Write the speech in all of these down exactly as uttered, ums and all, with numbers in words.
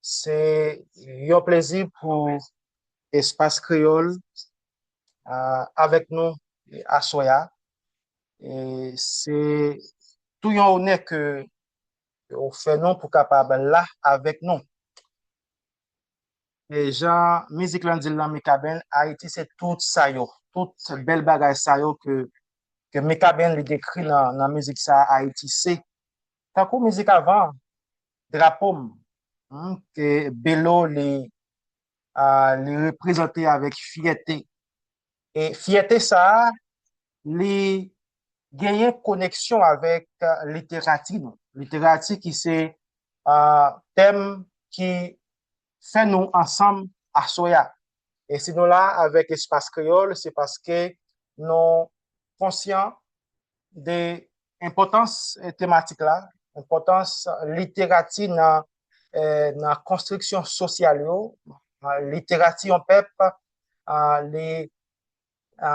Se yon plezi pou Espas Kreyòl, a, avèk nou aswè a. E se tou yon onè ke ou fè nou pou kapab la avèk nou. E jan mizik lan di l nan Mikaben, Ayiti se tout sa yo, tout bèl bagay sa yo ke, ke Mikaben li dekri nan, nan mizik sa a, Ayiti se. Tankou mizik avan, Drapo m, hmm, ke Belo li, a, li reprezante avèk fyète. E fyète sa a, li genyen koneksyon avèk, a, literati nou. Literati ki se, a, tèm ki fè nou ansanm aswè a. E si nou la avèk Espas Kreyòl, se paske nou konsyan de enpòtans, eh, tematik la, enpòtans literati nan, eh, nan konstriksyon sosyal yo, literati yon pèp, a, li, a,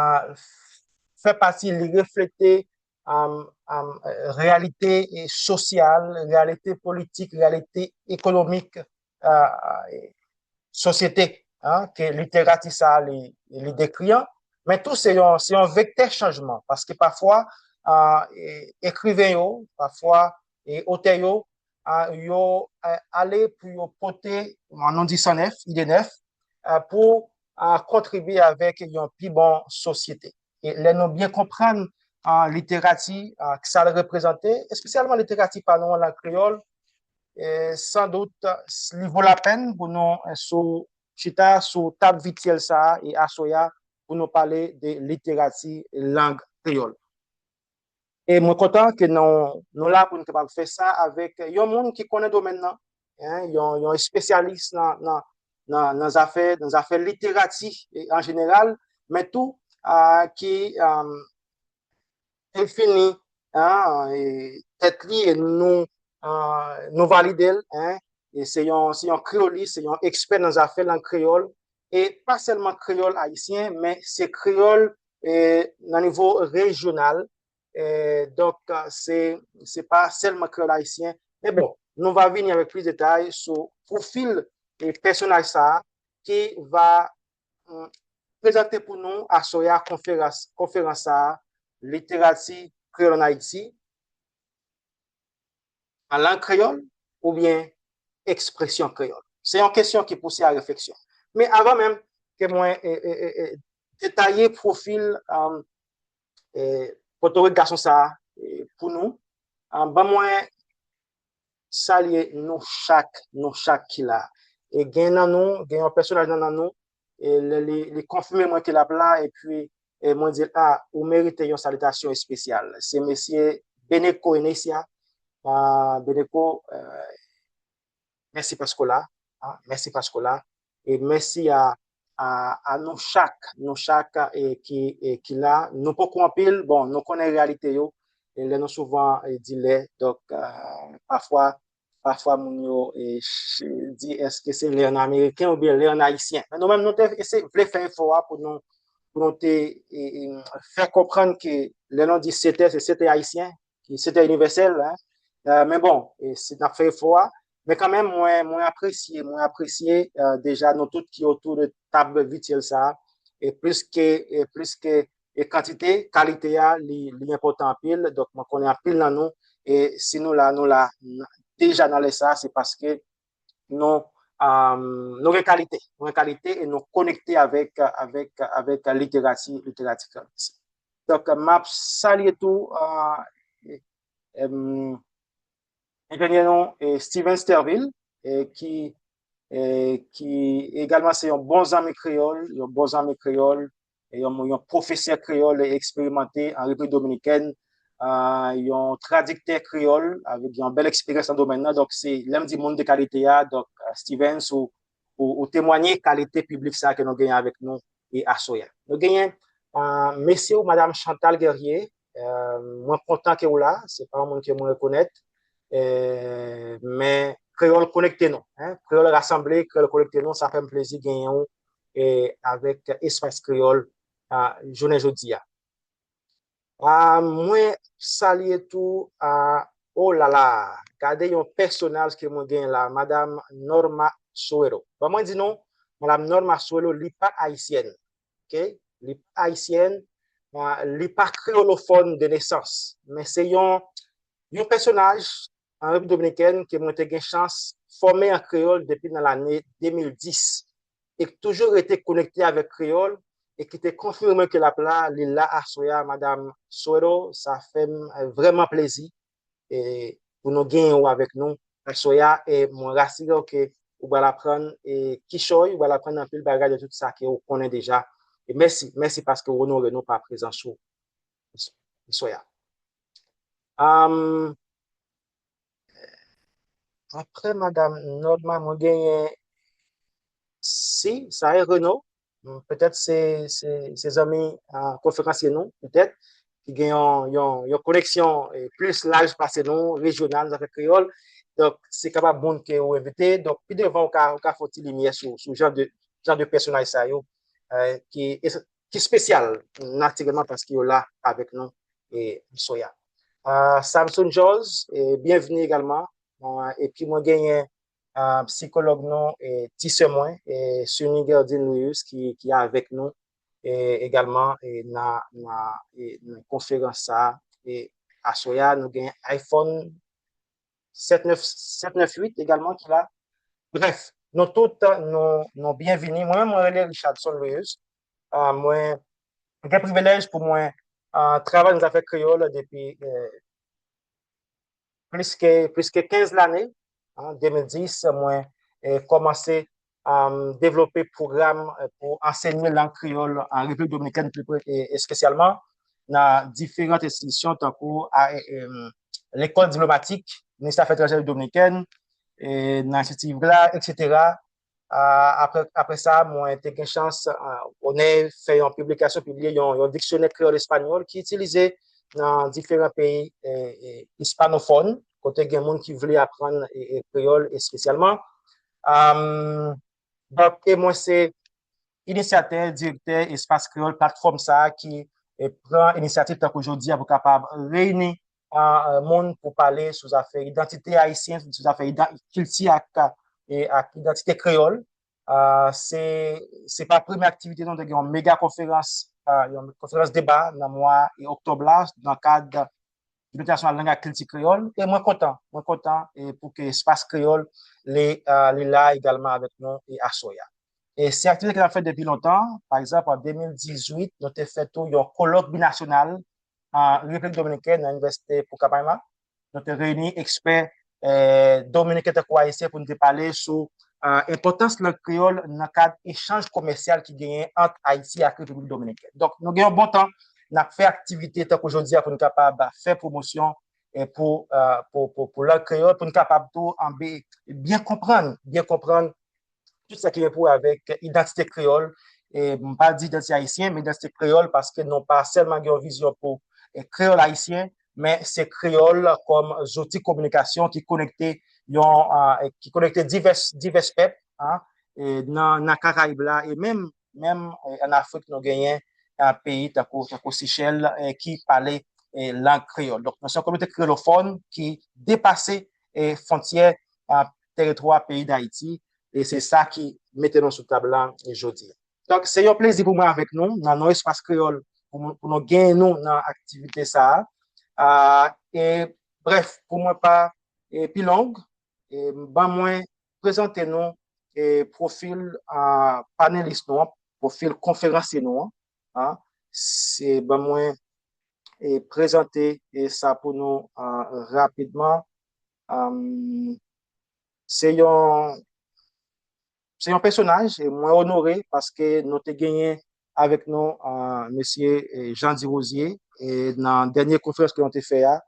fè pati, li reflete, am, am, reyalite, eh, sosyal, reyalite politik, reyalite ekonomik, a, sosyete, a, ke literati sa a li, li dekri an. Men tou se yon, se yon vektè chanjman, paske pafwa, a, e, ekriven yo, pafwa, e, otè yo, a, yo, a, ale pou yo pote, an nou di san nèf, ide nèf, a, pou, a, kontribye avèk yon pi bon sosyete. E lè nou byen konprann, a, literati, a, sa l reprezante, espesyalman literati pa nou an lang kreyòl, e, san dout, li vo lapèn pou nou, e, sou, chita sou tab vityèl sa a, e aswè a, pou nou pale de literati lang kreyòl. E mwen kontan ke nou, nou la pou nou kapab fè sa avèk yon moun ki konnen domèn nan, en, yon, yon espesyalis nan, nan, nan, nan zafè, nan zafè literati, e, an jeneral, men tou, a, ki, a, defini, en, e, tèt li e nou, a, nou valide l, en, e se yon, se yon kreyolis, se yon ekspè nan zafè lang kreyòl, e pa sèlman kreyòl ayisyen, men se kreyòl, e, nan nivo rejyonal, e, donk, se, se pa sèlman kreyòl ayisyen. Men bon, nou va vini avèk plis detay sou pwofil e pèsonaj sa a ki va, mm, prezante pou nou aswè a konferans, konferans sa a, Literati Kreyòl an Ayiti, an lang kreyòl oubyen ekspresyon kreyòl? Se yon kesyon ki pouse a refleksyon. Men avan menm ke mwen, e, e, e, e, detaye pwofil, um, e, pòtorik gason sa a, e, pou nou, um, ban mwen salye nou chak, nou chak ki la. E gen nan nou, gen yon pèsonaj nan, nan nou, e lè li, li konfime mwen ke l ap la, epi, e mwen di l, "A, ou merite yon salitasyon espesyal." Se mesye Beneko Enesia. A, Beneko, e, mèsi paske w la. A, mèsi paske w la. E mèsi a, a, a nou chak, nou chak, e, ki, e, ki la. Nou poko anpil, bon, nou konnen reyalite yo. E lè nou souvan, e, di lè. Donk, e, pafwa, pafwa moun yo, e, ch-, di èske se lè an ameriken oubyen lè an ayisyen. Men nou menm nou te ese-, vle fè efò a pou nou, pou nou te, e, e, fè konprann ke lè nou di sete, se sete ayisyen, ki sete inivèsèl, en. E, men bon, e, si n ap fè efò a, men kanmenm mwen, mwen apresye, mwen apresye, e, deja nou tout ki otou de tab vityèl sa a, e plis ke, e plis ke, e kantite, kalite a, li, li enpòtan anpil. Donk, mwen konnen anpil nan nou, e si nou la, nou la, n-, deja nan lè sa a, se paske nou, um, nou gen kalite, nou gen kalite e nou konekte avèk, avèk, avèk literati, literati kreyòl. Donk, m ap salye tou, a, em, enjenyè nou, e, Steven Stervil, e, ki, e, ki egalman se yon bon zanmi kreyòl, yon bon zanmi kreyòl, e yon, yon pwofesè kreyòl eksperimante an Repiblik Dominikèn, a, yon tradiktè kreyòl avèk yon bèl eksperyans nan domèn nan. Donk, se, lè m di moun de kalite a, donk, a, Stevens, ou, ou, ou temwanye kalite piblik sa a ke nou genyen avèk nou e aswè a. Nou genyen, a, mesye ou madanm Chantal Guerrier, e, mwen kontan ke w la, se pa yon moun ke mwen rekonèt, e, men Kreyòl konekte nou, en, Kreyòl rasanble, Kreyòl konekte nou, sa fè m plezi genyen w, e, avèk Espas Kreyòl, a, jounen jodi a. A, mwen salye tou, a, oh la la, gade yon pèsonaj ke mwen genyen la, madanm Norma Soweto. Ban mwen di nou, Madanm Norma Soweto, li pa ayisyèn. Ok? Li pa ayisyèn, li pa kreyolofòn de nesans. Men se yon, yon pèsonaj an Repiblik Dominikèn ke mwen te gen chans fòme an kreyòl depi nan lane de mil dis e ki toujou rete konekte avèk kreyòl e ki te konfime mwen ke l ap la, li la aswè a, Madanm Soweto, sa fè m vrèman plezi e pou nou genyen ou avèk nou aswè a e mwen rasire w ke ou pral aprann e kichòy, ou pral aprann anpil bagay de tout sa ke ou konnen deja. E mèsi, mèsi paske ou onore nou pa prezans ou aswè a. Um, Apre Madanm Norma, mwen genyen si, sa e Reno. Petèt se, se, se zanmi uh, konferansye nou, petèt, ki gen yon, yon, yon koneksyon eh, plis laj pase nou, rejyonal, nan zafè kreyòl. Donk, se kapab moun ke ou envite. Donk, pi devan, ou ka, ou ka fè yon ti limyè sou, sou jan de, jan de pèsonaj sa yo, eh, ki, ki espesyal, natirèlman, paske yo la avèk nou e, aswè a. Uh, Samson George, e, byenvini egalman. Uh, epi mwen genyen uh, psikològ nou, e, ti sè mwen, e, Sunny Gerdine Louis, ki, ki avèk nou e, egalman e, nan, nan, e, nan konferans sa a. E, aswè a, nou gen iPhone sèt nèf, sèt nèf uit egalman ki la. Brèf, nou tout, nou, nou byenvini. Mwen, mwen rele Richardson Louis. Uh, mwen gen privilèj pou mwen uh, travay nan zafè kreyòl depi uh, plis ke, plis ke kenz lane. An de mil dis, mwen eh, kòmanse um, devlope pwogram eh, pou anseye lang kreyòl an Repiblik Dominikèn, pli pre, eh, espesyalman nan diferan enstitisyon tankou a, eh, em, Lekòl Diplomatik, Ministè Afè Etranjè Repiblik Dominikèn, eh, nan Enstiti Ivla, etsetera. Ah, apre, apre sa, mwen te gen chans, ah, onè fè yon piblikasyon, pibliye yon, yon diksyonè kreyòl espanyòl ki itilize nan diferan peyi eh, eh, ispanofòn, kote gen moun ki vle aprann eh, eh, kreyòl espesyalman. Am, donk, e mwen se inisyatè, direktè Espas Kreyòl, platfòm sa a ki eh, pran inisyativ tankou jodi a pou kapab reyini ah, eh, moun pou pale sou zafè idantite ayisyen, sou zafè idan, kilti ak, eh, ak idantite kreyòl. Ah, se, se pa premye aktivite, nou te gen yon mega konferans, ah, yon konferans deba nan mwa e oktòb la, nan kad Jounen Entènasyonal Lang ak Kilti Kreyòl. E mwen kontan, mwen kontan e pou ke Espas Kreyòl li, ah, li la egalman avèk nou e aswè a. E se aktivite ke n ap fè depi lontan. Pa egzanp, an de mil dizuit, nou te fè tou yon kolòk binasyonal an Repiblik Dominikèn, nan Inivèsite Pucallpa. Nou te reyini ekspè eh, dominiken tankou ayisyen pou nou te pale sou ah, enpòtans lang kreyòl nan kad echanj komèsyal ki genyen ant Ayiti ak Repiblik Dominikèn. Donk, nou gen yon bon tan, n ap fè aktivite tankou jodi a pou nou kapab fè pwomosyon eh, pou, ah, pou, pou, pou lang kreyòl, pou nou kapab tou anbe, byen konprann, byen konprann tout sa ki gen pou wè avèk idantite kreyòl. E m pa di idantite ayisyen, men idantite kreyòl, paske nou pa sèlman gen yon vizyon pou eh, kreyòl ayisyen, men se kreyòl kòm zouti kominikasyon ki konekte yon, ah, ki konekte divès, divès pèp ah, eh, nan, nan Karayib la, e menm, menm eh, an Afrik, nou genyen ah, peyi tankou, tankou Sechèl eh, ki pale eh, lang kreyòl. Donk, nou se yon kominote kreyolofòn ki depase eh, fwontyè ah, teritwa peyi Dayiti, e se sa ki mete nou sou tab la eh, jodi a. Donk, se yon plezi pou mwen avèk nou, nan non Espas Kreyòl, pou, pou nou genyen nou nan aktivite sa a. Ah, e, brèf, pou mwen pa e, pi long, e, ban mwen prezante nou e, pwofil ah, panelis nou an, pwofil konferansye nou an. Ah, se ban mwen e, prezante e, sa pou nou ah, rapidman. Am, se yon, se yon pèsonaj, e mwen onore paske nou te genyen avèk nou ah, mesye eh, Jean Dirosier e nan dènye konferans ke nou te fè a.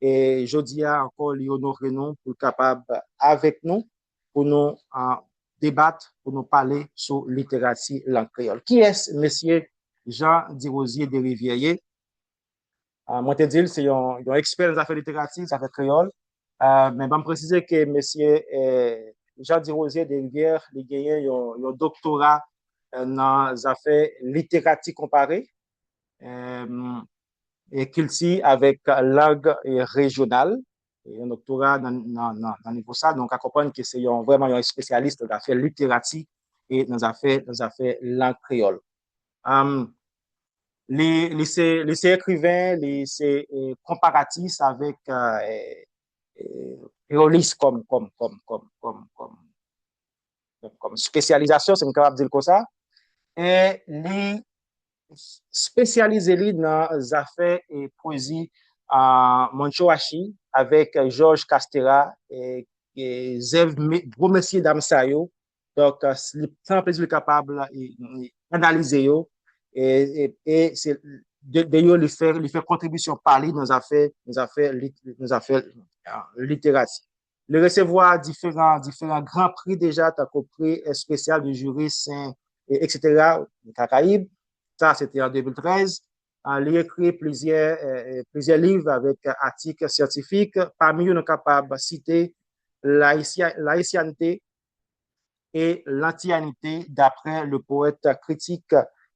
E jodi a ankò, li onore nou pou l kapab avèk nou, pou nou ah, debat, pou nou pale sou literati lang kreyòl. Kiyès mesye Jean Dirosier Desrivières ye? Ah, mwen te di l se yon, yon ekspè nan zafè literati, zafè kreyòl. Ah, men ban m presize ke mesye eh, Jean Dirosier Desrivières, li genyen yon, yon doktora eh, nan zafè literati konpare eh, e kilti avèk lang eh, rejyonal. yon doktora nan, nan, nan, nan nivo sa. Donk, ka konprann ke se yon, vrèman yon espesyalis nan zafè literati e nan zafè, nan zafè lang kreyòl. Um, li, li se, li se ekriven, li se eh, konparatis avèk eh, eh, kreyolis kòm, kòm, kòm, kòm, kòm, kòm, kòm, kòm espesyalizasyon, si m kapab di l konsa. E li espesyalize li nan zafè e pwezi a Moncho Ashi avèk Georges Castera, e, e zèv me- gwo mesye dam sa yo. Donk, eh, li pran plezi li kapab e, e analize yo. E, e, e se de, de yo li fè, li fè kontribisyon pa li nan zafè, nan zafè, lit- nan zafè ah, literati. Li resevwa diferan, diferan gran pri deja, tankou pri espesyal de jiri Sen, e, etsetera, Kakayib. Sa, se te an de mil trèz. Ah, li ekri plizyè, eh, eh, plizyè liv avèk atik syantifik. Pami yo, nou kapab site Laisya- Laisyanite e Lantiyanite, daprè le poète critique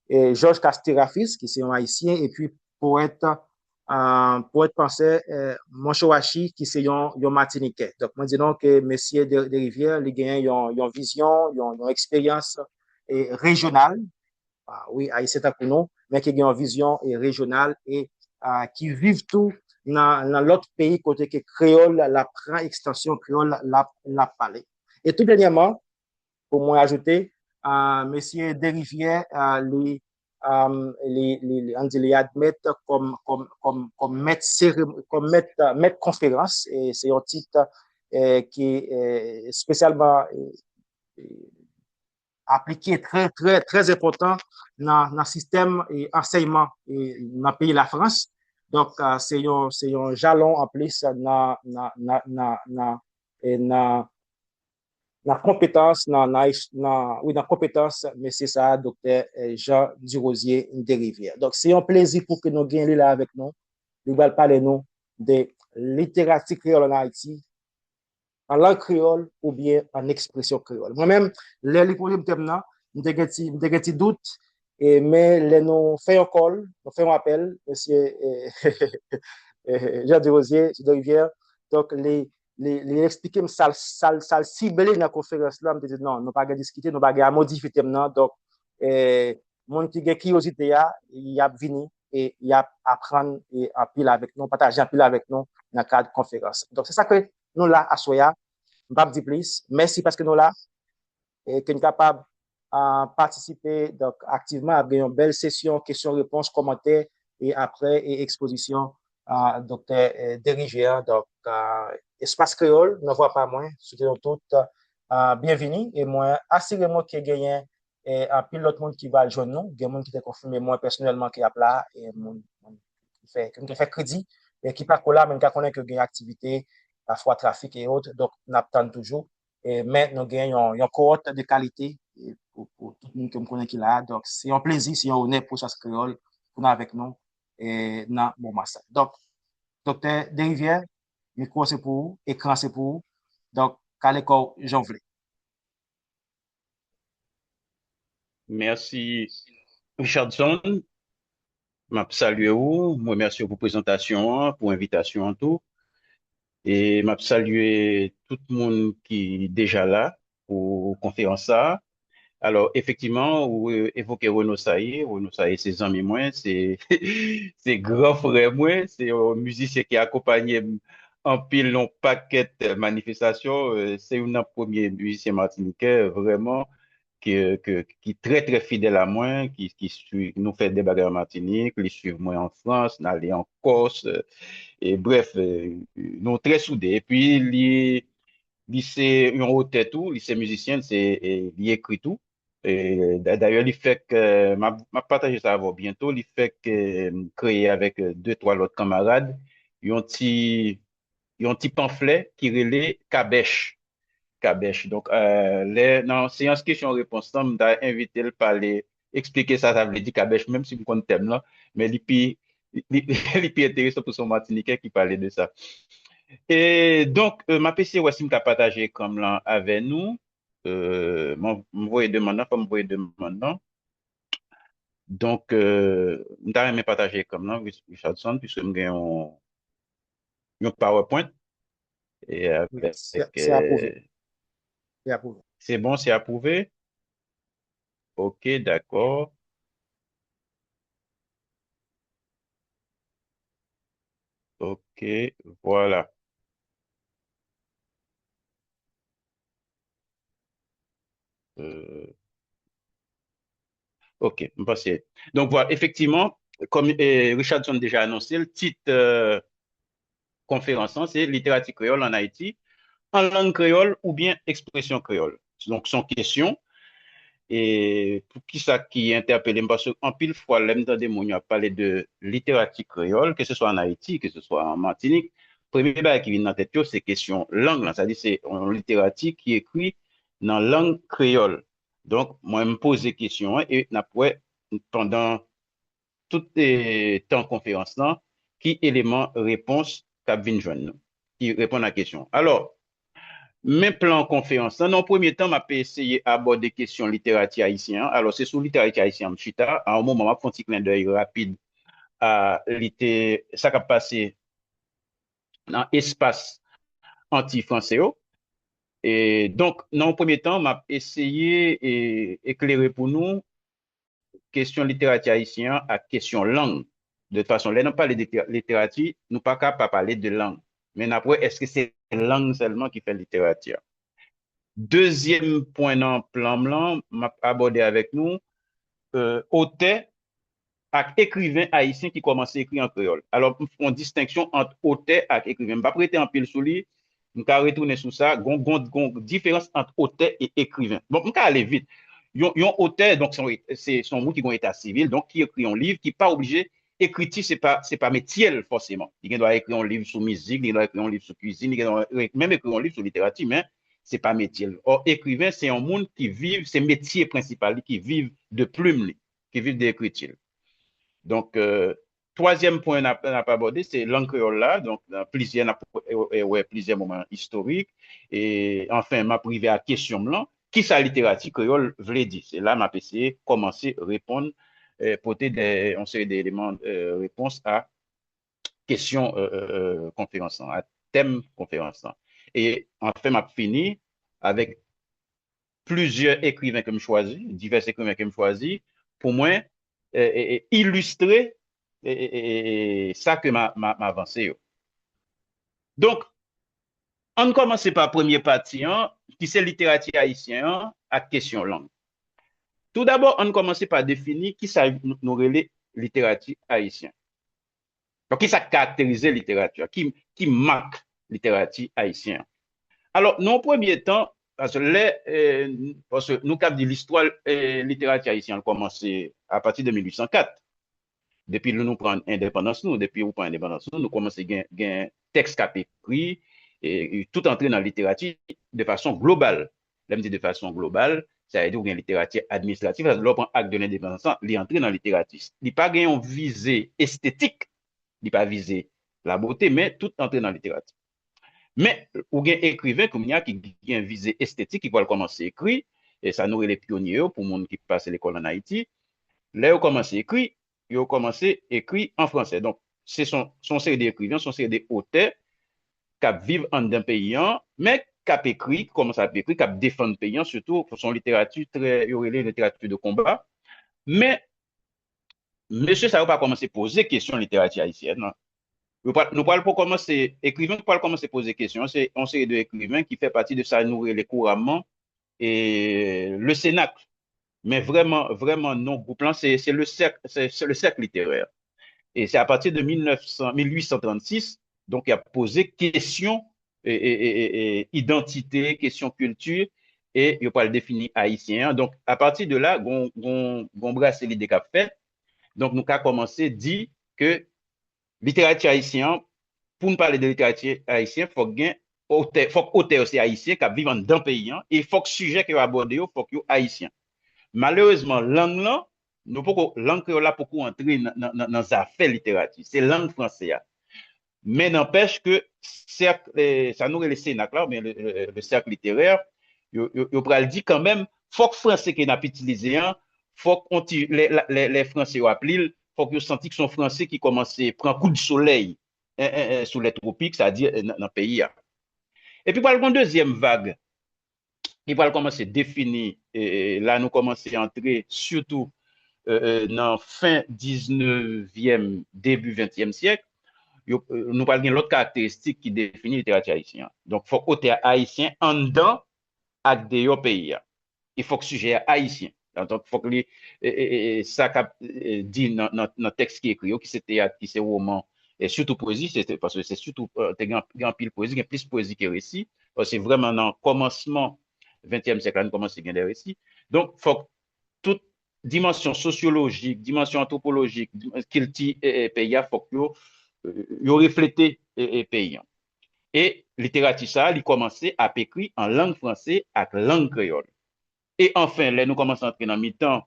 eh, Georges Casterafis, ki se yon Ayisyen, epi powèt, ah, powèt pansè eh, Moncho Ashi, ki se yon, yon Matinikè. Donk, mwen di nou ke mesye De, De Rivière, li genyen yon, yon vizyon, yon, yon eksperyans eh, rejyonal. Ah, wi, Ayisyen tankou nou, men ki gen yon vizyon eh, rejyonal e ah, ki viv tou nan, nan lòt peyi kote ke kreyòl la pran ekstansyon, kreyòl la, la pale. E tou dènyèman, pou mwen ajoute, ah, mesye De Rivière, ah, li, ah, li, li, li, ann di, li admèt kòm, kòm, kòm, kòm mèt serem- kòm mèt, mèt konferans, e se yon tit eh, ki eh, espesyalman eh, aplike trè, trè, trè enpòtan nan, nan sistèm eh, ansèyman eh, nan peyi Lafrans. Donk, ah, se yon, se yon jalon anplis nan, nan, nan, nan, nan, eh, nan, nan konpetans, nan, nan, nan, wi, nan konpetans mesye sa a, doktè eh, Jean Durosier Derivière. Donk, se yon plezi pou ke nou gen li la avèk nou. Li pral pale nou de literati kreyòl ann Ayiti, an lang kreyòl oubyen an ekspresyon kreyòl. Mwen menm, lè li poze m tèm nan, m te gen ti, m te gen ti dout, e, men lè nou fè yon call, nou fè yon apèl, mesye eh, eh, Jean Durosier, Jean Derivière, donk li, li, li eksplike m sa l, sa l, sa l sible nan konferans la, m te di non, nou pa gen diskite, nou pa gen a modifye tèm nan, donk eh, moun ki gen kiryozite a, y ap vini e y ap aprann eh, anpil avèk nou, pataje anpil avèk nou nan kad konferans. Donk, se sa ke nou la aswè a. M p ap di plis. Mèsi paske nou la e ke n kapab ah, patisipe donk, aktivman. Ap gen yon bèl sesyon kesyon-repons, kòmantè e apre e ekspozisyon ah, doktè eh, Derivière. Donk, ah, Espas Kreyòl, nan vwa pa mwen, swete nou tout ah, byenvini e mwen asire mwen ke genyen eh, anpil lòt moun ki pral jwenn nou. Gen moun ki te konfime mwen pèsonèlman ke y ap la, e moun, moun ki fè, ke m te fè kredi, e ki pako la, men m ka konnen ke gen aktivite, pafwa trafik e ot, donk n ap tann toujou. E, men nou gen yon, yon kowòt de kalite e, pou, pou tout moun ke m konnen ki la a. Donk, se yon plezi, se yon onè pou Espas Kreyòl, pou nou avèk nou e, nan moman sa. Donk, doktè Derivière, mikwo se pou ou, ekran se pou ou. Donk, kale kò w jan w vle. Mèsi, Richardson. M ap salye ou, m remèsye w pou prezantasyon an, pou envitasyon an tou. E m ap salye tout moun ki deja la pou konferans sa a. Alò, efektivman, ou evoke Renaud Saillé. Renaud Saillé se zanmi mwen, se se gran frè mwen, se yon mizisyen ki akonpanye m anpil nan yon pakèt manifestasyon. Se youn nan premye mizisyen matinitjè vrèman ki, ki, ki trè, trè fidèl a mwen, ki, ki swiv, nou fè de bagay an Matinik, li swiv mwen an Frans, n ale an Kòs, e brèf, nou trè soude. Epi li, li se yon otè tou, li se mizisyen, se, li ekri tou. E, dayè, li fèk, m ap, m ap pataje sa avè w byento, li fèk kreye avèk de, twa lòt kanmarad yon ti, yon ti panflè ki rele Kabèch. Kabèch. Donk, lè, nan seyans kesyon repons lan, m ta envite l pale, eksplike sa sa vle di kabèch, menm si m konn tèm lan, men li pi, li, li pi enteresan pou se yon Matinikè ki pale de sa. E donk, m ap eseye wè si m ka pataje ekran m lan avè nou. M voye demann nan, fò m voye demann nan. Donk, m ta renmen pataje ekran m lan, Richardson, piske m gen yon, yon PowerPoint. E avèk, se apwouve. Se apwouve. Se bon, se apwouve? Ok, dakò. Ok, vwala. Euh, ok, m panse. Donk, vwala, efektivman, kòm, eh, Richardson deja anonse l, tit, euh, konferans lan, se Literati kreyòl ann Ayiti, an lang kreyòl oubyen ekspresyon kreyòl. Donk, se yon kesyon. E pou ki sa ki entèpele m? Paske anpil fwa, lè m tande moun yo ap pale de literati kreyòl, ke se swa ann Ayiti, ke se swa an Matinik, premye bagay ki vin nan tèt yo, se kesyon lang lan. Sa di se yon literati ki ekri nan lang kreyòl. Donk, mwen, m poze kesyon an e n ap wè pandan tout, eh, tan konferans lan, ki eleman repons k ap vin jwenn nou, ki reponn a kesyon. Alò, men plan konferans lan, nan yon premye tan, m ap eseye abòde kesyon literati ayisyen an. Alò, se sou literati ayisyen an m chita. A yon moman, m ap fè yon ti klendèy rapid a lite, sa k ap pase nan espas anti franse yo. E donk, nan yon premye tan, m ap eseye, e, eklere pou nou kesyon literati ayisyen an ak kesyon lang. De tout fason, lè n ap pale de lite-, literati, nou pa ka pa pale de lang. Men n ap wè èske se lang sèlman ki fè literati a. Dezyèm pwen nan plan m lan, m ap abòde avèk nou, euh, otè ak ekriven ayisyen ki kòmanse ekri an kreyòl. Alò, m fè yon distenksyon ant otè ak ekriven. M p ap rete anpil sou li, m ka retounen sou sa. Gon, gon, gon diferans ant otè e ekriven. Bon, m ka ale vit. Yon, yon otè, donk, se yon, se, se yon moun ki gen yon eta sivil, donk, ki ekri yon liv, ki pa oblije, ekriti, se pa, se pa metye l fòseman. Li gen dwa ekri yon liv sou mizik, li gen dwa ekri yon liv sou kuizin, li gen dwa re-, menm ekri yon liv sou literati, men se pa metye l. Ò, ekriven, se yon moun ki viv, se metye prensipal li, ki viv de plim li, ki viv de ekriti l. Donk, euh, twazyèm pwen n ap, n ap abòde, se lang kreyòl la. Donk, nan plizyè, n ap, e, e, wè plizyè moman istorik. E, anfen, m ap rive a kesyon m lan. Kisa literati kreyòl vle di? Se la m ap eseye kòmanse reponn, eh, pote de, yon seri de eleman, eh, repons a kesyon, eh, eh, eh, konferans lan, a tèm konferans lan. E anfen, m ap fini avèk plizyè ekriven ke m chwazi, divès ekriven ke m chwazi, pou mwen, eh, eh, eh, ilistre, eh, eh, eh, eh, sa ke m a, m a, m avanse yo. Donk, ann kòmanse pa premye pati an, ki se literati ayisyen an ak kesyon lang. Toudabò, ann kòmanse pa defini kisa nou, nou rele literati ayisyen. Donk, kisa k karakterize literati a? Ki, ki mak literati ayisyen an? Alò, nan yon premye tan, paske lè, eh, paske nou kab di listwa, eh, literati ayisyen an kòmanse apati de mil uit san kat. Depi lè nou pran endepandans nou, depi ou pran endepandans nou, nou kòmanse gen, gen tèks k ap ekri, e, e tout antre nan literati de fason global. Lè m di de fason global, sa vle di ou gen literati administratif, lè w pran Acte de l'Indépendance lan, li antre nan literati. Li pa gen yon vize estetik, li pa vize labote, men tout antre nan literati. Men, ou gen ekriven kounye a ki gen vize estetik, ki pral kòmanse ekri, e sa nou rele pyonye yo, pou moun ki pase lekòl ann Ayiti. Lè yo kòmanse ekri, yo kòmanse ekri an fransè. Donk, se son, son seri de ekriven, son seri de otè k ap viv anndan peyi an, men k ap ekri, ki kòmanse ap ekri, k ap defann peyi an, sitou, se yon literati trè, yo rele literati de konba. Men, mesye sa yo pa kòmanse poze kesyon literati ayisyèn nan. Yo pral, nou pral pou kòmanse, ekriven ki pral kòmanse poze kesyon, se yon seri de ekriven ki fè pati de sa nou rele kouramman, e, le Cénacle. Men vrèman, vrèman, non gwoup lan, se, se le cercle, se, se le cercle littéraire. E se apati de mil nèf san, mil uit san trannsis, donk, y ap poze kesyon, e, e, e, e, e, idantite, kesyon kilti, e yo pral defini ayisyen an. Donk, apati de la, gon, gon, gon brase lide k ap fèt. Donk, nou ka kòmanse di ke literati ayisyen an, pou n pale de literati ayisyen, fòk gen otè, fòk otè yo se ayisyen k ap viv anndan peyi an, e fòk sijè ke yo abòde yo, fòk yo ayisyen. Malerezman, lang lan, nou poko, lang kreyòl la poko antre nan, nan, nan, nan zafè literati. Se lang franse a. Men nanpèch ke sèk, eh, sa nou rele Cénacle la, oubyen le, le, le cercle littéraire, yo, yo, yo pral di kanmenm, fòk franse ke n ap itilize an, fòk on ti, lè, lè, lè, lè franse yo ap li l, fòk yo santi ke se yon franse ki kòmanse pran kout solèy, en, en, en, sou lè twopik, sa di, eh, nan, nan peyi a. Epi pral gen yon dezyèm vag ki pral kòmanse defini, e, e, la nou kòmanse antre, sitou e, e, nan fen diznèvyèm, debi ventyèm syèk, yo, e, nou pral gen lòt karakteristik ki defini literati ayisyen an. Donk, fòk otè a ayisyen anndan ak deyò peyi a. E fòk sijè a ayisyen. Donk, fòk li, e, e, e, e, sa k ap e, di nan, nan, nan tèks ki ekri yo, ki se teyat, ki se woman, e sitou pwezi, se, se, paske se sitou, e, te gen, gen anpil pwezi, gen plis pwezi ke resi, paske se vrèman nan kòmansman ventyèm syèk la, nou kòmanse gen de resi. Donk, fòk tout dimansyon sosyolojik, dimansyon antwopolojik, kilti e, e, peyi a, fòk yo, e, yo reflete e, e, peyi an. E literati sa a, li kòmanse ap ekri an lang franse ak lang kreyòl. E anfen, lè nou kòmanse antre nan mitan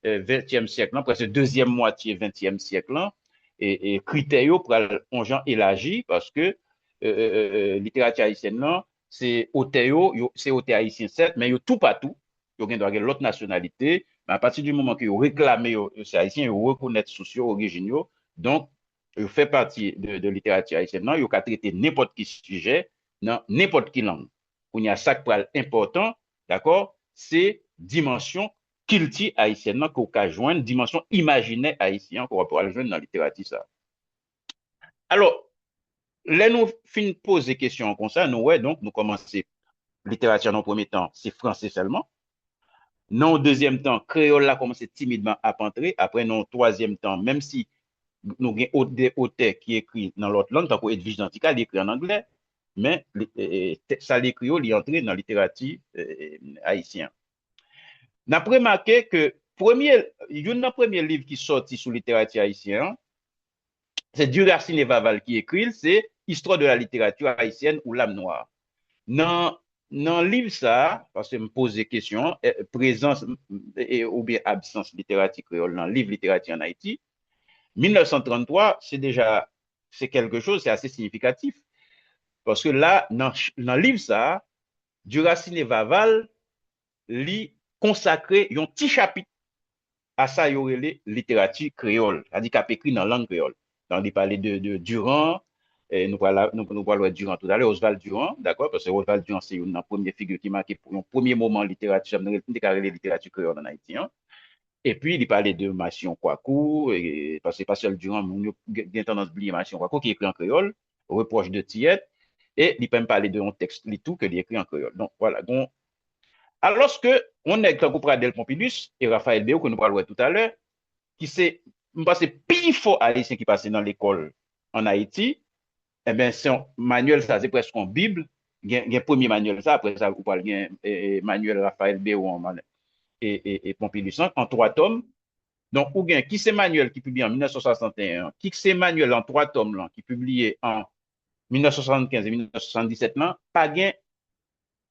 e, ventyèm syèk lan, prèske dezyèm mwatye ventyèm syèk lan, e, e kritè yo pral on jan elaji, paske e, e, e, e, literati ayisyèn lan, se otè yo, yo se otè ayisyen sèt, men yo toupatou, yo gen dwa gen lòt nasyonalite, men apati di moman ke yo reklame yo, yo se ayisyen, yo rekonèt sous yo, orijin yo, donk, yo fè pati de, de literati ayisyèn nan, yo ka trete nenpòt ki sijè nan nenpòt ki lang. Kounye a, sa k pral enpòtan, dakò, se dimansyon kilti ayisyèn nan ke w ka jwenn, dimansyon imajinè ayisyen an ke w pral jwenn nan literati sa a. Alò, lè nou fin poze kesyon an konsa, nou wè, donk, nou kòmanse literati an nan premye tan, se franse sèlman. Nan yon dezyèm tan, kreyòl la kòmanse timidman ap antre. Apre, nan yon twazyèm tan, menm si nou gen o- de otè ki ekri nan lòt lang, tankou Edwidge Danticat, li ekri ann anglè, men li- e- e- tèks sa li ekri yo, li antre nan literati e- e- ayisyen an. N ap remake ke premye, youn nan premye liv ki sòti sou literati ayisyen an, se Duraciné Vaval ki ekri l, se Histoire de la littérature haïtienne ou L'âme noire. Nan, nan liv sa a, paske m poze kesyon an, e, prezans e, oubyen absans literati kreyòl nan liv literati ann Ayiti, mil nèf san tranntwa, se deja, se kèlke choz, se ase siyifikatif. Paske la, nan, nan liv sa a, Duraciné Vaval, li konsakre yon ti chapit a sa yo rele literati kreyòl, sa di k ap ekri nan lang kreyòl. Donk, li pale de, de Durand, e nou pral, nou, nou pral wè Durand toutalè, Oswald Durand, dakò, paske Oswald Durand se youn nan premye figi ki make yon premye moman literati, sa m te ka rele literati kreyòl ann Ayiti an. Epi, li pale de Massillon Coicou, e, paske pa sèl Durand, moun yo gen, gen tandans bliye Massillon Coicou ki ekri an kreyòl, Reproche de Tiet, e li menm pale de yon tèks li tou ke li ekri an kreyòl. Donk, vwala, gon, alòske, yon nèg tankou Pradel Pompilus e Raphaël Béaud, ke nou pral wè toutalè, ki se, m panse, pi fò Ayisyen ki pase nan lekòl ann Ayiti, enben, se yon, manyèl sa, se prèske yon bib. Gen, gen premye manyèl sa, apre sa, ou pral gen e, e, manyèl Raphaël Béaud an, e, e, e Pompilus an, an twa tòm. Donk, ou gen ki se manyèl ki pibliye an mil nèf san swasanteyen an, ki se manyèl an twa tòm lan ki pibliye an mil nèf san swasannkenz e mil nèf san swasanndisèt lan, pa gen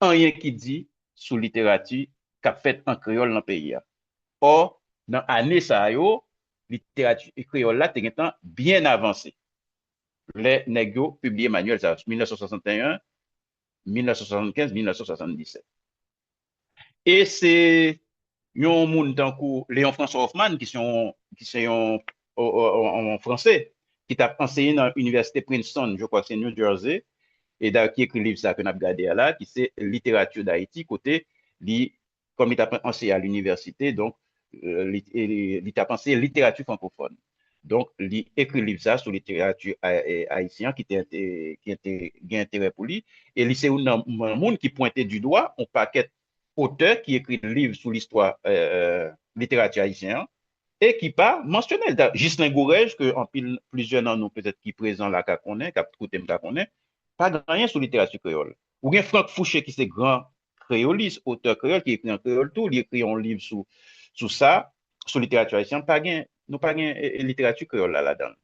anyen ki di sou literati k ap fèt an kreyòl nan peyi a. Ò, nan ane sa yo, literati kreyòl la te gentan byen avanse. Lè nèg yo pibliye manyèl sa, mil nèf san swasanteyen, mil nèf san swasannkenz, mil nèf san swasanndisèt. E se yon moun tankou Léon François Hoffmann, ki se yon, ki se yon, o- o- o- yon Franse, ki t ap anseye nan Inivèsite Princeton, je crois que c'est New Jersey, e dayè ki ekri liv sa ke n ap gade a la, ki se Littérature d'Haïti, kote li, kòm li t ap anseye a linivèsite, donk, e, li, e, li t ap anseye literati frankofòn. Donk, li ekri liv sa sou literati a- e, ayisyen an ki te ente- ki ente- gen enterè pou li. E li se youn nan moun ki pwente di dwa yon pakèt otè ki ekri liv sou listwa e, e, literati ayisyen an e ki pa mansyone l. Ghislain Gourèges, ke anpil, plizyè nan nou petèt ki prezan la ka konnen, k ap koute m ka konnen, pa gen anyen sou literati kreyòl. Ou gen Franck Fouché ki se gran kreyolis, otè kreyòl ki ekri an kreyòl tou, li ekri yon liv sou, sou sa, sou literati ayisyen, pa gen, nou pa gen e, e, literati kreyòl la ladan l.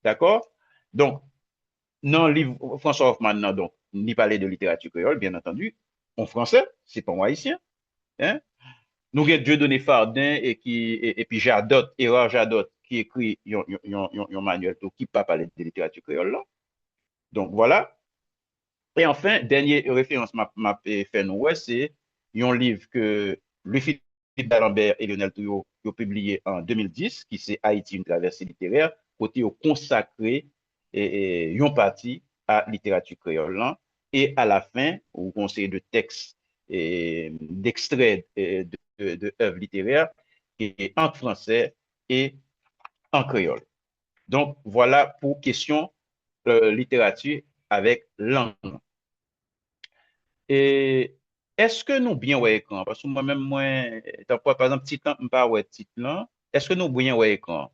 Dakò? Donk, nan liv François Hoffmann nan, donk, li pale de literati kreyòl, byen antandi, yon Franse, se pa yon Ayisyen. En? Nou gen Dieudonné Fardin e ki, e, epi Jadot, Hérard Jadot, ki ekri yon, yon, yon, yon, yon manyèl tou ki pa pale de literati kreyòl la. Donk, vwala. E anfen, dènye referans m ap, m ap e, fè nou wè, se yon liv ke Louis Philippe d'Alembert e Lionel Trouillot yo pibliye an de mil dis, ki se Haïti, une traversée littéraire, kote yo konsakre e, e, yon pati a literati kreyòl lan, e a la fen, ou gon seri de tèks, e, d'ekstrè, e, de, de, de èv literè, e an fransè e an kreyòl. Donk, vwala pou kesyon, e, literati avèk lang. E èske nou byen wè ekran? Paske mwen menm, mwen, tanpò, pa egzanp, tit lan, m pa wè tit lan. Èske nou byen wè ekran?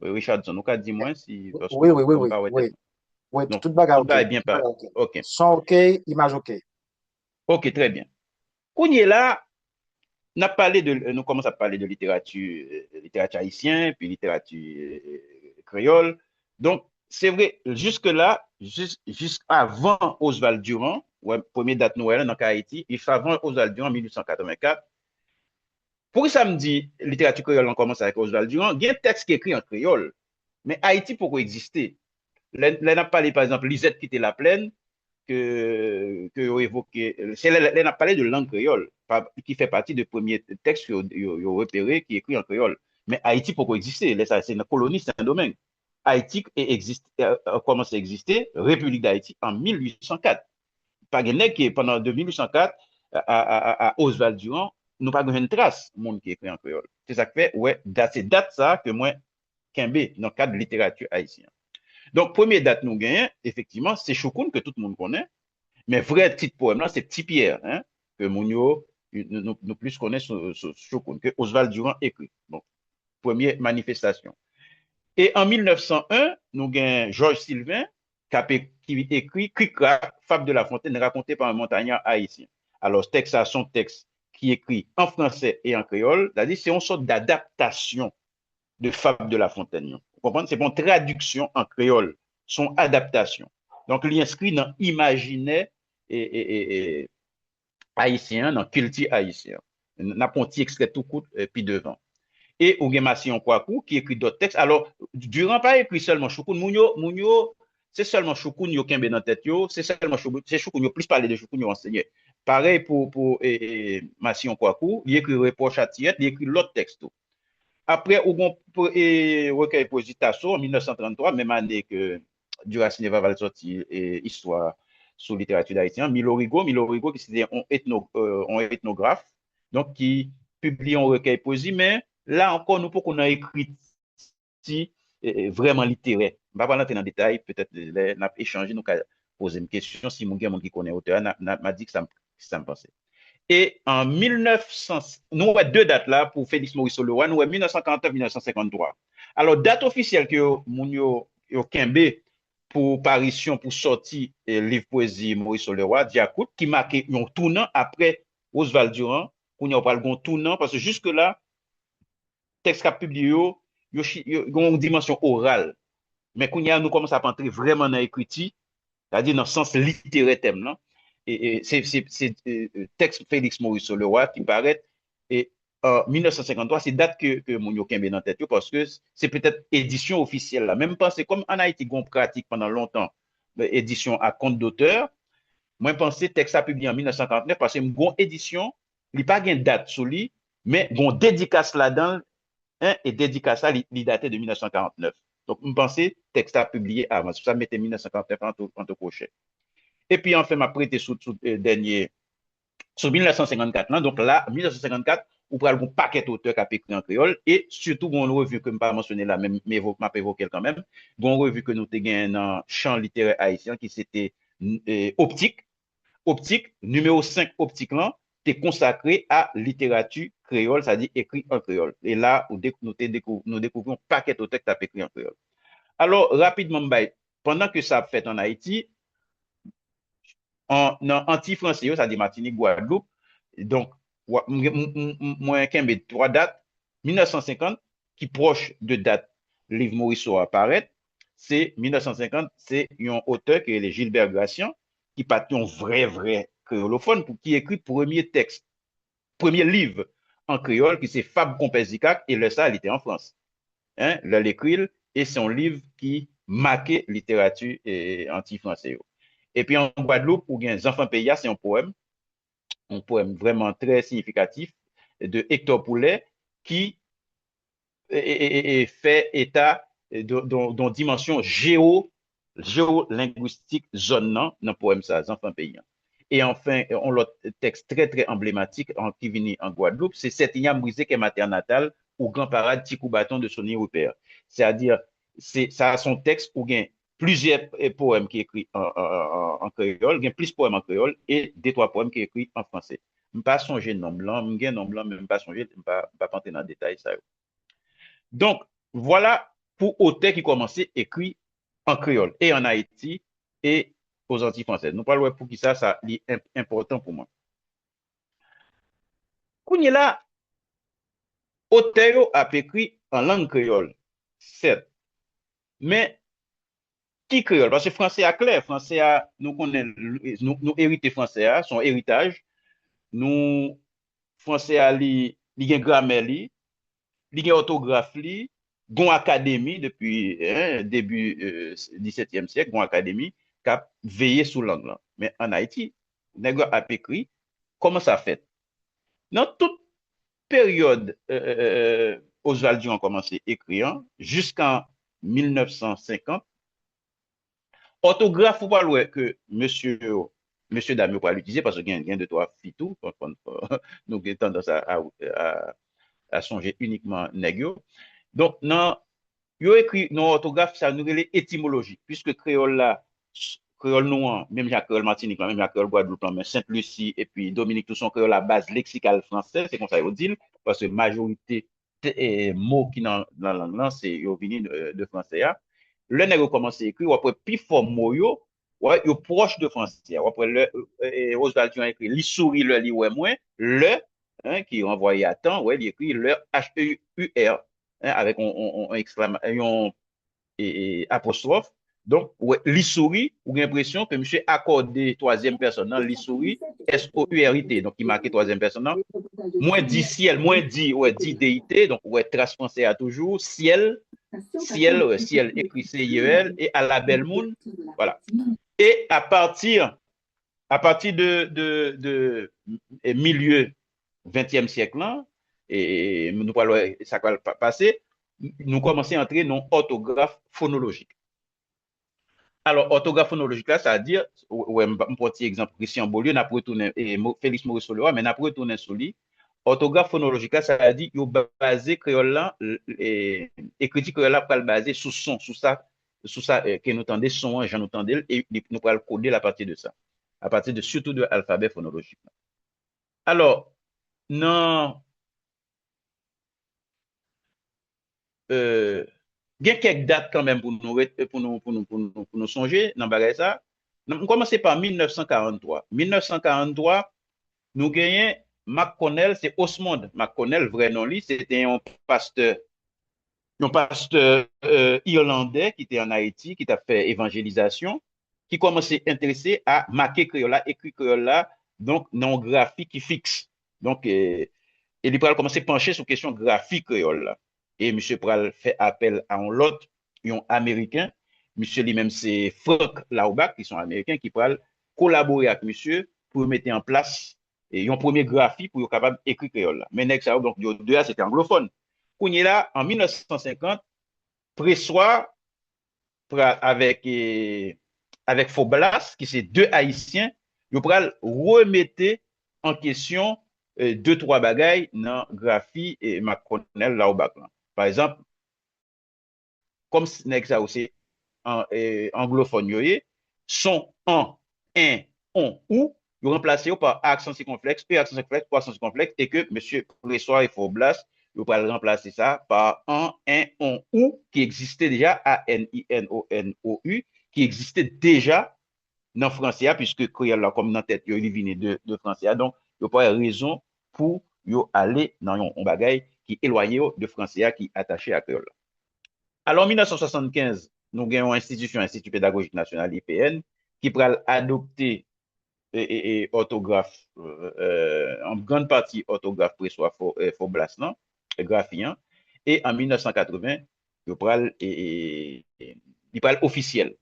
Richardson, ou ka di mwen si, paske Wi, wi, wi, m wi, pa wè wi. tit lan. Wi, Donk, tout bagay tout ok. bagay byen Tout pa. bagay ok. Ok. Son ok, imaj ok. Ok, trè byen. Kounye la, n ap pale de, nou kòmanse ap pale de literati, e, literati ayisyen, pi literati, e, kreyòl. Donk, se vre, jiske la, jis, jis avan Oswald Durand, wè, premye dat nou wè la nan ka Ayiti, jis avan Oswald Durand, mil uit san katrevenkat, poukisa m di literati kreyòl lan kòmanse avèk Oswald Durand? Gen tèks ki ekri an kreyòl, men Ayiti poko egziste. Lè, lè n ap pale, pa egzanp, Lizèt kite Laplèn, ke, ke yo evoke, se lè, lè n ap pale de lang kreyòl, pa, ki fè pati de premye tèks yo, yo, yo repere ki ekri an kreyòl. Men Ayiti poko egziste, lè sa, se nan koloni Sendomeng. Ayiti e egziste, e, e, kòmanse egziste, Repiblik Dayiti, an mil uit san kat. Pa gen nèg ki, pandan de mil uit san kat a, a, a, a, a Oswald Durand, nou pa gen jwenn tras moun ki ekri an kreyòl. Se sa k fè, wè, dat, se dat sa ke mwen kenbe nan kad literati ayisyen. Donk, premye dat nou genyen, efektivman, se Choukoun ke tout moun konnen, men vrè tit powèm lan, se Ti Pyè, en, ke moun yo, nou, nou, nou plis konnen sou, sou Choukoun, ke Oswald Durand ekri. Donk, premye manifestasyon. E an mil nèf san en, nou gen Georges Sylvain, k ap ek-, ki ekri Krik Krak, Fable de La Fontaine, raconté par un montagnard haïtien. Alò, tèks sa, se yon tèks ki ekri an fransè e an kreyòl, sètadi se yon sòt dadaptasyon de Fable de La Fontaine yo. Ou konprann? Se pa yon tradiksyon an kreyòl, se yon adaptasyon. Donk, li enskri nan imajinè e, e, e, e, ayisyen an, nan kilti ayisyen an. N ap pran yon ti ekstrè tou kout, e, pi devan. E ou gen Massillon Coicou ki ekri dòt tèks. Alò, Durand pa ekri sèlman Choukoun. Moun yo, moun yo, se sèlman Choukoun yo kenbe nan tèt yo, se sèlman Choukoun, se Choukoun, yo plis pale de Choukoun, yo ansenye. Parèy pou, pou e, e, Massillon Coicou, li ekri Repwòch a Tiyèt, li ekri lòt tèks tou. Apre, ou gon po-, e, rekèy pwezi Tasso an mil nèf san tranntwa, menm ane ke Duraciné Vaval sòti, e, istwa sou literati dayiti an, Milo Rigaud, Milo Rigaud ki se te yon etno-, e, yon etnograf, donk ki pibliye yon rekèy pwezi, men la ankò, nou poko nan ekriti, e, e, vrèman literè. M pa pral antre nan detay, petèt lè n ap echanje, nou ka poze m kesyon, si moun gen moun ki konnen otè a, n a, n a, m a di sa m, sa m panse. E an mil nèf san, nou wè de dat la pou Félix Morisseau-Leroy, nou wè mil nèf san karant nèf, mil nèf san senkanntwa. Alò, dat ofisyèl ke yo, moun yo, yo kenbe pou parisyon, pou sòti, e, liv pwezi Morisseau-Leroy, Dyakout, ki make yon tounan apre Oswald Durand. Kounye a, ou pral gon tounan, paske jiske la, tèks k ap pibliye yo, yo, chi-, yo gen yon dimansyon oral. Men kounye a, nou kòmanse ap antre vrèman nan ekriti, sètadi nan sans literè tèm lan. E, e, se, se, se, e, e, tèks Félix Morisseau-Leroy ki parèt, e, an mil nèf san senkanntwa, se dat ke, ke moun yo kenbe nan tèt yo, paske se petèt edisyon ofisyèl la. Men m panse, kòm ann Ayiti, gen yon pratik pandan lontan, e, edisyon à compte d'auteur, mwen panse tèks la pibliye an mil nèf san karant nèf, paske m gen yon edisyon, li pa gen dat sou li, men gen yon dedikas ladan l, en, e dedikas la, li, li date de mil nèf san karant nèf. Donk, m panse tèks la pibliye avan. Se pou sa m mete mil nèf san karant nèf an tou, an tou kwochè. Epi, anfen, m ap rete sou, sou, e, dènye, sou mil nèf san senkannkat lan. Donk, la, mil nèf san senkannkat, ou pral gen yon pakèt otè k ap ekri an kreyòl, e sitou gen yon revi ke m pa mansyone la, men m evo-, m ap evoke l kanmenm. Gen yon revi ke nou te genyen nan chan literè ayisyen, ki se te, e, Optik. Optik, nimewo senk Optik lan, te konsakre a literati kreyòl, sètadi ekri an kreyòl. E la, ou dek-, nou te dekou-, nou dekouvri yon pakèt otè k t ap ekri an kreyòl. Alò, rapidman, m bay, pandan ke sa ap fèt ann Ayiti, an, nan Antiy Franse yo, sètadi Matinik, Gwadloup, donk, wa-, m, m, m, m, mwen kenbe twa dat, mil nèf san senkant, ki pwòch de dat liv Morisseau a parèt, se mil nèf san senkant, se yon otè ki rele Gilbert Gracian, ki pa t yon vrè, vrè kreyolofòn, pou ki ekri premye tèks, premye liv an kreyòl, ki se Fab Konpè Zikak, e lè sa a, li te an Frans. En, lè l ekri l, e se yon liv ki make literati, e, Antiy Franse yo. Epi an Gwadloup, ou gen Zanfan Peyi a, se yon powèm, yon powèm vrèman trè siyifikatif de Hector Poulet, ki, e, e, e, e, fè eta, e, de, de, de yon dimansyon jewo, jewolengwistik zòn nan, nan powèm sa, Zanfan Peyi an. E anfen, yon lòt tèks trè, trè anblematik an, ki vini an Gwadloup, se Sèt Inyam brize kè matè natal ou gran parad ti kou baton de Sonny Rupert. Sètadi, se, sa se yon tèks ou gen plizyè eh, powèm ki ekri an, an, an, an kreyòl, gen plis powèm an kreyòl e de twa powèm ki ekri an franse. M pa sonje nonm lan, m gen nonm lan, men m pa sonje, m pa, m pa antre nan detay sa yo. Donk, vwala pou otè ki kòmanse ekri an kreyòl e ann Ayiti e Ozantiy Fransèz. Nou pral wè poukisa sa li enpòtan pou mwen. Kounye la, otè yo ap ekri an lang kreyòl, sèt, men ki kreyòl? Paske franse a klè, franse a, nou konnen, nou, nou erite franse a, se yon eritaj. Nou, franse a, li, li gen gramè li, li gen òtograf li, gen yon akademi depi eh, debi eh, disètyèm syèk, gen yon akademi k ap veye sou lang lan. Men ann Ayiti, nèg yo ap ekri, kòman sa fèt? Nan tout peryòd eh, eh, eh, Oswald Durand kòmanse ekri an, jiska mil nèf san senkant, òtograf ou pral wè ke mesye yo, mesye dam yo pral itilize, paske gen, gen de twa fi tou, nou gen tandans a, a, a, a sonje inikman nèg yo. Donk, nan, yo ekri nan òtograf sa nou rele etimolojik, piske kreyòl la, kreyòl nou an, menm jan ak kreyòl Matinik lan, menm jan ak kreyòl Gwadloup lan, men Sent Lisi epi Dominik tou se yon kreyòl a baz leksikal fransè, se konsa yo di l, paske majorite te- eh, mo ki nan, nan lang lan, se yo vini de, de franse a. Lè nèg yo kòmanse ekri, w ap wè pifò mo yo, w ap wè yo pwòch de franse a. W ap wè lè eh, Oswald Durand ekri, li souri lè li wè mwen, lè, hein, ki ranvwaye a tan, wè, li ekri lè, H E U R, hein, avèk yon, yon, yon, yon eksklama- yon e, e, apostwòf. Donk, wè, li souri, ou gen enpresyon ke misye akòde twazyèm pèsòn nan, li souri, S O U R I T, donk ki make twazyèm pèsòn nan. Mwen di syèl, mwen di, wè, di D I T, donk, wè, tras franse a toujou, syèl, syèl, wè, syèl, ekri C Y E L, e a la bèl moun, vwala. E apati, apati de, de, de e milye ventyèm syèk lan, e nou pral wè sa k pral pa- pase, nou kòmanse antre nan òtograf fonolojik. Alò, òtograf fonolojik la, sa di, wè, m pran ti egzanp Christian Beaulieu, n ap retounen, e Mo- Félix Maurice Follerat, men n ap retounen sou li. Òtograf fonolojik la, sa di, yo baze kreyòl la, e, ekriti kreyòl la pral baze sou son, sou sa, sou sa e, ke nou tande, son an, jan nou tande l, e li- nou pral kode l apati de sa. Apati de, sitou de alfabè fonolojik la. Alò, nan, euh, gen kèk dat kanmenm pou nou, ret- pou nou, pou nou, pou nou, pou nou sonje nan bagay sa. Nan- M kòmanse pa mil nèf san karant twa. Mil nèf san karant twa, nou genyen McConnell, se Osmond McConnell, vrè non li, se te yon pastè, yon pastè euh, irlandè ki te ann Ayiti, ki t ap fè evanjelizasyon, ki kòmanse enterese a make kreyòl la, ekri kreyòl la, donk nan yon grafi ki fiks. Donk, e, e li pral kòmanse panche sou kesyon grafi kreyòl la. E misye pral fè apèl a yon lòt, yon Ameriken. Misye li menm se Frank Laubach, ki se yon Ameriken, ki pral kolabore ak misye pou yo mete an plas e, yon premye grafi pou yo kapab ekri kreyòl la. Men nèg sa yo, donk, yo de a, se te anglofòn. Kounye la, an mil nèf san senkant, Preswa pra- avèk, e, avèk Faublas, ki se de Ayisyen, yo pral remete an kesyon e, de twa bagay nan grafi e, McConnell Laubach lan. Pa egzanp, kòm s- nèg sa yo se an- e, anglofòn yo ye, son an, en, on, ou, yo ranplase yo pa a aksan sikonflèks, e aksan sikonflèks, o aksan sikonflèks, e ke mesye Preswa e Faublas, yo pral ranplase sa pa an, en, on, ou, ki egziste deja, A N I N O N O U, ki egziste deja nan franse a, piske kreyòl la, kòm nan tèt yo, li vini de, de franse a. Donk, yo pa wè rezon pou yo ale nan yon, yon bagay ki elwaye yo de franse a, ki atache a kreyòl la. Alò, mil nèf san swasannkenz, nou gen yon enstitisyon, Enstiti Pedagojik Nasyonal, I P N, ki pral adopte e, e, e, òtograf, e, e, an grann pati òtograf Preswa Fo- e, Faublas lan, e, grafi an. E an mil nèf san katreven, yo pral, e, e, e, li pral ofisyèl.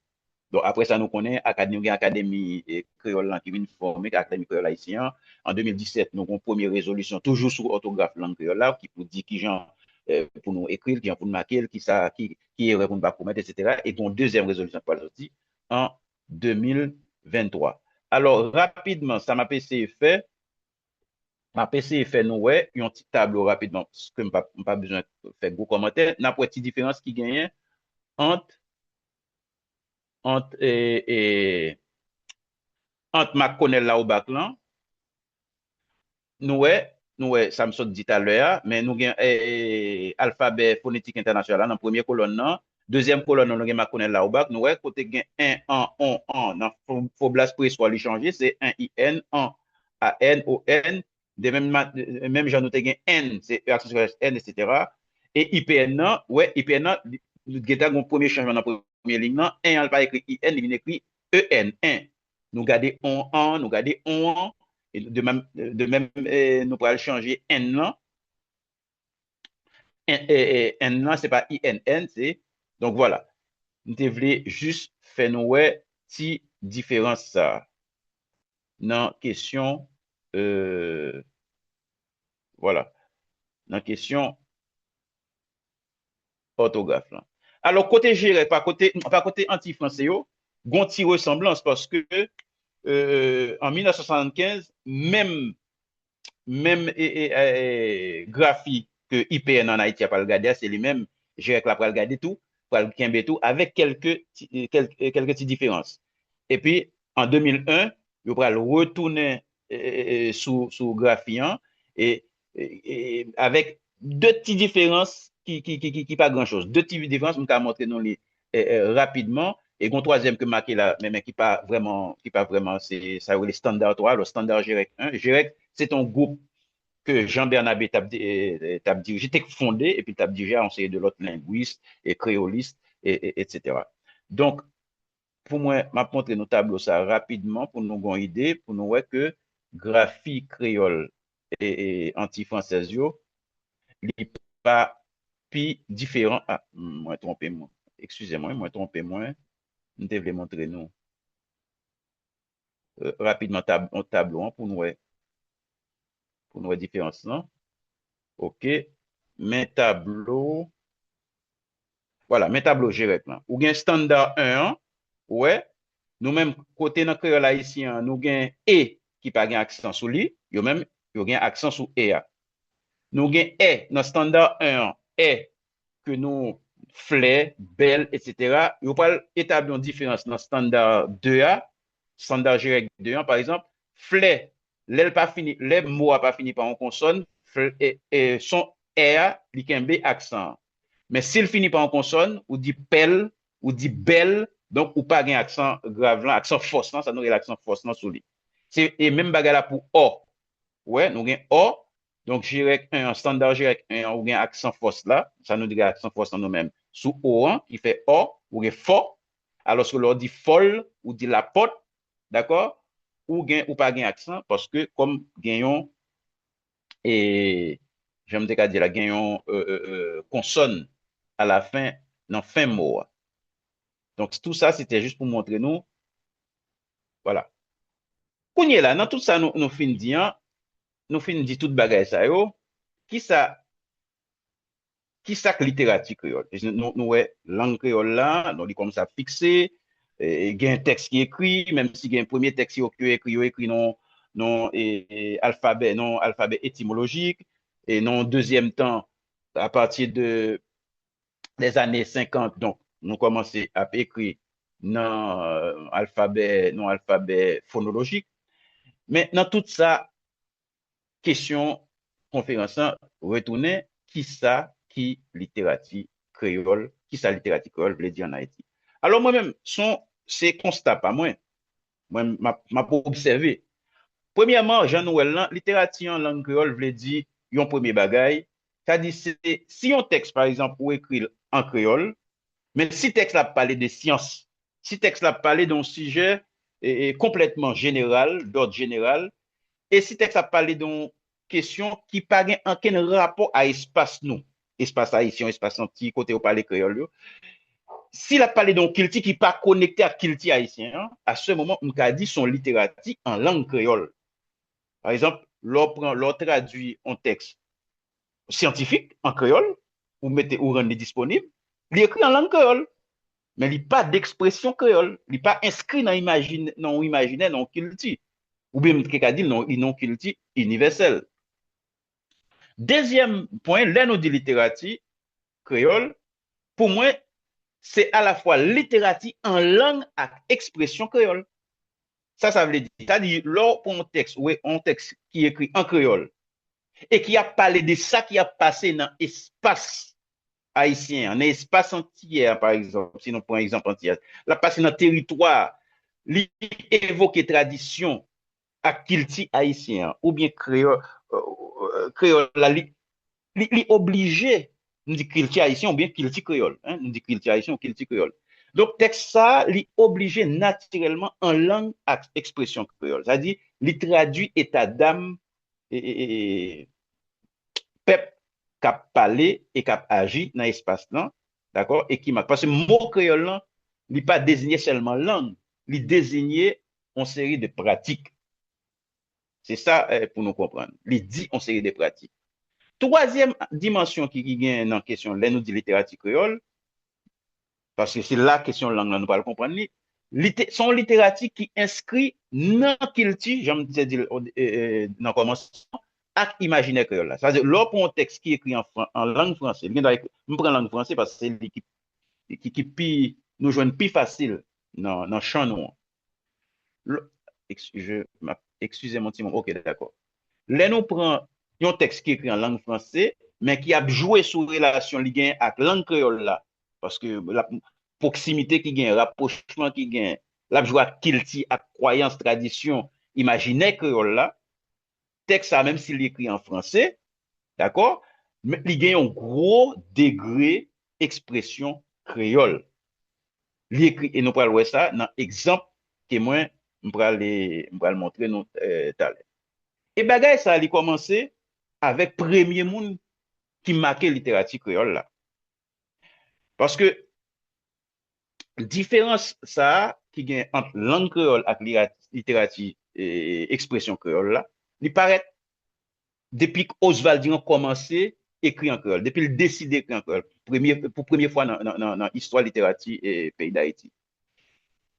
Donk, apre sa, nou konnen akad- nou gen Akademi e, Kreyòl lan ki vin fòme, Akademi Kreyòl Ayisyen an. An de mil disèt, nou gen yon premye rezolisyon toujou sou òtograf lang kreyòl la, ki pou di kijan e, pou nou ekri l, kijan pou nou make l, ki sa, ki, ki erè pou nou pa komèt, etsetera. E gen yon dezyèm rezolisyon ki pral soti an de mil venntwa. Alò, rapidman, sa m ap eseye fè, m ap eseye fè nou wè yon ti tablo rapidman, paske m pa, m pa bezwen fè gwo kòmantè. N ap wè ti diferans ki genyen ant, ant, e, e, ant McConnell Laubach lan, nou wè, nou wè sa m sot di talè a, men nou gen, e, e, alfabè fonetik entènasyonal la nan premye kolòn nan. Dezyèm kolòn nan, nou gen McConnell Laubach. Nou wè kote gen en, an, on, an. Nan fo-, foblas preswa, li chanje, se en, I N, an, A N, O N. De menm, ma- de menm jan nou te gen N, se E aksan sirkilye S, N, etsetera. E I P N nan, wè, I P N nan, li- nou gentan gen yon premye chanjman nan premye liy nan. En an, li pa ekri I N, li vin ekri E N, en. Nou gade on an, nou gade on an. E de menm, de menm, e, nou pral chanje N nan. N, e, e, N nan, se pa I N N, se. Donk, vwala. M te vle jis fè nou wè ti diferans sa a nan kesyon, e, vwala, nan kesyon òtograf lan. Alò, kote Jerèk, pa kote, pa kote anti franse yo, gon ti resanblans paske, e, an mil nèf san swasannkenz, menm, menm, e, e, e, grafi ke I P N an Ayiti a pral gade a, se li menm Jerèk la pral gade tou, pral kenbe tou, avèk kèlke ti, e, kèl-, e, kèlke ti diferans. Epi, an de mil en, yo pral retounen, e, e, e, sou, sou grafi an, e, e, e, avèk de ti diferans ki, ki, ki, ki, ki pa gran choz. De ti diferans, m ka montre nou li, e, e, rapidman. E gon twazyèm ke m make la, men, men ki pa vrèman, ki pa vrèman, se sa yo rele standard twa, alò standard Jerèk en. Jerèk, se te yon gwoup ke Jean Bernabe t ap di-, e, e, t ap dirije, te fondé, epi l t ap dirije a yon seri de lòt lengwis, e kreyolis, e, e, etsetera. Donk, pou mwen, m ap montre nou tablo sa rapidman pou nou gon ide, pou nou wè ke grafi kreyòl e, e anti fransèz yo, li pa pi diferan. A, mwen twonpe mwen. Eskize mwen, mwen twonpe mwen. M te vle montre nou, e, rapidman tab-, tablo an pou nou wè, pou nou wè diferans lan. Ok. Men tablo, vwala, men tablo Jerèk lan. Ou gen standard un an, ou wè, nou menm kote nan kreyòl ayisyen an, nou gen e ki pa gen aksan sou li, yo menm, yo gen aksan sou e a. Nou gen è nan standard un an, è ke nou, flè, bèl, etsetera. Yo pral etabli yon diferans nan standard de a, standard Jerèk de an, pa egzanp, flè, lè l pa fini, lè mo a pa fini pa yon konsòn, fl-, e, e, son è a, li kenbe aksan an. Men si l fini pa yon konsòn, ou di pèl, ou di bèl, donk ou pa gen aksan grav lan, aksan fòs lan, sa nou rele aksan fòs lan sou li. Se, e menm bagay la pou ò. Ou wè, nou gen ò, donk Jerèk en an, standard Jerèk en an, ou gen aksan fòs la, sa nou di gen aksan fòs lan nou menm. Sou o an, ki fè ò, ou gen fò, alòske lè w di fòl, ou di lapòt, dakò? Ou gen, ou pa gen aksan, paske kòm gen yon, e, jan m te ka di la, gen yon, e, e, e, konsòn alafen, nan fen mo a. Donk, tou sa, se te jis pou montre nou, vwala. Kounye la, nan tout sa nou, nou fin di an, nou fin di tout bagay sa yo, kisa, kisa k literati kreyòl? Nou, nou, nou wè lang kreyòl la, donk li kòmanse ap fikse, e, gen tèks ki ekri, menm si gen premye tèks yo, yo ekri, yo ekri nan, nan, e, e, alfabè, nan alfabè etimolojik, e nan dezyèm tan, apati de lèzane senkant, donk, nou kòmanse ap ekri nan, e, alfabè, nan alfabè fonolojik. Men nan tout sa, kesyon konferans lan retounen, kisa ki literati kreyòl, kisa literati kreyòl vle di ann Ayiti? Alò, mwen menm, se yon, se konsta pa mwen. Mwen, m ap, m ap obsève. Premyèman, jan nou wè l lan, literati an lang kreyòl vle di yon premye bagay. Sa di, se, si yon tèks, pa egzanp, ou ekri l an kreyòl, men si tèks la ap pale de syans, si tèks la ap pale de yon sijè, e, e, konplètman jeneral, d'ordre général, e si tèks la ap pale de yon kesyon ki pa gen ankenn rapò a espas nou, espas ayisyen, espas Antiy, kote yo pale kreyòl yo, si l ap pale de yon kilti ki pa konekte ak kilti ayisyen an, à ce moment, m ka di se yon literati an lang kreyòl. Pa egzanp, lè w pran, lè w tradui yon tèks syantifik an kreyòl, ou mete, ou rann li disponib, li ekri an lang kreyòl. men li pa dekspresyon kreyòl, li pa enskri nan imajin, nan yon imajinè, nan yon kilti. Oubyen m te ka di l nan, nan yon kilti inivèsèl. Dezyèm pwen, lè nou di literati kreyòl, pou mwen, se alafwa literati an lang ak ekspresyon kreyòl. Sa sa vle di? Sa di, lè w pran yon tèks, ou yon tèks ki ekri an kreyòl, e ki ap pale de sa ki ap pase nan espas ayisyen an, nan espas antiyè a, pa egzanp, si nou pran egzanp antiyè, l ap pase nan teritwa, li evoke tradisyon ak kilti ayisyen an, oubyen kreyòl, kreyòl la, li, li, li oblije, m di kilti ayisyen oubyen kilti kreyòl, en, m di kilti ayisyen ou kilti kreyòl. Donk, tèks sa a, li oblije natirèlman an lang ak ekspresyon kreyòl. Sa di, li tradui eta dam e, e, e, pèp k ap pale e k ap aji nan espas lan, dakò? E ki mak. Paske mo kreyòl lan, li pa deziye sèlman lang, li deziye yon seri de pratik. Se sa, eh, pou nou konprann. Li di yon seri de pratik. Twazyèm dimansyon ki, ki gen nan kesyon lè nou di literati kreyòl, paske se la kesyon lang lan nou pral konprann li. Lite, se yon literati ki enskri nan kilti, jan m te di l, eh, eh, nan kòmansman, ak imajinè kreyòl la. Sa vle di, lè w pran yon tèks ki ekri an, fran- an lang franse, li gen dwa ekri, m pran lang franse paske se li ki, ki, ki pi, nou jwenn pi fasil nan, nan chan nou an. Lè- ex- je- m ap- Eskize m yon ti moman. Ok, dakò. Lè nou pran yon tèks ki ekri an lang franse, men ki ap jwe sou relasyon li genyen ak lang kreyòl la, paske l ap, pwoksimite ki genyen, rapwochman ki genyen, l ap jwe ak kilti, ak kwayans, tradisyon, imajinè kreyòl la, tèks sa, menm si li ekri an franse, dakò, men li gen yon gwo degre ekspresyon kreyòl. Li ekri, e nou pral wè sa nan egzanp ke mwen, m pral, m pral montre nou, eh, talè. E bagay sa, li kòmanse avèk premye moun ki make literati kreyòl la. Paske diferans sa a ki gen ant lang kreyòl ak lira- literati, eh, ekspresyon kreyòl la, li parèt depi Oswald Durand kòmanse ekri an kreyòl, depi l deside ekri an kreyòl, premye, pou premye fwa nan, nan, nan, nan istwa literati, eh, peyi Dayiti.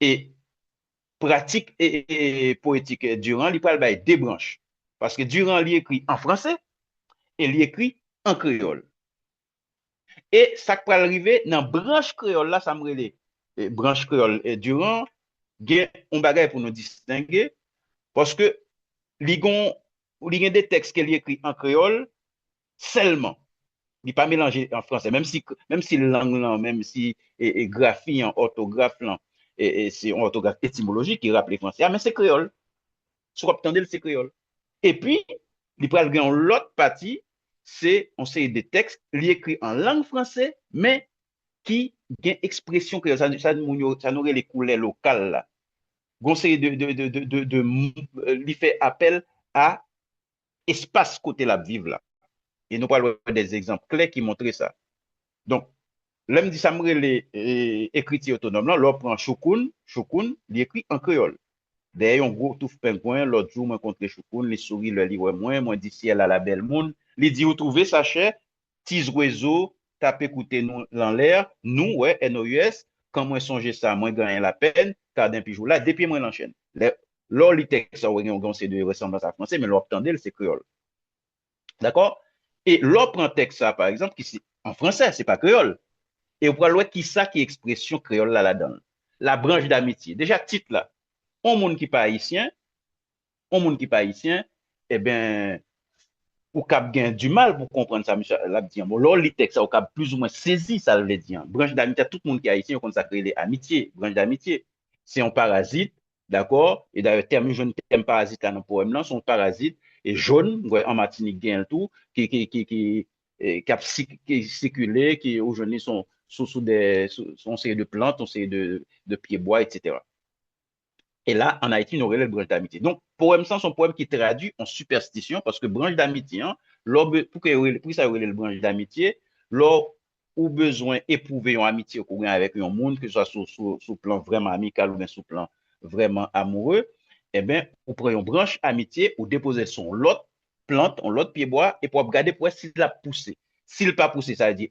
E pratik, eh, eh, powetik, eh, Durand, li pral bay de branch. Paske Durand, li ekri an franse e li ekri an kreyòl. E sa k pral rive nan branch kreyòl la, sa m rele, eh, branch kreyòl, eh, Durand, gen yon bagay pou nou distenge, paske li gon, li gen de tèks ke li ekri an kreyòl sèlman. Li pa melanje an franse, menm si, menm si lang lan, menm si, eh, eh, grafi an, òtograf lan, eh, eh, se yon òtograf etimolojik ki raple franse a, men se kreyòl. Si w ap tande l, se kreyòl. Epi, li pral gen yon lòt pati, se yon seri de tèks, li ekri an lang franse, men ki gen ekspresyon kreyòl. Sa, sa moun yo, sa nou rele koulè lokal la. Gon seri de, de, de, de, de, de m- li fè apèl a espas kote l ap viv la. E nou pral wè de egzanp klè ki montre sa. Donk, lè m di sa, m rele, eh, ekriti otonòm lan, lè w pran Choukoun, Choukoun, li ekri an kreyòl. Dèyè yon gwo touf pengwen, lòt jou, mwen kontre Choukoun, li souri lè li wè mwen, mwen di syèl ala bèl moun. Li di, ou twouve sa chè, ti zwezo, tape koute nou lanlè, nou, wè, N O U S, kan mwen sonje sa, mwen ganyen lapèn, kaden pijou la, de pye mwen nan chèn. Lè, lè w li tèks sa, w wè gen yon seri de resanblans a franse, men lè w ap tande l, se kreyòl. Dakò? E lè w pran tèks sa, pa egzanp, ki se an franse, se pa kreyòl. E w pral wè kisa ki ekspresyon kreyòl la ladan l. La branche d'amitié. Deja, tit la, yon moun ki pa ayisyen, yon moun ki pa ayisyen, eben, ou kab gen dimal pou konprann sa misye l ap di an. Bon, lè w li tèks sa, ou kab plizoumwen sezi sa l vle di an. Branche d'amitié, tout moun ki ayisyen, yo konn sa k rele amitye, branche d'amitié. Se yon parazit, dakò? E dayè, tèm, yo jwenn tèm parazit la nan powèm lan, se yon parazit, e jòn, m kwè an Matinik gen l tou, ki, ki, ki, ki, e, k ap sik- ki sikile, ki ou jwenn li sou, sou, sou de, sou, sou yon seri de plant, yon seri de, de pyebwa, etsetera. E la, an Ayiti, nou rele l branche d'amitié. Donk, powèm sa, se yon powèm ki tradui yon sipèstisyon, paske branche d'amitié an, lè w be- pou ke yo rele- pou sa yo rele l branche d'amitié, lè w ou bezwen epwouve yon amitye ke w gen avèk yon moun, ke swa sou, sou, sou plan vrèman amikal oubyen sou plan vrèman amoure, eben, ou pran yon branch amitye, ou depoze l sou yon lòt plant, yon lòt pyebwa, epi w ap gade pou wè si l ap pouse. Si l pa pouse, sa vle di,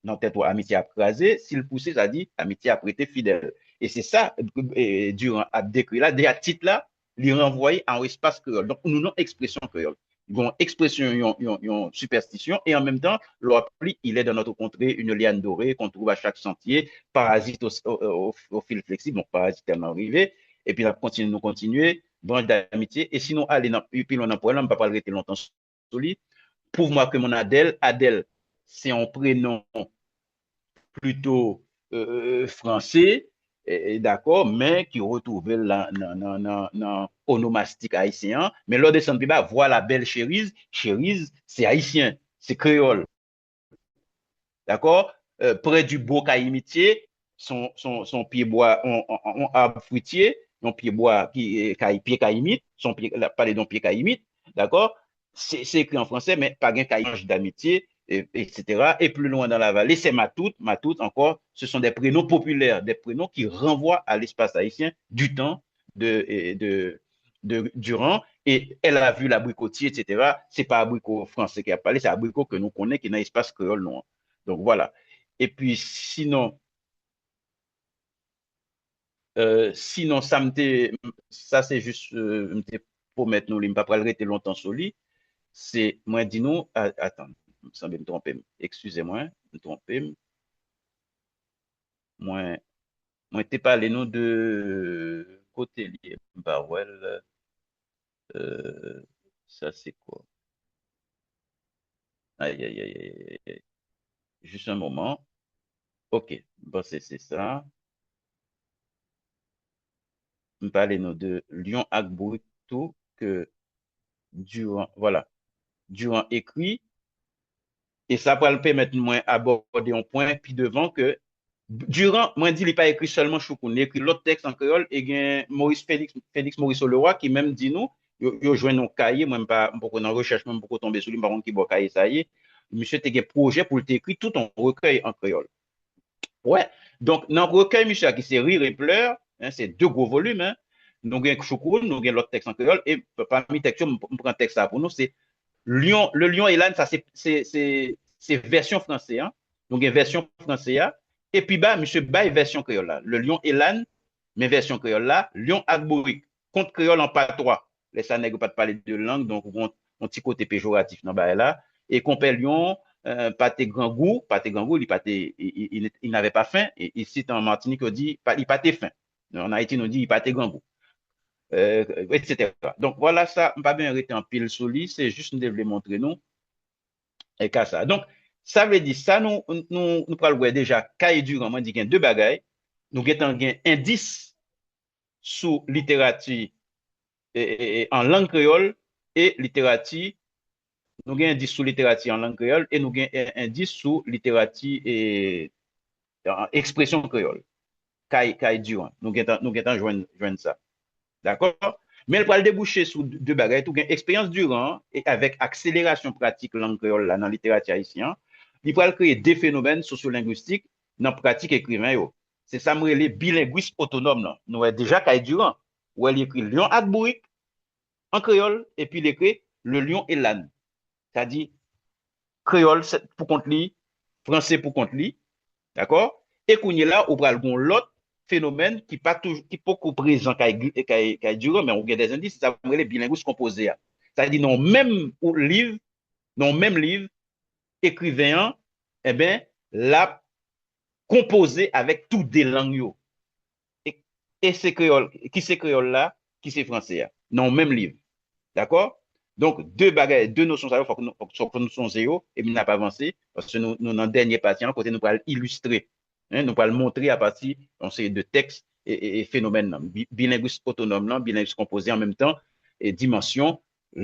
nan tèt ou, amitye ap kraze, si l pouse, sa di amitye ap rete fidèl. E se sa, e, Durand ap dekri la, deja tit la, li ranvwaye a yon espas kreyòl. Donk, nou nan ekspresyon kreyòl. Gon ekspresyon yon, yon, yon sipèstisyon, e an menm tan, lè w ap li, il est dans notre contrée une liane dorée qu'on trouve à chaque sentier, parasite au, au, au, au fil flexible, donk parasitè nan rive, epi n ap kontinye, nou kontinye, branche d'amitié, e si nou ale nan, pi lwen nan pwen an, m pa pral rete lontan sou li. Pour moi que mon Adèle, Adèle, se yon prenon plito, euh, franse, eh, dakò, men ki retwouve l nan, nan, nan, nan, nan onomastik ayisyen an. Men lè w desann pi ba, voilà belle chérize, chérize, se ayisyen, se kreyòl. Dakò? Euh, près du bois Caïmitier, son, son, son pye bwa, on, on, on arbre fruitier, yon pye bwa ki, eh, kay, pye kayimit, son pye, la pale de yon pye kayimit, dakò? Se, se ekri an franse, men pa gen kay branche d'amitié, e, et cetera. Et plus loin dans la vallée, c'est Matout. Matout, encore, ce sont des prénoms populaires, des prénoms qui renvoient à l'espace haïtien du temps de, de, de Durand. Et elle a vu l'abricotier, et cetera. Se pa abriko franse ki ap pale, se abriko ke nou konnen ki nan espas kreyòl nou an. Donk, vwala. Epi, sinon, Euh, sinon, sa m te, sa se jis, euh, m te pwomèt nou li, m pa pral rete lontan sou li. Se, mwen di nou, a, atann, sanble m twonpe m. Eskize mwen, m twonpe m. Mwen, mwen te pale nou de kote li ye, m pa wè l. Euh, sa se kwa? Ay, ay, ay, ay, ay, ay. Jis yon moman. Ok, m panse se sa. M pale nou de Lyon ak Bourik tou ke Durand, vwala, Durand ekri, e sa pral pèmèt mwen abòde yon pwen pi devan ke Durand, mwen di li pa ekri sèlman Choukoun, li ekri lòt tèks an kreyòl, e gen Maurice Félix, Félix Morisseau-Leroy ki menm di nou, yo, yo jwenn yon kaye, mwen m pa, m poko nan rechèch mwen, m poko tonbe sou li, m pa konn ki bò kaye sa ye. Misye te gen pwojè pou l te ekri tout yon rekèy an kreyòl. Wè. Donk, nan rekèy misye a ki se Rire et pleure, hein, se de gwo volim, hein. Nou gen Choukoun, nou gen lòt tèks an kreyòl, e pami tèks yo, m, m pran tèks sa pou nou, se Lion, Le Lion et l'Âne, sa se, se, se, se vèsyon franse, hein. Nou gen vèsyon franse a, e pi ba, misye bay vèsyon kreyòl la. Le Lion et l'Âne, men vèsyon kreyòl la, Lyon ak Bourik, kont kreyòl an patwa. Lè sa, nèg yo pa t pale de lang, donk, ou gon yon ti kote pejoratif nan bagay la. E konpè Lyon, euh, pa te grangou, pa te grangou, li pa te, il, il, il, il n'avait pas faim. E isit an Matinik, yo di, pa, li pa te fen. An Ayiti, nou di, li pa te grangou. Euh, et cetera. Donk, vwala sa, m pa bezwen rete anpil sou li, se jis m te vle montre nou, e ka sa. Donk, sa vle di, sa nou, nou, nou pral wè deja, kay Durand, mwen di gen de bagay, nou gentan gen endis sou literati, e, e, e, an lang kreyòl e literati, nou gen endis sou literati an lang kreyòl e nou gen, e, endis sou literati, e, an ekspresyon kreyòl. Kay, kay Durand. Nou gentan, nou gentan jwenn, jwenn sa. Dakò? Men l pral debouche sou de bagay tou. Gen eksperyans Durand e avèk akselerasyon pratik lang kreyòl la nan literati ayisyen an, li pral kreye de fenomèn sosyolengwistik nan pratik ekriven yo. Se sa m rele bilengwis otonòm nan. Nou wè deja kay Durand, ou wè li ekri Lyon ak Bourik an kreyòl, epi li ekri Le Lion et l'Âne. Sa di, kreyòl se pou kont li, franse pou kont li, dakò? E kounye la, ou pral gon lòt fenomèn ki pa toujou, ki poko prezan kay, kay, kay Durand, men ou gen de endis, se sa m rele bilengwis konpoze a. Sa di, nan menm ou liv, nan menm liv, ekriven an, enben, l ap konpoze avèk tou de lang yo. E, e se kreyòl, ki se kreyòl la, ki se franse a, nan yon menm liv. Dakò? Donk, de bagay, de nosyon sa yo, fòk nou, fòk, fòk nou sonje yo, epi n ap avanse, paske nou, nou nan dènye pati an, kote nou pral ilistre, en, nou pral montre apati yon seri de tèks e, e, e fenomèn nan, bi, bilengwis otonòm nan, bilengwis konpoze an menm tan, e dimansyon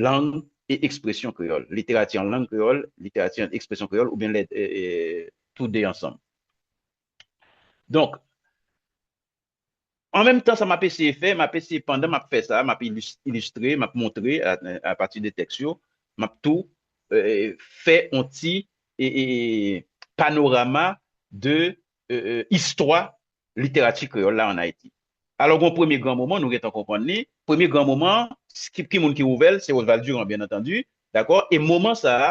lang e ekspresyon kreyòl, literati an lang kreyòl, literati an ekspresyon kreyòl, oubyen lè, e, e, tou de ansanm. Donk, an menm tan, sa m ap eseye fè, m ap eseye, pandan m ap fè sa, m ap ilis-, ilistre, m ap montre a, apati de tèks yo, m ap tou, e, fè yon ti, e, e, panorama de, e, e, istwa literati kreyòl la ann Ayiti. Alò, gon premye gran moman, nou gentan konprann li. Premye gran moman, ki, ki moun ki ouvè l, se Oswald Durand, byen antandi. Dakò? E moman sa a,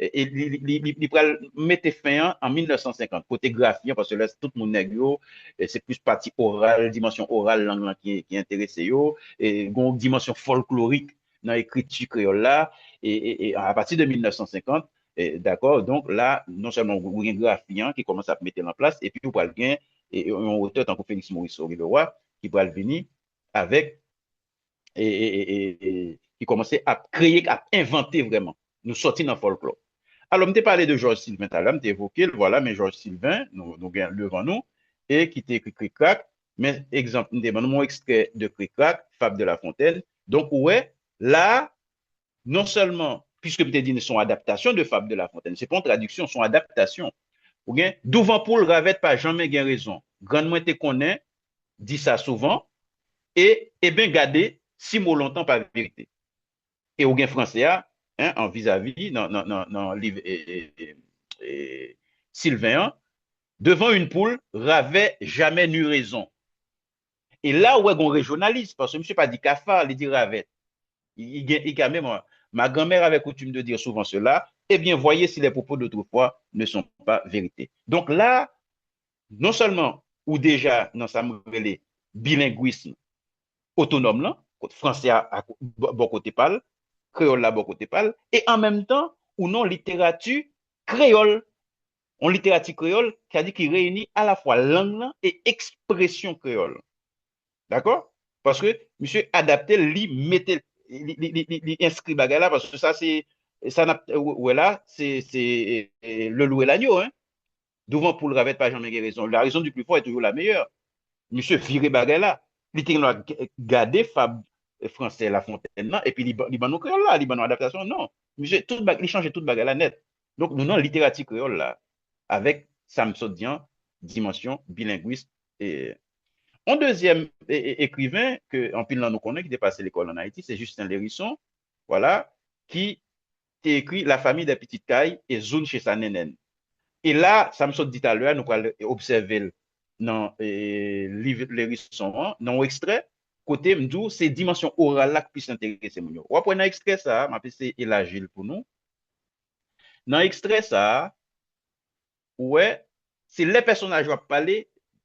e, e li, li, li, li, li pral mete fen an an mil nèf san senkant, kote grafi an, paske lè tout moun nèg yo, e se plis pati oral, dimansyon oral lang lan ki, ki enterese yo, e gen yon dimansyon fòlklorik nan ekriti kreyòl la, e, e, e apati de mil nèf san senkant, e, dakò, donk la, non sèlman ou gen grafi an ki kòmanse ap mete l an plas, epi ou pral gen e, yon otè tankou Félix Maurice Henri Leroy ki pral vini avèk e, e, e, e, e, ki kòmanse ap kreye, ap envante vrèman. Nou sòti nan fòlklò. Alò, m te pale de Georges Sylvain talè, m te evoke l, vwala, men Georges Sylvain, nou, nou gen devan nou, e ki te ekri Krik Krak. Men, egzanp, m te ban nou yon ekstrè de Krik Krak, Fable de La Fontaine. Donk, ou wè, la, non sèlman, piske m te di nou se yon adaptasyon de Fable de La Fontaine, se pa yon tradiksyon, se yon adaptasyon. Ou gen, Douvan poul, ravèt pa janmen gen rezon. Grann mwen te konnen di sa souvan, e, eben, gade, si mo lontan pa verite. E ou gen franse a, en, an vizavi, nan, nan, nan, nan liv e, e, e, e, Sylvain an, Devant une poule, ravait jamais n'eut raison. E la, ou wè gon rejyonalis, paske misye pa di kafa, li di ravèt. Li, li gen, li ka menm, ma grand-mère avait coutume de dire souvent cela, eh bien, voyez si les propos d'autrefois ne sont pas vérité. Donk la, non sèlman ou deja nan sa m rele bilengwism otonòm lan, kot franse a, a bò, bò kote pa l, kreyòl la bò kote pa l, e an menm tan, ou nan literati kreyòl, yon literati kreyòl, sètadi ki reyini alafwa lang lan e ekspresyon kreyòl. Dakò? Paske misye adapte l, li mete, li, li, li, li, li enskri bagay la, paske sa se, sa n ap wè la, se, se, e, e, le loup et l'agneau, hein. Devant poule, ravette pas jamais guérisson. La raison du plus fort est toujours la meilleure. Misye vire bagay la. Li te gen dwa g-, gade fab, e, franse La Fontaine nan, epi li, ba- li ban nou kreyòl la, li ban nou adaptasyon. Non. Misye, tout bag, li chanje tout bagay la nèt. Donk, nou nan literati kreyòl la, avèk sa m sot di an, dimansyon bilengwis. E, yon dezyèm e, e, ekriven ke anpil nan nou konnen ki te pase lekòl ann Ayiti, se Justin Lhérisson, vwala, ki te ekri La famille des petites cailles e Zoun che sa nennenn. E la, sa m sot di talè a, nou pral obsève l nan e, liv Lhérisson an, nan yon ekstrè, kote m di w se dimansyon oral la k plis enterese moun yo. W ap wè nan ekstrè sa a, m ap eseye elaji l pou nou. Nan ekstrè sa a, ou wè, se lè pèsonaj yo ap pale,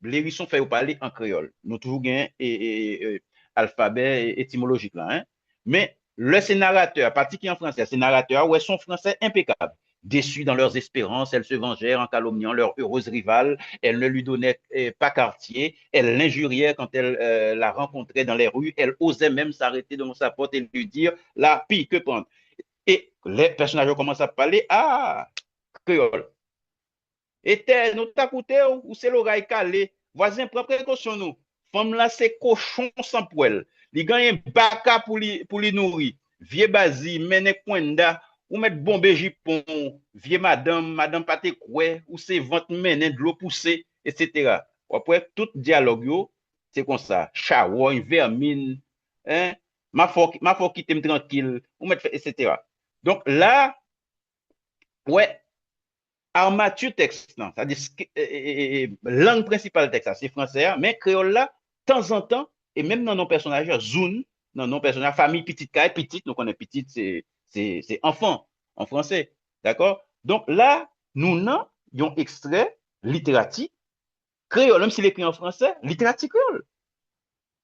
Lhérisson fè yo pale an kreyòl. Nou toujou gen e, e, e, alfabè e, etimolojik la, en. Men, lè se naratè a, pati ki an franse a, se naratè a, ou wè se yon franse enpekab. Déçues dans leurs espérances, elles se vengèrent en calomniant leur heureuse rivale. Elles ne lui donnaient eh, pas quartier. Elles l'injurièrent quand elles euh, la rencontraient dans les rues. Elles osaient même s'arrêter devant sa porte et lui dire, la pis que prendre. E lè pèsonaj yo kòmanse ap pale, a, kreyòl. Etè, nou ta koute w, ou se loray kale. Vwazen, pran prekosyon nou. Fanm la se kochon san pwèl. Li genyen baka pou li, pou li nouri. Vye bazi, mennen kwenda, ou mèt bonbe jipon w. Vye madanm, madanm pa te kwè, ou se vant mennen dlo pouse, etsetera. W ap wè, tout dyalòg yo, se konsa. Chawony, vèmin, en, ma fò, ma fò kite m trankil, ou mèt fè, etsetera. Donk la, wè, armati tèks lan, sa di, e, e, e, e, lang prensipal tèks la, se franse a, men kreyòl la, tanzantan, e menm nan non pèsonaj yo, Zoun, nan non pèsonaj, fami pitit kay, pitit, nou konnen pitit, se, se, se enfant, an franse, dakò? Donk la, nou nan yon ekstrè literati kreyòl, menm si l ekri an franse, literati kreyòl.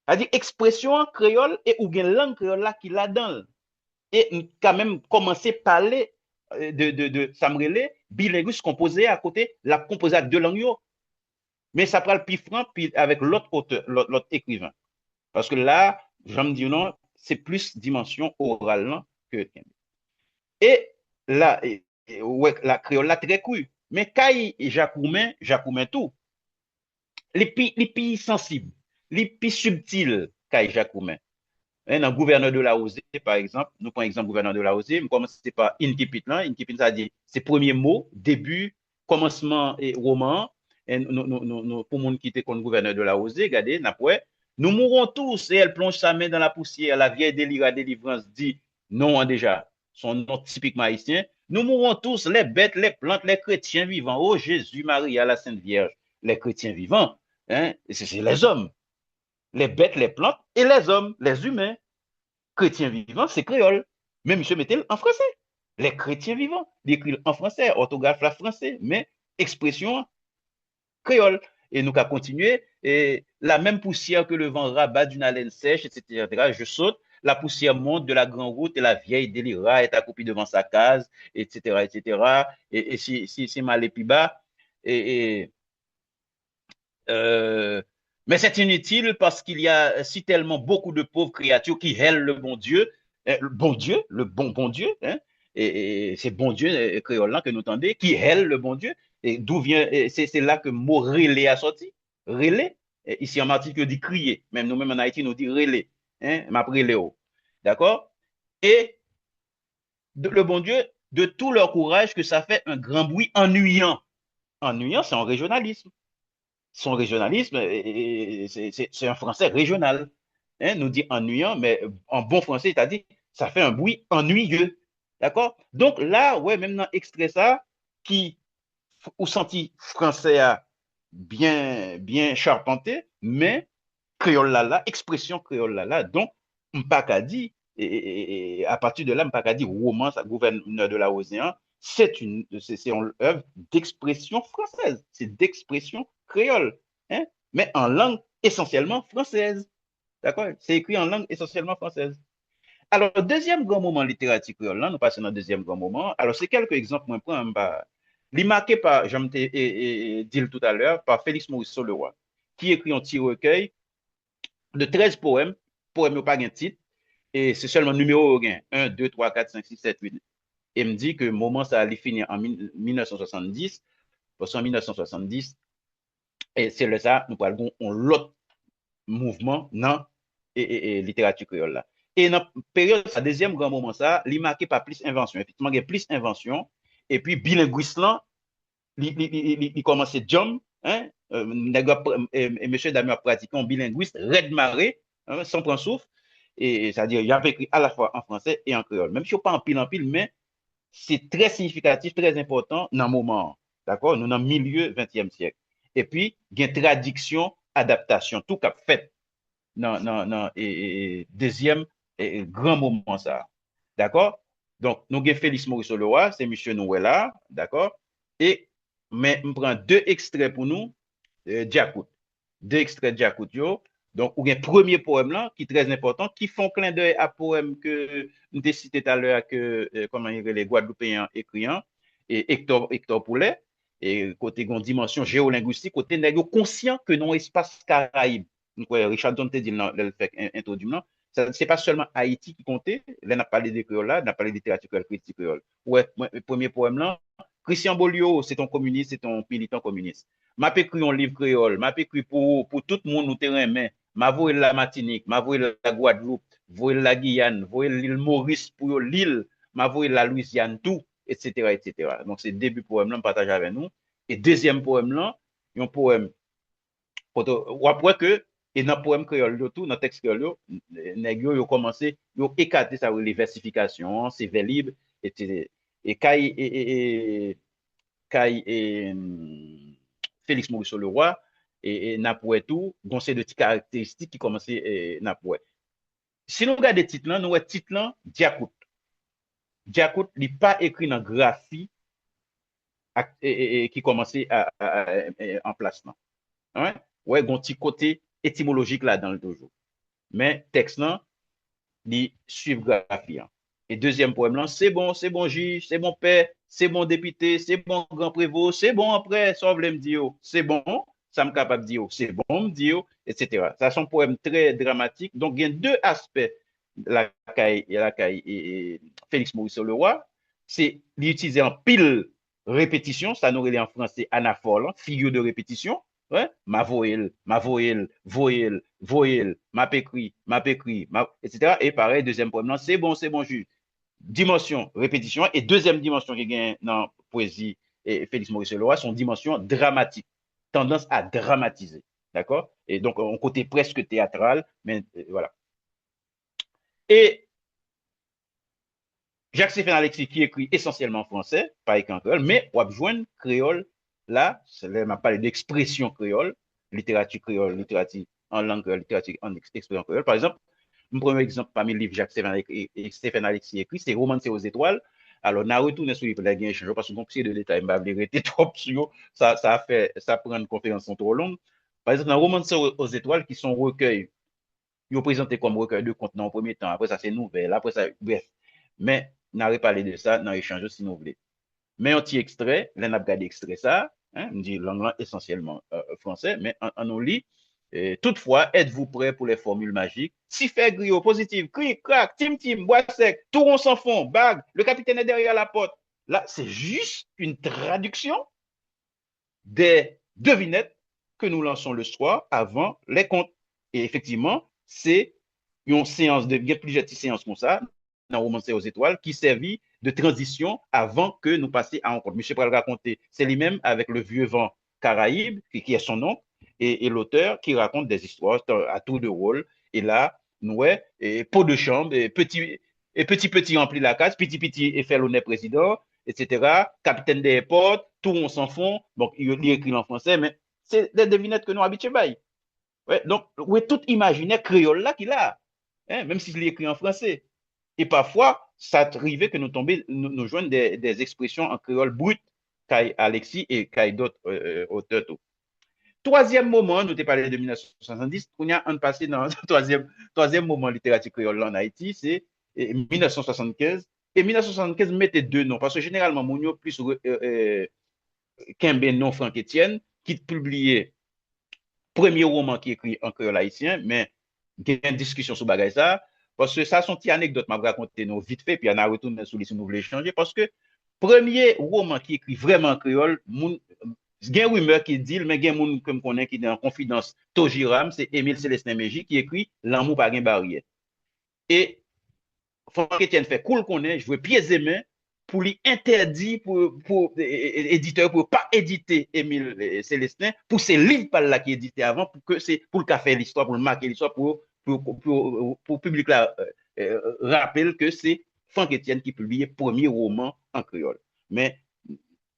Sa di ekspresyon an kreyòl e ou gen lang kreyòl la ki ladan l. E m ka menm kòmanse pale e, de, de, de sa m rele bilengwis konpoze a, kote l ap konpoze ak de lang yo. Men sa pral pi fran pi, avèk lòt otè, lòt, lòt ekriven. Paske la, jan m di w non, se plis dimansyon oral lan ke kenbe. E la, e, e, ou wè, la, kreyòl la trè kri. Men kay Jakoumen, Jakoumen tou, li pi, li pi sansib, li pi sibtil kay Jakoumen. En, nan Gouverneur de la Rosée, pa egzanp, nou pran egzanp Gouverneur de la Rosée, m kòmanse pa incipit lan, incipit sa di, se premye mo, debi, kòmansman e, woman an. En, nou, nou, nou, nou, pou moun ki te konn Gouverneur de la Rosée, gade, n ap wè, nous mourrons tous, et elle plonge sa main dans la poussière, la vieille délire à délivrance, di non an deja, se yon non tipikman ayisyen. Nous mourrons tous, les bêtes, les plantes, les chrétiens vivants. Oh Jésus, Maria, la Sainte Vierge, les chrétiens vivants, hein, se, se lèzòm. Les bêtes, les plantes et les hommes, les humains. Chrétiens vivants, se kreyòl. Men misye mete l an franse. Les chrétiens vivants. Li ekri l an fransè, òtograf la franse, men ekspresyon an kreyòl. Et nous ka continuer. Et la même poussière que le vent rabat d'une haleine sèche, et cetera. Je saute, la poussière monte de la grande route et la vieille Délira est accroupie devant sa case, et cetera, et cetera. Et, et si, si, si m ale pi ba, et, et, euh, mais c'est inutile parce qu'il y a si tellement beaucoup de pauvres créatures qui hèlent le bon Dieu, euh, le bon Dieu, le bon bon Dieu, hein, et, et c'est bon Dieu, euh, créole là que nous tendez, qui hèlent le bon Dieu, et d'où vient, et c'est, c'est là que mot rele a sorti. Rele, eh, isi an Matinik, yo di kriye. Menm nou menm an Ayiti, nou di rele. Hein, m ap rele w. Dakò? Et de, le bon Dieu, de tout leur courage, que ça fait un grand bruit ennuyant. Ennuyant, c'est un régionalisme. C'est un régionalisme, eh, eh, eh, c'est, c'est, c'est un français régional. Hein, nou di ennuyant, mais en bon français, c'est-à-dire, ça fait un bruit ennuyeux. Dakò? Donk la, wè, menm nan ekstrè sa, ki ou santi fransè a byen, byen chapante, men kreyòl la la, ekspresyon kreyòl la la. Donk, m pa ka di, e, e, e, e, à partir de là, m pa ka di roman sa, Gouverneur de la Rosée an, c'est une, c'est, c'est une œuvre d'expression française. C'est d'expression créole, hein, mais en langue essentiellement française. Dakò? Se ekri an lang esansyèlman fransèz. Alò, dezyèm gran moman literati kreyòl lan, nou pase nan dezyèm gran moman an. Alò, se kèlke egzanp mwen pran, m pa, li make pa, jan m te, e, e, e, di l toutalè, pa Félix Morisseau-Leroy, ki ekri yon ti rekèy de trèz powèm. Powèm yo pa gen tit, e se sèlman nimewo yo gen, en, de, twa, kat, senk, sis, sèt, uit. E m di ke moman sa a, li fini an mil, mil nèf san swasanndis, paske an mil nèf san swasanndis, e se lè sa a, nou pral gen yon lòt mouvman nan, e, e, e, literati kreyòl la. E nan peryòd sa, dezyèm gran moman sa, li make pa plis envansyon. Efektivman, gen plis envansyon, epi bilengwis lan, li, li, li, li, li kòmanse djanm, hein, e, nèg yo ap, e, e, mesye dam yo ap pratike yon bilengwis rèd mare, hein, san pran souf, e, e, sa di, y ap ekri alafwa an fransè e an kreyòl. Menm si yo pa anpil, anpil, men se trè siyifikatif, trè enpòtan nan moman an. Dakò? Nou nan milye ventyèm syèk. Epi, gen tradiksyon, adaptasyon tou k ap fèt nan, nan, nan, e, e, e, dezyèm, e, e, gran moman sa a. Dakò? Donk, nou gen Félix Morisseau-Leroy, se misye nou wè la, dakò? E, men m pran de ekstrè pou nou, e, Djakout. De ekstrè Djakout yo. Donk, ou gen premye powèm lan, ki trè enpòtan, ki fè yon klendèy a powèm ke m te site talè a, ke, e, kòman li rele, Gwadloupeyen an ekri an, e Hector, Hector Poulet, e kote gen yon dimansyon jewolengwistik, kote nèg yo konsyan ke nan yon espas Karayib, m kwè Richardson te di l nan, lè l fè en-, entwodui m lan, sa, se pa sèlman Ayiti ki konte, lè n ap pale de kreyòl la, n ap pale de literati kreyòl, kritik kreyòl. Ou wè, mwen, premye powèm lan, Christian Bollio, se t on kominis, se t on militan kominis. M ap ekri yon liv kreyòl, m ap ekri pou ou, pou tout moun ou te renmen. M a voye l Lamatinik, m a voye l Lagwadloup, voye l Lagiyàn, voye l Lil Moris pou yo li l, m a voye l Lalwizyàn tou, etsetera, etsetera. Donk, se debi powèm lan m pataje avè nou. E dezyèm powèm lan, yon powèm kote w ap wè ke, e nan powèm kreyòl yo tou, nan tèks kreyòl yo, nèg yo, yo kòmanse, yo ekate sa yo rele vèsifikasyon an, se vèlib, etsetera. E kay, e, e, e, kay, e, Félix Morisseau-Leroy, e, e n ap wè tou, gon seri de ti karakteristik ki kòmanse, e, n ap wè. Si nou gade tit lan, nou wè tit lan Djakout. Djakout, li pa ekri nan grafi ak, e, e, e, ki kòmanse a, a, a, e, an plas lan. Wi, wè, gon ti kote etimolojik ladan l toujou. Men tèks lan, li swiv grafi an. E dezyèm powèm lan, se bon, se bon jij, se bon pè, se bon depite, se bon gran prevo, se bon anprè, sa w vle m di yo, se bon, sa m kapab di yo, se bon m di yo, etsetera. Sa se yon powèm trè dramatik. Donk, gen de aspè lakay, lakay, e, e, Félix Morisseau-Leroy, se li itilize anpil repetisyon, sa nou rele an franse anafò lan, figure de répétition, wi, m a voye l, m a voye l, voye l, voye l, m ap ekri, m ap ekri, m ap, etsetera. E parèy, dezyèm powèm lan, se bon, se bon jij. Dimansyon repetisyon an, e dezyèm dimansyon ki gen nan pwezi, e, Félix Morisseau-Leroy, se yon dimansyon dramatik, tandans a dramatize. Dakò? E donk, yon kote prèske teyatral, men, e, vwala. E Jacques Stephen Alexis ki ekri esansyèlman an fransè, pa ekri an kreyòl, men w ap jwenn kreyòl la, se lè m ap pale de ekspresyon kreyòl, literati kreyòl, literati an lang kreyòl, literati an eks-, ekspresyon kreyòl. Pa egzanp, m pran yon egzanp pami liv Jacques Stephen Alexis, Stephen Alexis ekri, se Romancé aux étoiles, Alò, n a retounen sou li pou lè gen echanj yo, paske gon seri de detay, m pa vle rete twòp sou yo. Sa, sa fè, sa pran konferans lan twò long. Pa egzanp, nan Romancer aux étoiles, ki se yon rekèy, yo prezante kòm rekèy de kont nan yon premye tan, apre sa se nouvèl, apre sa, brèf. Men, n a repale de sa nan echanj yo si nou vle. Men yon ti ekstrè, lè n ap gade ekstrè sa, hein, m di lang lan esansyèlman euh, fransè, men an, an nou li, euh, Toutefois, êtes-vous prêts pour les formules magiques? Si fè griyo, pozitif, krik, krak, tim tim, bwa sèk, tou won san fon, bag, le capitaine est derrière la porte. Là, c'est juste une traduction des devinettes que nous lançons le soir avant les contes. Et effectivement, c'est yon seyans de, gen plizyè ti seyans konsa nan Romancer aux étoiles ki sèvi de tranzisyon avan ke nou pase a yon kont. Misye pral rakonte, se li menm avèk le vieux vent Caraïbe, qui, qui est son oncle, et, et l'auteur qui raconte des histoires à tour de rôle. Et là, nou wè, et pot de chambre, et petit, et petit petit remplit la case, piti piti e fè lonè prezidan, et cetera. Kapitèn dèyè pòt, tou won san fon, bon, li ekri l an fransè, men se de devinèt ke nou abitye bay. Wè, donk, wè tout imajinè kreyòl la ki la, hein, menm si li ekri an fransè. E pafwa, sa rive ke nou tonbe, nou, nou jwenn de, de ekspresyon an kreyòl brit, kay Alexis e kay dòt euh, otè tou. Twazyèm moman, nou te pale de mil nèf san swasanndis, kounye a ann pase nan twazyèm, twazyèm moman literati kreyòl la an Ayiti, se eh, mil nèf san swasann kenz. E mil nèf san swasann kenz mete de non, paske jeneralman moun yo plis re- euh, euh, kenbe non Franck Etienne, ki t pibliye premye woman ki ekri an kreyòl ayisyen, men gen diskisyon sou bagay sa, paske sa se yon ti anekdòt m ap rakonte nou vit fè, epi n a retounen sou li si nou vle echanje, paske premye woman ki ekri vrèman an kreyòl, moun, gen rimè ki di l, men gen moun ke m konnen ki nan konfidans Tojiram, se Emile Célestin Mégie ki ekri Lanmou pa gen baryè. E Franck Etienne fè kou l konnen, jwe pye zemen pou li entèdi pou, pou e- e- editè yo, pou yo pa edite Emile eh, Célestin, pou se liv pa l la ki edite avan, pou ke se pou l ka fè listwa, pou l make listwa, pou, pou, pou, pou piblik la eh, eh, raple l ke se Franck Etienne ki pibliye premye woman an kreyòl. Men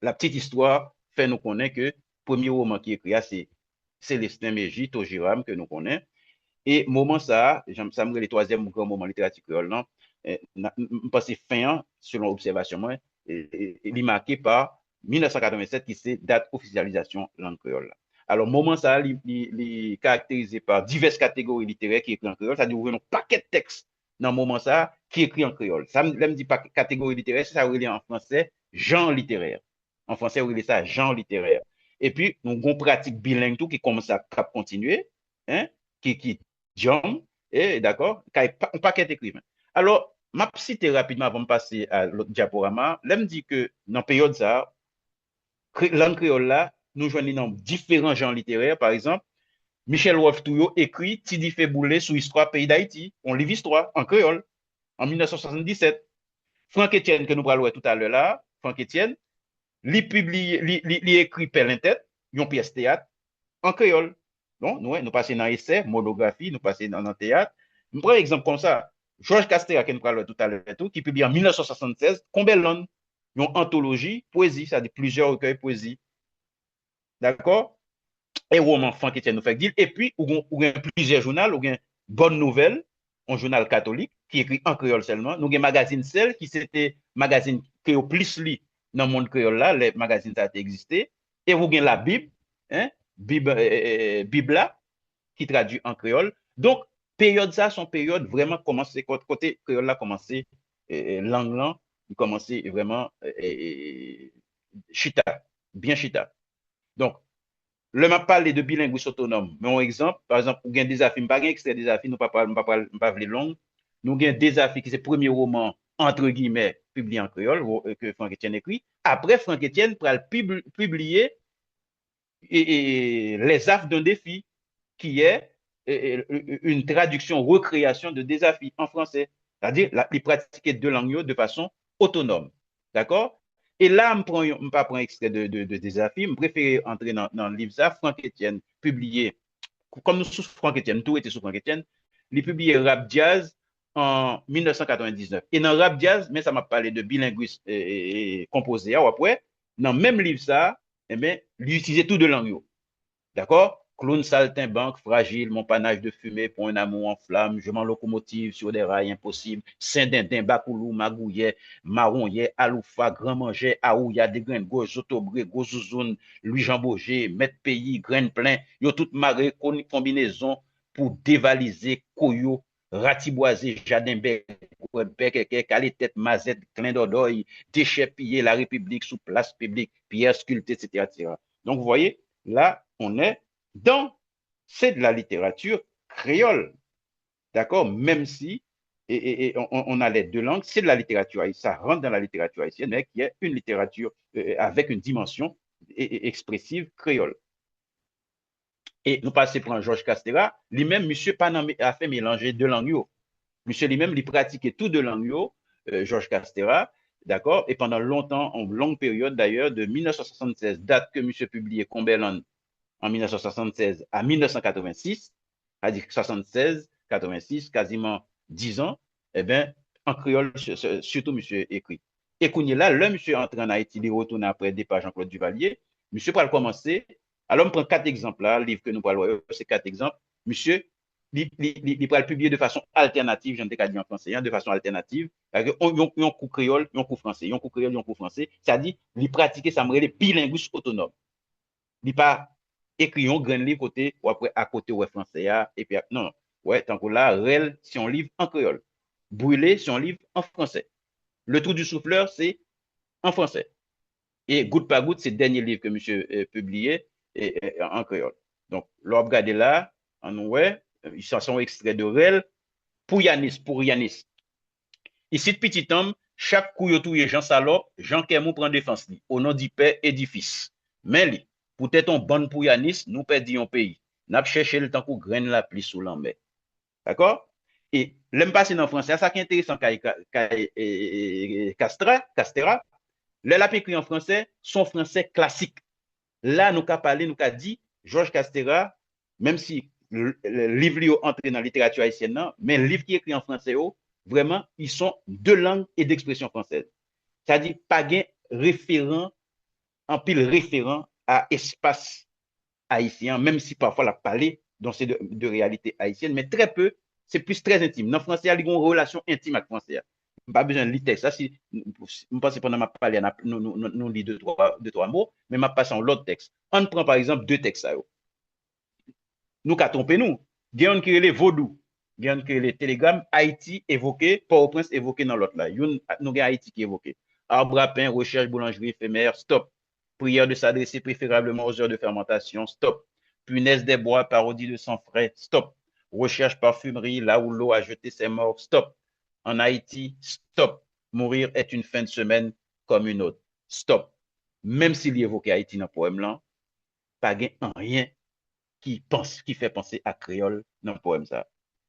la petite histoire fè nou konnen ke premye woman ki ekri a se Célestin Mégie, Tojiram, ke nou konnen. E moman sa a, jan sa m rele twazyèm gran moman literati kreyòl lan, eh, na- m m panse fen an, selon obsèvasyon mwen, eh, eh, li make pa mil nèf san katrevennsèt ki se dat ofisyalizasyon lang kreyòl la. Alò, moman sa a, li, li, li karakterize pa divès kategori literè ki ekri an kreyòl, sa di ou jwenn yon pakèt tèks nan moman sa a ki ekri an kreyòl. Sa, lè m di pa kategori literè, se sa yo rele an fransè jan literè. An fransè, yo rele sa jan literè. Epi, nou gon pratik bileng tou ki kòmanse ap k ap kontinye, hein, ki, ki djanm, e, dakò, kay pa- yon pakèt ekriven. Alò, m ap site rapidman avan m pase a lòt dyaporama. Lè m di ke nan peryòd sa a, kre- lang kreyòl la, nou jwenn li nan diferan jan literè. Pa egzanp, Michel Wolf Touyo ekri Ti dife boule sou istwa peyi Dayiti, yon liv istwa an kreyòl, an mil nèf san swasanndisèt. Franck Etienne, ke nou pral wè toutalè la, Franck Etienne, li pibliye, li, li, li ekri Pèlen Tèt, yon pyès teyat, an kreyòl. Bon, nou wè, nou pase nan esè, monografi, nou pase nan, nan teyat. M pran egzanp konsa, Jòj Castera, ke nou pral wè toutalè tou, ki pibliye an mil nèf san swasannsèz, Konbèlòn, yon antoloji pwezi, sa di plizyè rekèy pwezi. Dakò? E woman Franck Etienne nou fèk di l. Epi, ou gen, ou gen plizyè jounal, ou gen Bonne Nouvelle, yon jounal katolik, ki ekri an kreyòl sèlman. Nou gen magazin Sèl, ki se te magazin ke yo plis li nan mond kreyòl la, lè magazin sa a te egziste. E ou gen Labib, hein, Bib, eh, eh, Bib la, ki tradui an kreyòl. Donk, peryòd sa a, se yon peryòd vrèman kòmanse, kot- kote kreyòl la kòmanse, eh, eh, lang lan, li kòmanse vrèman eh, eh, eh, chita, byen chita. Donk, lè m ap pale de bilengwis otonòm, men yon egzanp, pa egzanp, ou gen Dezafi, m pa gen ekstrè Dezafi, nou pa pral, m pa pral, m pa vle long. Nou gen Dezafi ki se premye woman, antre giyimè, pibliye an kreyòl, wo- ke Franck Etienne ekri. Apre, Franck Etienne pral pib- pibliye e, e, Les Affres d'un Défi, qui est e, e, une traduction, recréation de Dezafi en français. Sa di, la- li pratike de lang yo de fason otonòm. Dakò? E la, m pran yon- m pa pran ekstrè de, de, de Dezafi, m prefere antre nan, nan liv sa, Franck Etienne pibliye, kòm nou sou Franck Etienne, m tou rete sou Franck Etienne, li pibliye Rap Djaz an mil nèf san katrevendiznèf. E nan Rap Djaz, men sa m ap pale de bilengwis e, e, e, konpoze a, w ap wè, nan menm liv sa, enben, li itilize tou de lang yo. Dakò? Clown saltenbank, frajil, mon panaj de fime pon en amour an flam, je m'en lokomotiv sur des rails impossibles, sendenden, bakoulou, magouyè, mawonyè, aloufa, gran manjè, awouya, degrenngoj, zotobre, gwo zouzoun, Lwi Jan Boje, mèt peyi, grenn plen, yo tout mare konbinezon pou devalize koyo, ratibwaze jaden bègwè, bèkèkè, kale tèt, mazèt, klendòdòy, dechèpiye larepiblik sou plas piblik, pyè skilte, etsetera, etsetera. Donc, vous voyez, là, on est dans, c'est de la littérature créole, d'accord, même si et, et, et on, on, a les deux langues, c'est de la littérature, ça rentre dans la littérature haïtienne, mais qui est une littérature euh, avec une dimension et, et expressive créole. E nou pase pran Georges Castera, li menm, misye pa nan afè melanje de lang yo. Misye li menm, li pratike tou de lang yo, euh, Georges Castera, dakò? E pandan lontan, yon long peryòd dayè, de mil nèf san swasannsèz, dat ke misye pibliye Cumberland an mil nèf san swasannsèz a mil nèf san katrevensis, sa di swasannsèz, katrevensis, kaziman diz an, eben, an kreyòl, sitou misye ekri. E kounye la, lè misye antre ann Ayiti, li retounen apre depa Jean-Claude Duvalier, misye pral kòmanse, alò m pran kat egzanp la, liv ke nou pral wè yo, se kat egzanp, misye, li, li, li, li pral pibliye de fason altènativ, jan n te ka di an franse an, de fason altènativ, yon, yon, yon kou kreyòl, yon kou franse, yon kou kreyòl, yon kou franse, sa di, li pratike sa m rele bilengwis otonòm. Li pa ekri yon grenn liv kote w ap wè akote w wè franse a, epi ap, non, non. Wè, tankou la, Rèl, se yon liv an kreyòl. Brile, se yon liv an franse. Le Trou du Souffleur, se an franse. E Gout pa Gout, se dènye liv ke misye eh, pibliye eh, eh, an kreyòl. Donk, lè w ap gade la, ann wè, sa se yon ekstrè de Rèl. Pouyanis, Pouyanis. Isit pitit an m, chak kou yo touye Jan Salòp, Jan Kèmou pran defans li, o non di Pè e di Fis. Men li, poutèt on bann pouyanis, nou pèdi yon peyi. N ap chèche l tankou grenn lapli sou lanmè. Dakò? E lè m pase nan franse a, sa ki enteresan kay, kay e, e, e, Castra, Castera, lè l ap ekri an franse, se yon franse klasik. La, nou ka pale, nou ka di, Georges Castera, menm si liv li yo antre nan literati ayisyèn nan, men liv ki ekri an franse yo, vrèman, ils sont de langue et d'expression française. Sa di, pa gen referan, anpil referan a espas ayisyen an, menm si pafwa l ap pale, donk se de, de reyalite ayisyèn, men trè pe, se plis trè entim. Nan franse a, li gen yon relasyon entim ak franse a. M pa bezwen li tèks la, si, m panse pandan m ap pale a, nou, nou, nou, nou li de twa, de twa mo, men m ap pase a yon lòt tèks. Ann pran, pa egzanp, de tèks sa yo. Nou ka twonpe nou. Gen youn ki rele Vodou, gen youn ki rele Telegram, Ayiti evoke, Pòtoprens evoke nan lòt la. Youn, nou gen Ayiti ki evoke. Arbre à pain, recherche boulangerie éphémère, stop. Prière de s'adresser préférablement aux heures de fermentation, stop. Punaise des bois, parodie de sang frais, stop. Recherche parfumerie, là où l'eau a jeté ses morts, stop. En Haïti, stop. Mourir est une fin de semaine comme une autre, stop. Menm si li evoke Ayiti nan powèm lan, pa gen anyen ki pans, ki fè panse a kreyòl nan powèm sa.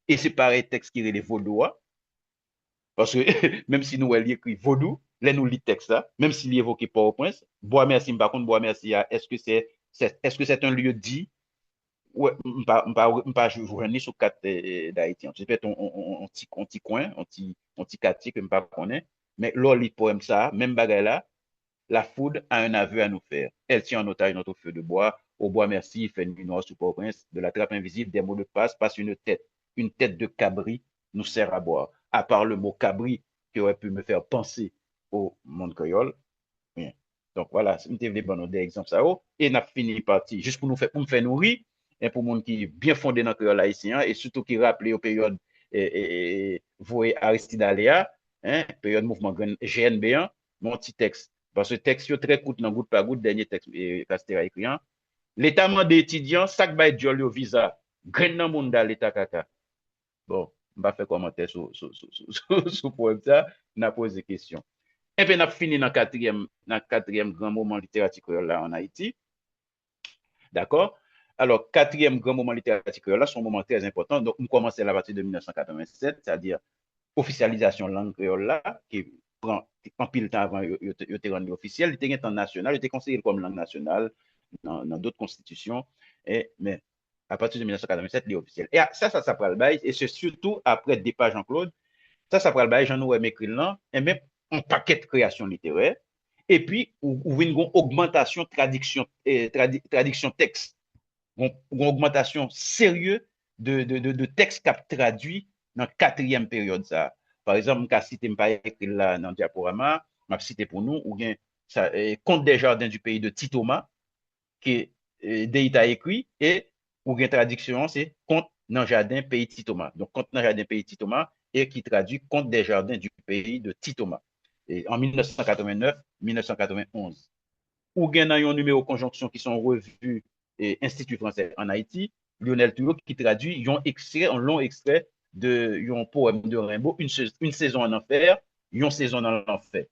E se parèy tèks ki rele Vodou a, paske menm si nou wè li ekri Vodou, lè nou li tèks la, menm si li evoke Pòtoprens, Bwa Mèsi, m pa konn Bwa Mèsi a, èske se, se, èske c'est un lieu dit? Wè, m pa, m pa, m pa jwenn li sou kat eh, eh, Dayiti an. Se pèt on, on, on, on ti, on ti kwen, on ti, on ti katye ke m pa konnen. Men lè w li powèm sa, menm bagay la, La foudre a un aveu à nous faire. Elle tient en otage notre feu de bois. Au bois merci, il fait nuit noire sous Port-au-Prince. De la trappe invisible, des mots de passe passent une tête, une tête de cabri nous sert à boire. À part le mot cabri qui aurait pu me faire penser au monde créole, rien. Donk, vwala, m te vle ban nou de egzanp sa yo. E n ap fini pati, jis pou nou fè, pou m fè nou ri, e pou moun ki byen fonde nan kreyòl ayisyen an, e sitou ki raple yo peryòd e, e, e, voye Aristide ale a, en, peryòd mouvman grenn G N B an, men yon ti tèks. Paske tèks yo trè kout nan Gout pa Gout, dènye tèks e, Castera ekri an. Leta mande etidyan, sa k bay dyòl yo viza? Grenn nan mounda Leta kaka. Bon, m pa fè kòmantè sou, sou, sou, sou, sou, sou powèm sa, n a poze kesyon. Enben, n ap fini nan katriyèm, nan katriyèm gran moman literati kreyòl la ann Ayiti. Dakò? Alò, katriyèm gran moman literati kreyòl la, se yon moman trè enpòtan. Donk, m kòmanse l apati de mil nèf san katrevennsèt, sètadi ofisyalizasyon lang kreyòl la, ki pran anpil tan avan yo, yo, te- yo te rann li ofisyèl. Li te gen tan nasyonal, yo te konsidere l kòm lang nasyonal nan, nan dòt konstitisyon. E, men, apati de mil nèf san katrevennsèt, li ofisyèl. E a- sa, sa, sa pral bay, e se sitou apre depa Jean-Claude, sa, sa pral bay, jan nou wè m ekri l lan, enben, yon pakèt kreyasyon literè, epi ou, ou vin gen yon ogmantasyon tradiksyon, eh, tradi- tradiksyon tèks. Gon, gon ogmantasyon serye de, de, de, de tèks k ap tradui nan katriyèm peryòd sa a. Pa egzanp, m ka site, m pa ekri l la nan dyaporama, m ap site pou nou, ou gen sa, eh, Contes des Jardins du pays de Ti Thomas, ke, eh, Deyita ekri, e ou gen tradiksyon an, se Kont nan jaden peyi Ti Toma. Donk, Kont nan jaden peyi Ti Toma, e ki tradui Contes des Jardins du pays de Ti Thomas. E an mil nèf san katrevennnèf, mil nèf san katrevenn-onz. Ou gen nan yon nimewo Konjonksyon ki se yon revi, eh, Institut Français en Haïti, Lionel Touillot, ki tradui yon ekstrè, yon long ekstrè de yon powèm de Rimbaud, Une, Sa- Une saison en enfer, Yon sezon nan lanfè.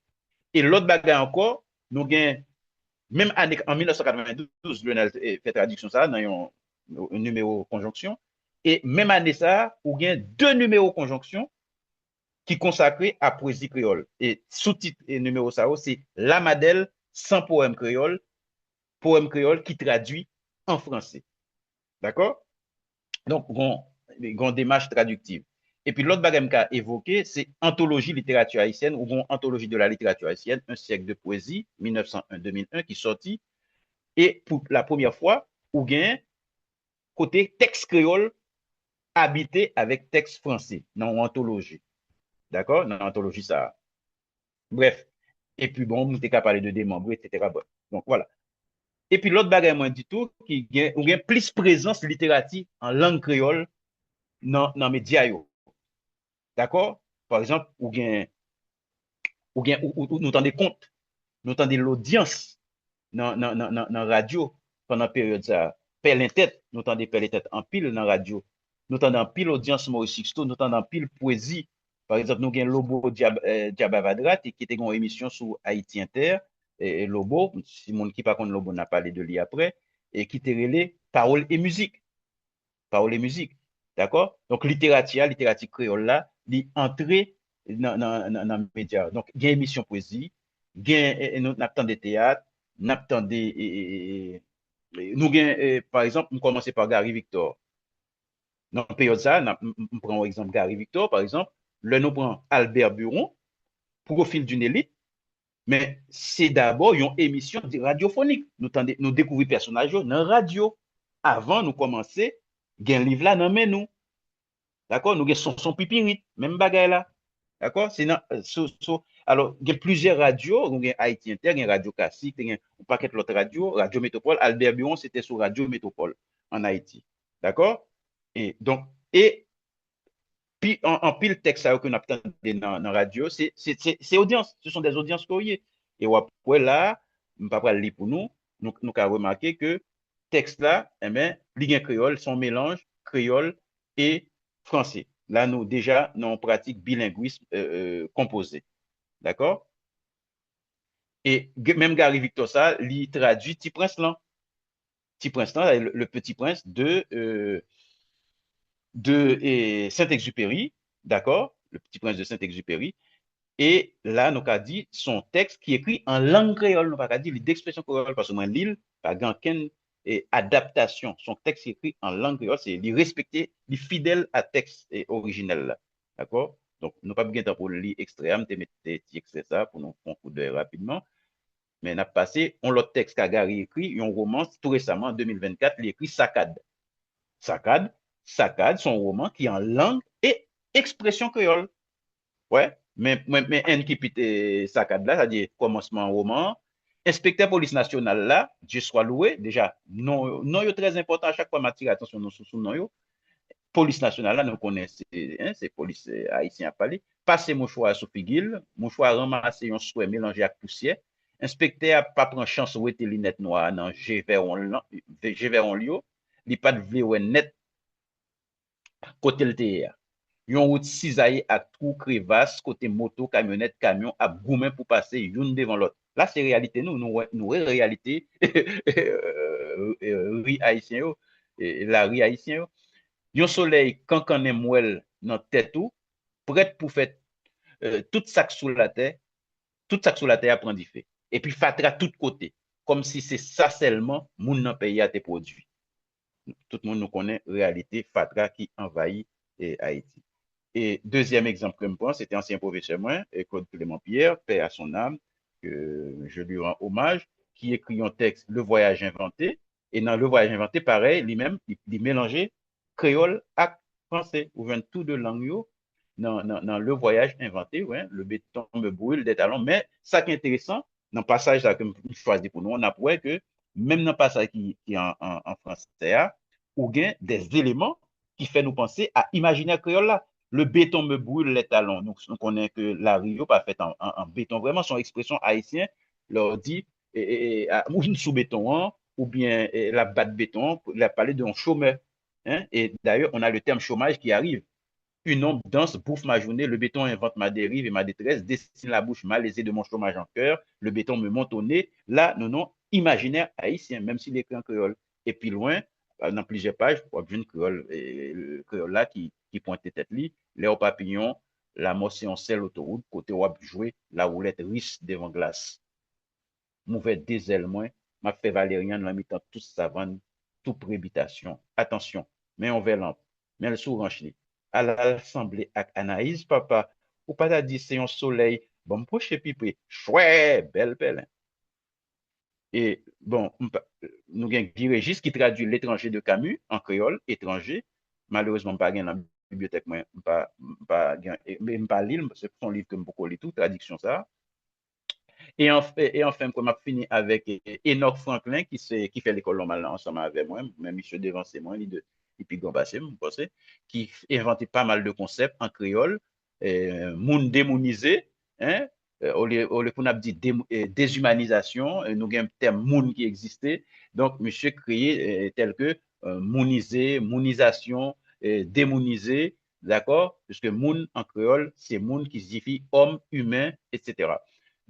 E lòt bagay ankò, nou gen, menm ane, an mil nèf san katrevendouz, Lionel, eh, fè tradiksyon sa a nan yon, yon nimewo Konjonksyon. E menm ane sa a, ou gen de nimewo Konjonksyon ki konsakre a pwezi kreyòl. E soutit, eh, nimewo sa yo, se Lamadèl san powèm kreyòl, powèm kreyòl ki tradui an franse. Dakò? Donk, gon, gon demach tradiktiv. Epi lòt bagay m ka evoke, se antoloji literati ayisyèn, ou gon Anthologie de la littérature haïtienne, un siècle de poésie, mil nèf san en, de mil en, ki sòti. E pou la premyè fwa, ou gen kote tèks kreyòl abite avèk tèks franse nan yon antoloji. Dakò? Nan antoloji sa a. Brèf. Epi bon, m te ka pale de Demanbre, etsetera. Brèf. Donk, vwala. Epi lòt bagay mwen di tou, ki gen, ou gen plis prezans literati an lang kreyòl nan, nan medya yo. Dakò? Pa egzanp, ou gen, ou gen, ou, ou, nou tande kont, nou tande lodyans nan, nan, nan, nan, nan radyo pandan peryòd sa a. Pèlen tèt, nou tande Pèlen tèt anpil nan radyo. Nou tande anpil odyans Maurice Sixto, nou tande anpil pwezi. Pa egzanp, nou gen Lobo Dyab, eh, Dyab Avadra, te, ki te gen yon emisyon sou Haïti Inter, e, e Lobo, si moun ki pa konn Lobo, n a pale de li apre, e ki te rele Pawòl e mizik. Pawòl e mizik. Dakò? Donk, literati a, literati kreyòl la, li antre nan, nan, nan, nan medya yo. Donk, gen emisyon pwezi, gen, e, e, nou, n ap tande teyat, n ap tande, e, e, e, e, nou gen, e, pa egzanp, m kòmanse pa Gary Victor. Nan peryòd sa a, n ap, m, m, m pran yon egzanp Gary Victor, pa egzanp, lè nou pran Albert Buron, Profil d'une élite, men se dabò yon emisyon di radyofonik. Nou tande, nou dekouvri pèsonaj yo nan radyo. Avan nou kòmanse gen liv la nan men nou. Dakò? Nou gen Sonson Pipirit, menm bagay la. Dakò? Se nan, so, so, alò, gen plizyè radyo, nou gen Haïti Inter, gen Radyo Classique, te gen yon pakèt lòt radyo, Radyo Metropole, Albert Buron, se te sou Radyo Metropole, an Ayiti. Dakò? E, donk, e, pi, an, anpil tèks sa yo ke n ap tande nan, nan radyo, se, se, se, se odyans, ce sont des audiences que w ye. E w ap wè la, m pa pral li pou nou, nou, nou ka remake ke tèks la, enben, li gen kreyòl, se yon melanj kreyòl e franse. La, nou deja nan yon pratik bilengwis, euh, euh, konpoze. Dakò? E ge- menm Gary Victor sa, li tradui Ti Prens lan. Ti Prens lan, le, le Petit Prince de, euh, de, eh, Saint-Exupéry, dakò? Le Petit Prince de Saint-Exupéry. E la, nou ka di, se yon tèks ki ekri an lang kreyòl. Nou pa ka di li d'expression créole, paske mwen li l, pa gen ankenn, eh, adaptasyon. Se yon tèks ki ekri an lang kreyòl, se, li respekte, li fidèl a tèks, eh, orijinèl la. Dakò? Donk, nou p ap gen tan pou li ekstrè a, m te mete ti ekstrè sa pou nou fè yon koudèy rapidman. Men n ap pase yon lòt tèks ka Gary ekri, yon woman, tou resaman, an de mil vennkat, li ekri Sakad. Sakad, Sakad, se yon woman ki an lang e ekspresyon kreyòl. Wè, men, men, men enn ki pite Sakad la, sa di kòmansman woman an. Enspektè polis nasyonal la, Dieu soit loué, deja, non, non yo trè enpòtan, a chak fwa m atire atansyon nou sou, sou non yo. Polis nasyonal la, nou konnen se, en, se polis, eh, ayisyen ap pale. Pase mouchwa sou figi l, mouchwa ranmase yon swè melanje ak pousyè. Enspektè a pa pran chans wete linèt nwa a nan je vèwon l lan, je vèwon l yo. Li pa t vle wè nèt kote l te ye a. Yon wout sizaye ak twou, krevas, kote moto, kamyonèt, kamyon ap goumen pou pase youn devan lòt. La, se reyalite nou. Nou wè, nou wè reyalite ri ayisyen yo, eh, lari ayisyen yo. Yon solèy kankannen mwèl nan tèt ou, prèt pou fè, eh, tout sa k sou latè, tout sa k sou latè a pran dife. Epi fatra tout kote, kòmsi se sa sèlman moun nan peyi a te pwodui. Tout moun nou konnen reyalite fatra ki anvayi, eh, Ayiti. E dezyèm egzanp ke m pran, se te ansyen pwofesè mwen, eh, Claude Clément Pierre, paix à son âme, que je lui rends hommage, ki ekri yon tèks, Le Voyage inventé, E nan Le Voyage Inventé, parèy, li menm, li, li melanje kreyòl ak franse. Ou jwenn tou de lang yo nan, nan, nan Le Voyage Inventé, wi, Le béton me brûle des talons. Men sa ki enteresan, nan pasaj sa ke m chwazi pou nou, n ap wè ke menm nan pasaj ki, ki an, an, an franse a, ou gen des éléments ki fè nou panse a imajinè kreyòl la. Le béton me brûle les talons. Nou, nou konnen ke lari yo pa fèt an, an, an beton vrèman, se yon ekspresyon ayisyen, lè w di, e, e, e, a, ou vin sou beton an, oubyen e, l ap bat beton an, l ap pale de yon chomè. Hein? Et d'ailleurs, on a le terme chômage qui arrive. Une ombre dense bouffe ma journée, le béton invente ma dérive et ma détresse, dessine la bouche malaisée de mon chômage en cœur, le béton me monte au nez. La, nou non imajinè ayisyen, menm si li ekri an kreyòl. E pi lwen, nan plizyè paj, w ap jwenn kreyòl, e, kreyòl la ki, ki pwente tèt li. Lè w papiyon, lamò se yon sèl otowout kote w ap jwe lawoulèt ris devan glas. M ouvè de zèl mwen, m ap fè valèryann nan mitan tout savann, tou pre bitasyon. Atansyon, men yon vè lanp, men l sou ranch li. Ala l sanble ak Anayiz, papa, ou pa ta di se yon solèy, ban m pwoche pi pre, chwè, bèl pèlen. E, bon, m pa, nou gen Guy Régis ki tradui L'étranger de Camus an kreyòl, Etranje. Malerezman, m pa gen nan bibliyotèk mwen, m pa, m pa gen, e, e m pa li l, se yon liv ke m poko li tou, tradiksyon sa a. E anf-, e, e anfen, m kwè m ap fini avèk, e, Enoch Franklin, ki se, ki fè lekòl nòmal la ansanm avè mwen, men misye devanse mwen, li de, li pi gran pase m, m panse, ki envante pa mal de konsèp an kreyòl, e, moun demounize, hein, e, olye, olye pou n ap di de-, e, dezimanizasyon, e, nou gen tèm moun ki egziste. Donk, misye kreye, e, tèl ke, e, mounize, mounizasyon, e, demounize, dakò? Piske moun an kreyòl, se moun ki siyifi homme, humain, et cetera.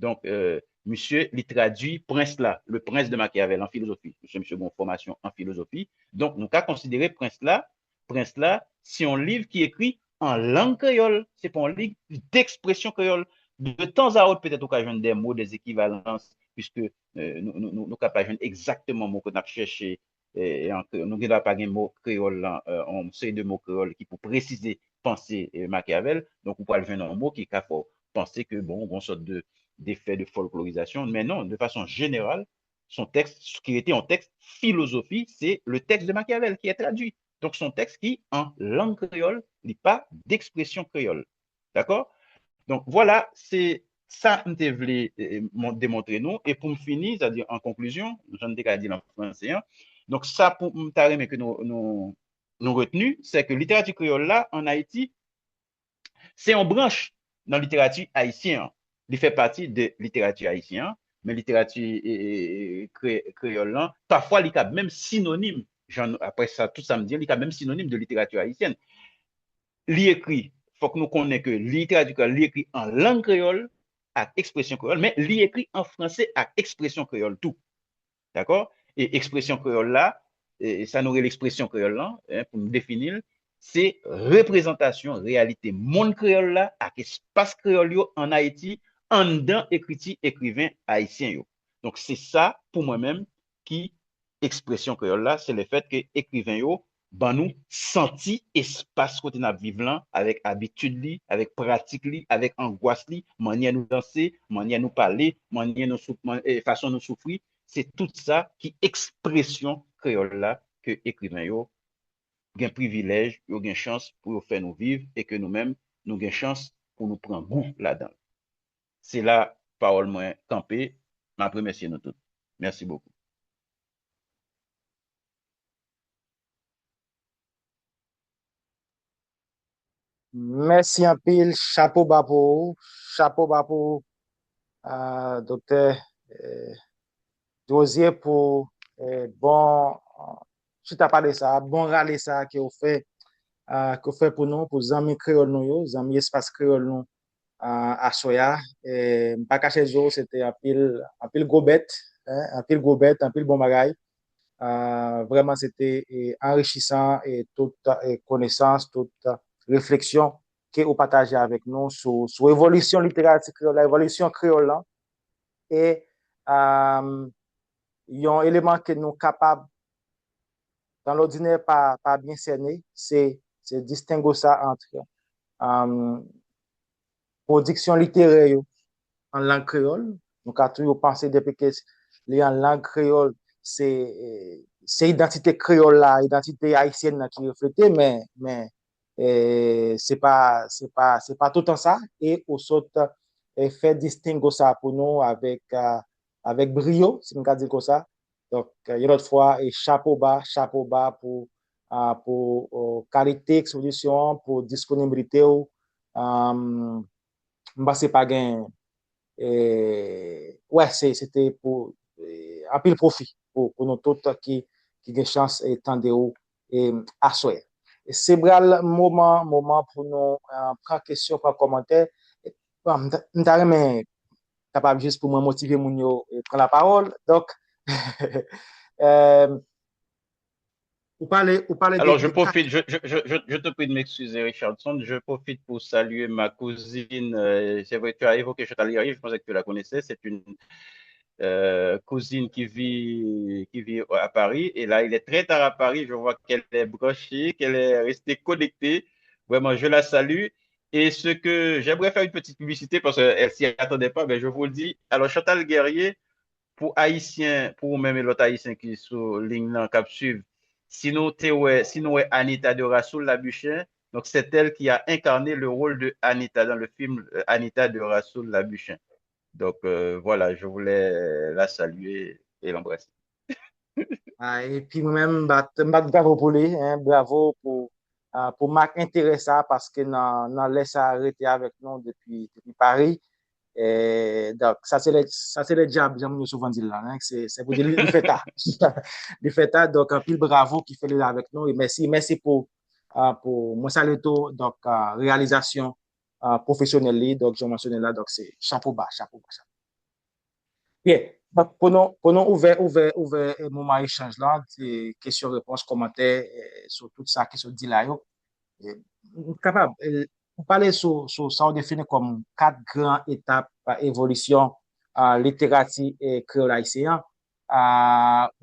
Donk, e, misye, li tradui Prens la, Le Prince de Machiavel an filozofi. Misye, misye gen yon fòmasyon an filozofi. Donk, nou ka konsidere Prens la, Prens la, se yon liv ki ekri an lang kreyòl. Se pa yon liv dekspresyon kreyòl. De tan a wòt, petèt ou ka jwenn de mo, de ekivalans, piske, e, nou, nou, nou, nou ka pa jwenn egzakteman mo ke n ap chèche, e, e an kreyòl. Nou gen dwa pa gen mo kreyòl lan, e, yon seri de mo kreyòl ki pou presize panse, e, Machiavel. Donk, ou pral jwenn yon mo ki ka fè w panse ke, bon, gon sòt de, de fè de fòlklorizasyon. Men non, de fason jeneral, se yon tèks ki rete yon tèks filozofi, se le texte de Machiavel qui est traduit. Donk, se yon tèks ki an lang kreyòl, li pa dekspresyon kreyòl. Dakò? Donk, vwala, se sa m te vle, e, e, mon-, demontre nou. E pou m fini, sa di an konklizyon, jan n te ka di l an franse an, donk, sa pou m ta renmen ke nou, nou, nou retni, se ke literati kreyòl la, an Ayiti, se yon branch nan literati ayisyen an. Li fè pati de literati ayisyen an, men literati, e, e, e, kre-, kreyòl lan, pafwa li ka menm sinonim, jan nou, apre sa, tout sa m di an, li ka menm sinonim de literati ayisyèn. Li ekri, fòk nou konnen ke literati kreyòl, li ekri an lang kreyòl ak ekspresyon kreyòl, men li ekri an franse ak ekspresyon kreyòl tou. Dakò? E ekspresyon kreyòl la, e sa nou rele ekspresyon kreyòl lan, en, pou nou defini l, se reprezantasyon reyalite monn kreyòl la ak espas kreyòl yo ann Ayiti, anndan ekriti ekriven ayisyen yo. Donk, se sa, pou mwen menm, ki ekspresyon kreyòl la, se lefèt ke ekriven yo ban nou santi espas kote n ap viv lan, avèk abitid li, avèk pratik li, avèk angwas li, mannyè nou danse, mannyè nou pale, mannyè nou souf-, man-, e, fason nou soufri, se tout sa ki ekspresyon kreyòl la ke ekriven yo gen privilèj, yo gen chans pou yo fè nou viv e ke nou menm, nou gen chans pou nou pran gou ladan l. Se la pawòl mwen kanpe. M ap remèsye nou tout. Mèsi bokou. Mèsi anpil, chapo ba pou ou, chapo ba pou ou, ah, Doktè, eh, Dozier, pou, eh, bon, chita pale sa, bon rale sa ke w fè, ah, ke w fè pou nou, pou zanmi kreyòl nou yo, zanmi espas kreyòl nou, ah, aswè a. Eh, m pa kache di w, se te anpil, anpil gwo bèt, hein, anpil gwo bèt, anpil bon bagay. Ah, vrèman, se te, eh, anrichisan, eh, tout, eh, konesans, tout, eh, refleksyon ke ou pataje avèk nou sou, sou evolisyon literati kreyòl la, evolisyon kreyòl lan. E, ah, yon eleman ke nou kapab, dan lòdinè, pa, pa byen sène, se, se distengo sa ant, ah, pwodiksyon literè yo an lang kreyòl. Nou ka toujou panse depi ke li an lang kreyòl, se, eh, se idantite kreyòl la, idantite ayisyèn nan ki reflete, men, men e, se pa, se pa, se pa toutan sa, e ou sot e, fè distingo sa pou nou avèk, a, avèk briyo, si m ka di l konsa. Donk, yon lòt fwa, e chapo ba, chapo ba pou, a, pou o, kalite eksponisyon, pou disponibilite w. Am, m panse pa gen, e, wè, se, se te pou e, anpil pwofi pou, pou nou tout ki, ki gen chans e, tande w e, aswè. E se pral moman, moman pou nou e, pran kesyon, pran kòmantè. E, bon, m ta- m ta renmen kapab jis pou mwen motive moun yo e, pran lapawòl. Donk, e, ou pale, ou pale de, Alors, je de kat- profite, je, je, je, je, je te prie de m'excuser, Richardson. Je profite pour saluer ma cousine. Euh, c'est vrai, tu as évoqué Chantal Guerrier, je pensais que tu la connaissais. C'est une euh, cousine qui vit, qui vit à Paris. Et là, il est très tard à Paris. Je vois qu'elle est branchée, qu'elle est restée connectée. Vraiment, je la salue. Et ce que j'aimerais faire une petite publicité parce qu'elle s'y attendait pas, mais je vous le dis. Alors, Chantal Guerrier, pou Ayisyen, pou ou menm e lòt Ayisyen ki sou liy nan k ap swiv, si nou te wè, si nou wè Anita de Rasoul Labuchin, donc c'est elle qui a incarné le rôle de Anita dans le film euh, Anita de Rasoul Labuchin. Donc euh, voilà, je voulais la saluer et l'embrasser. A, epi mwen menm, m bat, m bat bravo pou li, hein, bravo pou, a, pou mak enterè sa, paske nan, nan lè sa rete avèk nou depi, depi Paris. E, donk, sa se le, sa se le dyab, jan moun yo souvan di l la, hein, se, se pou di li, li fè ta. Li fè ta, donk, anpil bravo ki fè li la avèk nou, e mèsi, mèsi pou, a, pou, mwen salye tou, donk, a, reyalizasyon, a, pwofesyonèl li, donk, jan w mansyone la, donk, se chapo ba, chapo ba, chapo. Byen, donk, pou nou, pou nou ouvè, ouvè, ouvè e, moman echanj lan, e, kesyon, repons, kòmantè e, sou tout sa ki sot di la yo. E, nou kapab e, nou pale sou, sou sa w defini kòm kat gran etap e, evolisyon a, literati e, kreyòl ayisyen an. A,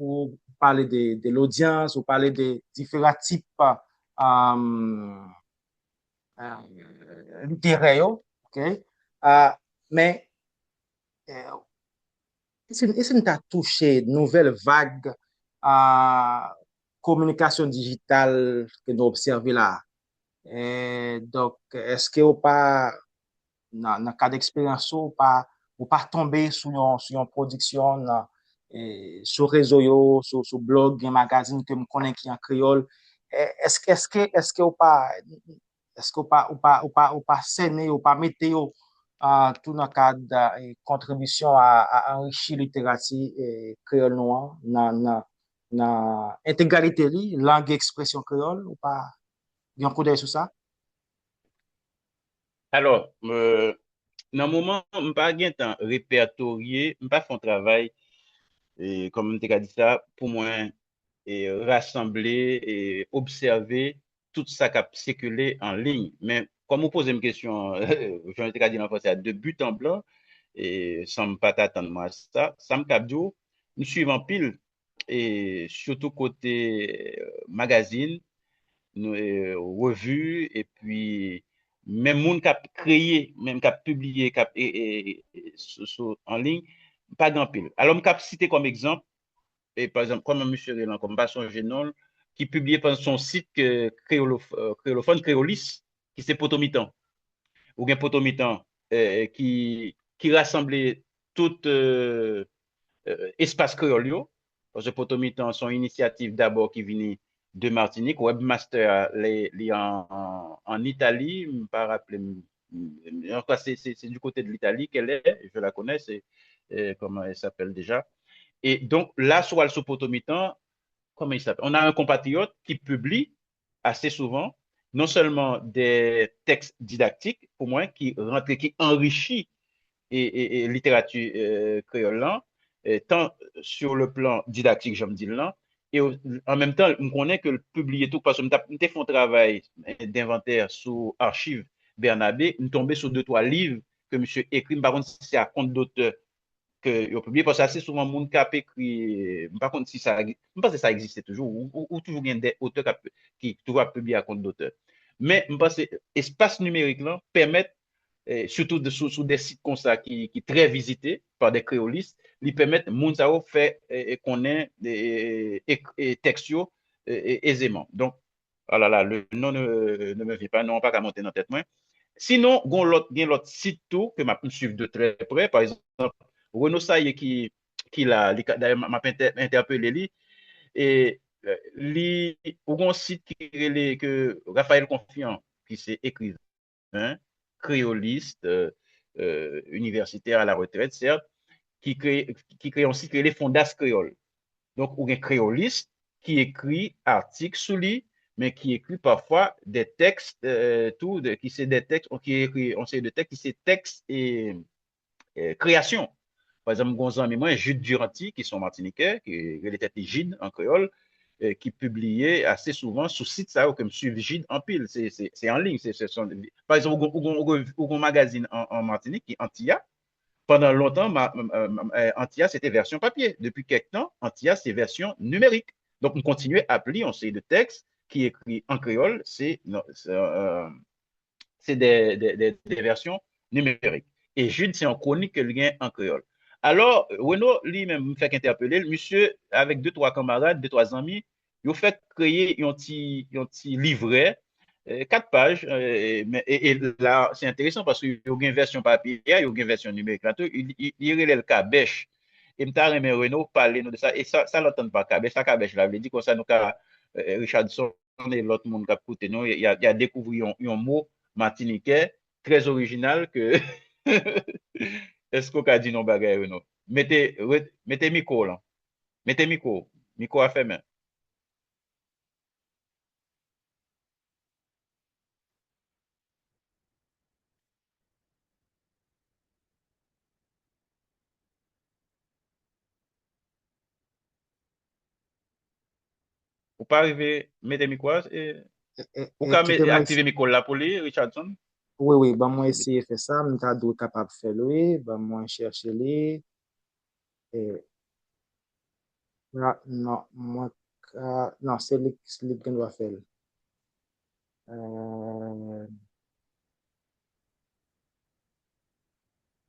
ou pale de, de lodyans, ou pale de diferan tip a, a, literè yo, ok? A, men, e, e si, e si n ta touche nouvèl vag a, kominikasyon dijital ke nou obsève la? E, donk, èske ou pa, nan, nan kad eksperyans ou, ou pa, ou pa tonbe sou yon, sou yon pwodiksyon nan, e, sou rezo yo, sou, sou blòg, gen magazin ke m konnen ki an kreyòl? E, èske, èske, èske ou pa, èske ou pa, ou pa, ou pa, ou pa sène yo, ou pa mete yo a, tou nan kad a, e, kontribisyon a, a anrichi literati e, kreyòl nou an nan, nan, nan entegralite li, lang e ekspresyon kreyòl, ou pa gen yon koudèy sou sa? Alò, euh, nan moman, m pa gentan repertorye, m pa fè yon travay, e, kòman m te ka di sa, pou mwen e, rasanble e obsève tout sa k ap sikile an liy. Men, kòm ou poze m kesyon, jan yo te ka di l an franse a, de but en blanc, e san m pa t atann mwen a sa, sa m kab di w, m swiv anpil, e sitou kote e, magazin, nou, e, revi, epi menm moun k ap kreye, menm k ap pibliye, k ap e, e, e, sou, sou, an liy, pa gen anpil. Alò, m kab site kòm egzanp, e pa egzanp, kòman misye rele ankò, m pa sonje non l, ki pibliye pandan son sit ke kreyolof, kreyolofòn, kreyolis, ki se Potomitan. Ou gen Potomitan e, ki, ki rasanble tout e, e, espas kreyòl yo, paske Potomitan se yon inisyativ dabò ki vini de Matinik, webmaster a, li, li an, an, an Itali, m pa raple m, m, an tou ka, se, se, se du côté de l'Italie qu'elle est, je la connais, c'est, euh, comment elle s'appelle déjà. Et donc, là, si w al sou Potomitan, comment il s'appelle? On a un compatriote qui publie assez souvent, non seulement des textes didactiques, pou mwen, ki rantre, ki anrichi e, e, e literati e, kreyòl lan, e, tan sur le plan didaktik, jan m di l lan, e an menm tan, m konnen ke l pibliye tou, paske m t ap, m te fè yon travay e, denvantè sou achiv Bènabe, m tonbe sou de twa liv ke misye ekri, m pa konn si se a kont dotè ke yo pibliye, paske ase souvan moun k ap ekri, m pa konn si sa, m panse sa egziste toujou, ou, ou, ou toujou gen de otè k ap, ki toujou ap pibliye a kont dotè. Men m panse espas nimerik lan pèmèt, e, sitou de, sou, sou de sit konsa ki, ki trè vizite, par des créolistes, li pèmèt moun sa yo fè e, e konnen e, e, e, e tèks yo e, e, ezeman. Donk, oh là là, le nom ne, ne me vient pas, non, pa ka monte nan tèt mwen. Sinon, gon lòt, gen lòt sit tou ke m ap swiv de trè prè. Pa egzanp, Renaud Saillé ki, ki la, li ka, dayè, m ap entè, entèpele li. E euh, li, ou gon sit ki rele ke Raphaël Confiant, ki se ekriven, kreyolis, euh, euh, universitaire à la retraite, certes, ki kreye, ki kreye yon sit ki rele Fondas Kreyòl. Donk, ou gen kreyolis ki ekri atik sou li, men ki ekri pafwa de tèks euh, tou, de, ki se de tèks, ki ekri yon seri de tèks, ki se tèks e eh, kreyasyon. Pa egzanp, gon zanmi mwen, Jude Duranty, ki se yon Matinitjè, ki rele tèt li Jid an kreyòl, eh, ki pibliye ase souvan sou sit sa yo ke m swiv Jid anpil. Se, se, se an liy. Se, se, se, pa egzanp, ou gon, ou gon, ou gon, ou gon magazin an, an Matinik ki Antiya. Pandan lontan, ma, eh, Antiya se te vèsyon papye. Depi kèk tan, Antiya se vèsyon nimerik. Donk, m kontinye ap li yon seri de tèks ki ekri an kreyòl. Se, non, se, euh, se de, de, de, de vèsyon nimerik. E Jid, se yon kwonik ke l gen an kreyòl. Alò, Renaud, li menm, m fèk entèpele l, misye, avèk de twa kanmarad, de twa zanmi, yo fèk kreye yon ti, yon ti livrè, eh, kat paj, eh, men, e, e la, se enteresan paske yo gen vèsyon papye a, yo gen vèsyon nimerik la tou, li, li, li rele l kabèch. E m ta renmen Renaud pale nou de sa. E sa, sa l antann pa kabèch, sa kabèch la vle di, konsa nou ka, eh, Richardson, e lòt moun k ap koute nou, y a, y a dekouvri yon, yon mo matinitjè trè orijinal ke, èske w ka di nou bagay, Renaud? Mete, re- mete mikwo w lan. Mete mikwo w. Mikwo a fèmen. Ou pa rive mete mikwo a, e, ou ka me- aktive mikwo la pou li, Richardson? Wi, wi, ban mwen eseye fè sa, m ta dwe kapab fè l, wi, ban mwen chèche li. E, la, non, mwen ka, non, se li, se li ki gen dwa fè l. Euh,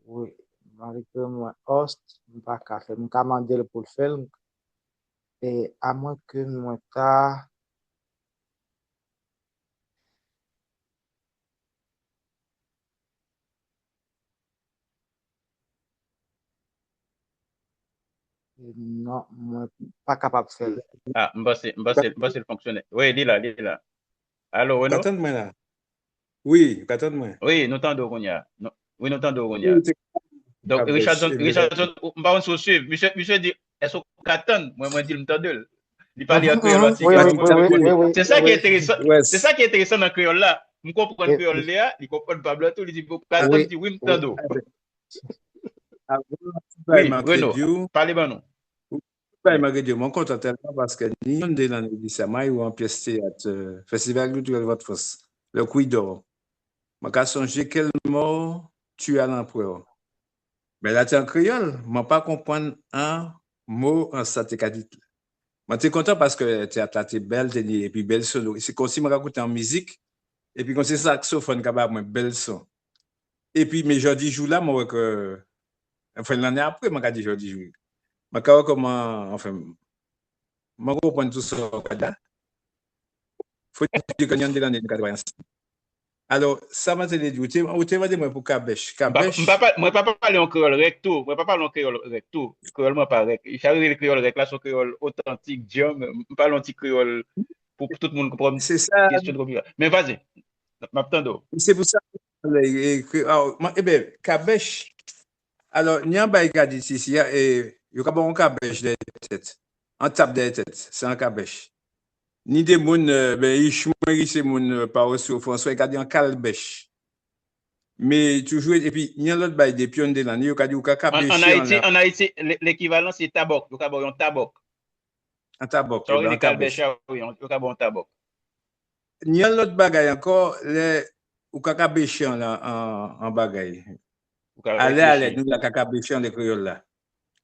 wi, malgre mwen host, m pa ka fè l. M ka mande l pou l fè l. E amwen ke mwen ta Non, mwen pa kapab fè l. Ah, m panse, m panse, m panse l fonksyone. Wi, li la, li la. Alo, Renaud? Ou ka tann mwen la? Wi, ou ka tann mwen? Wi, nou tande w kounye a. Nou- Wi, nou tande w kounye a. Donk, Richardson, Richardson, m pa konn si w swiv. Misye, misye di, èske w ka tann? Mwen, mwen di l m tande l. Li pale an kreyòl antiye. Se sa ki enteresan, se sa ki enteresan nan kreyòl la. M konprann kreyòl li a, li konprann pa blan tou, li di, "Bon, pral di wi, m tande w." Wi, Renaud, pale ban nou. Wi, m kontan tèlman paske ni yon de nan legliz sa, mwen rive an pyès teyat, euh, Festival Kiltirèl Fodfrans, Le Cri d'Or. Mwen ka sonje Quel mort tua l'empereur. Men la te an kreyòl, mwen pa konprann an mo an sa te ka di. Mwen te kontan paske teyat la te bèl, te ni epi bèl solo. Se kòmsi mwen ka koute an mizik, epi kòmsi saksofòn ka ba mwen bèl son. Epi, men jòdijou la, mwen wè ke, anfen, lanne apre, mwen ka di jòdijou. Mwen ka wè kòman, anfen, mwen konprann tou sa w ka di la. Fò di ke ni yon de lanne nou ka travay ansanm. Alò, sa mwen te vle di, ou te, ou te mande mwen pou kabèch. Kabèch. M pa, pa, mwen pa pale yon kreyòl rèk tou. Mwen pa pale yon kreyòl rèk tou. Kreyòl mwen pa rèk. Sa yo rele kreyòl rèk la, se yon kreyòl otantik, djanm. M pale yon ti kreyòl pou, pou tout moun konprann. Se sa. Kesyon de konprann. Men vaze, m ap tande w. Se pou sa, e, e, ke, a, mwen, e ben, kabèch. Alò, ni yon bagay ka di isi a, e, yo ka ba w yon kabèch dèyè tèt. Yon tap dèyè tèt, se yon kabèch. Ni de moun, euh, ben, ich mwen ki se moun, euh, pa Oso Franswa, yo ka di yon kalbèch. Men toujou, epi, ni yon lòt bagay, depi yon de lanne, yo ka di ou ka kabeche an Ayiti, an Ayiti, le- lekivalan se tabòk. Yo ka ba w yon tabòk. An tabòk, sa yo rele kalbèch a, wi, yo ka ba w yon tabòk. Ni yon lòt bagay ankò, lè ou ka kabeche an, an, an bagay. Alè, alè, nou la ka kabeche an le kreyòl la.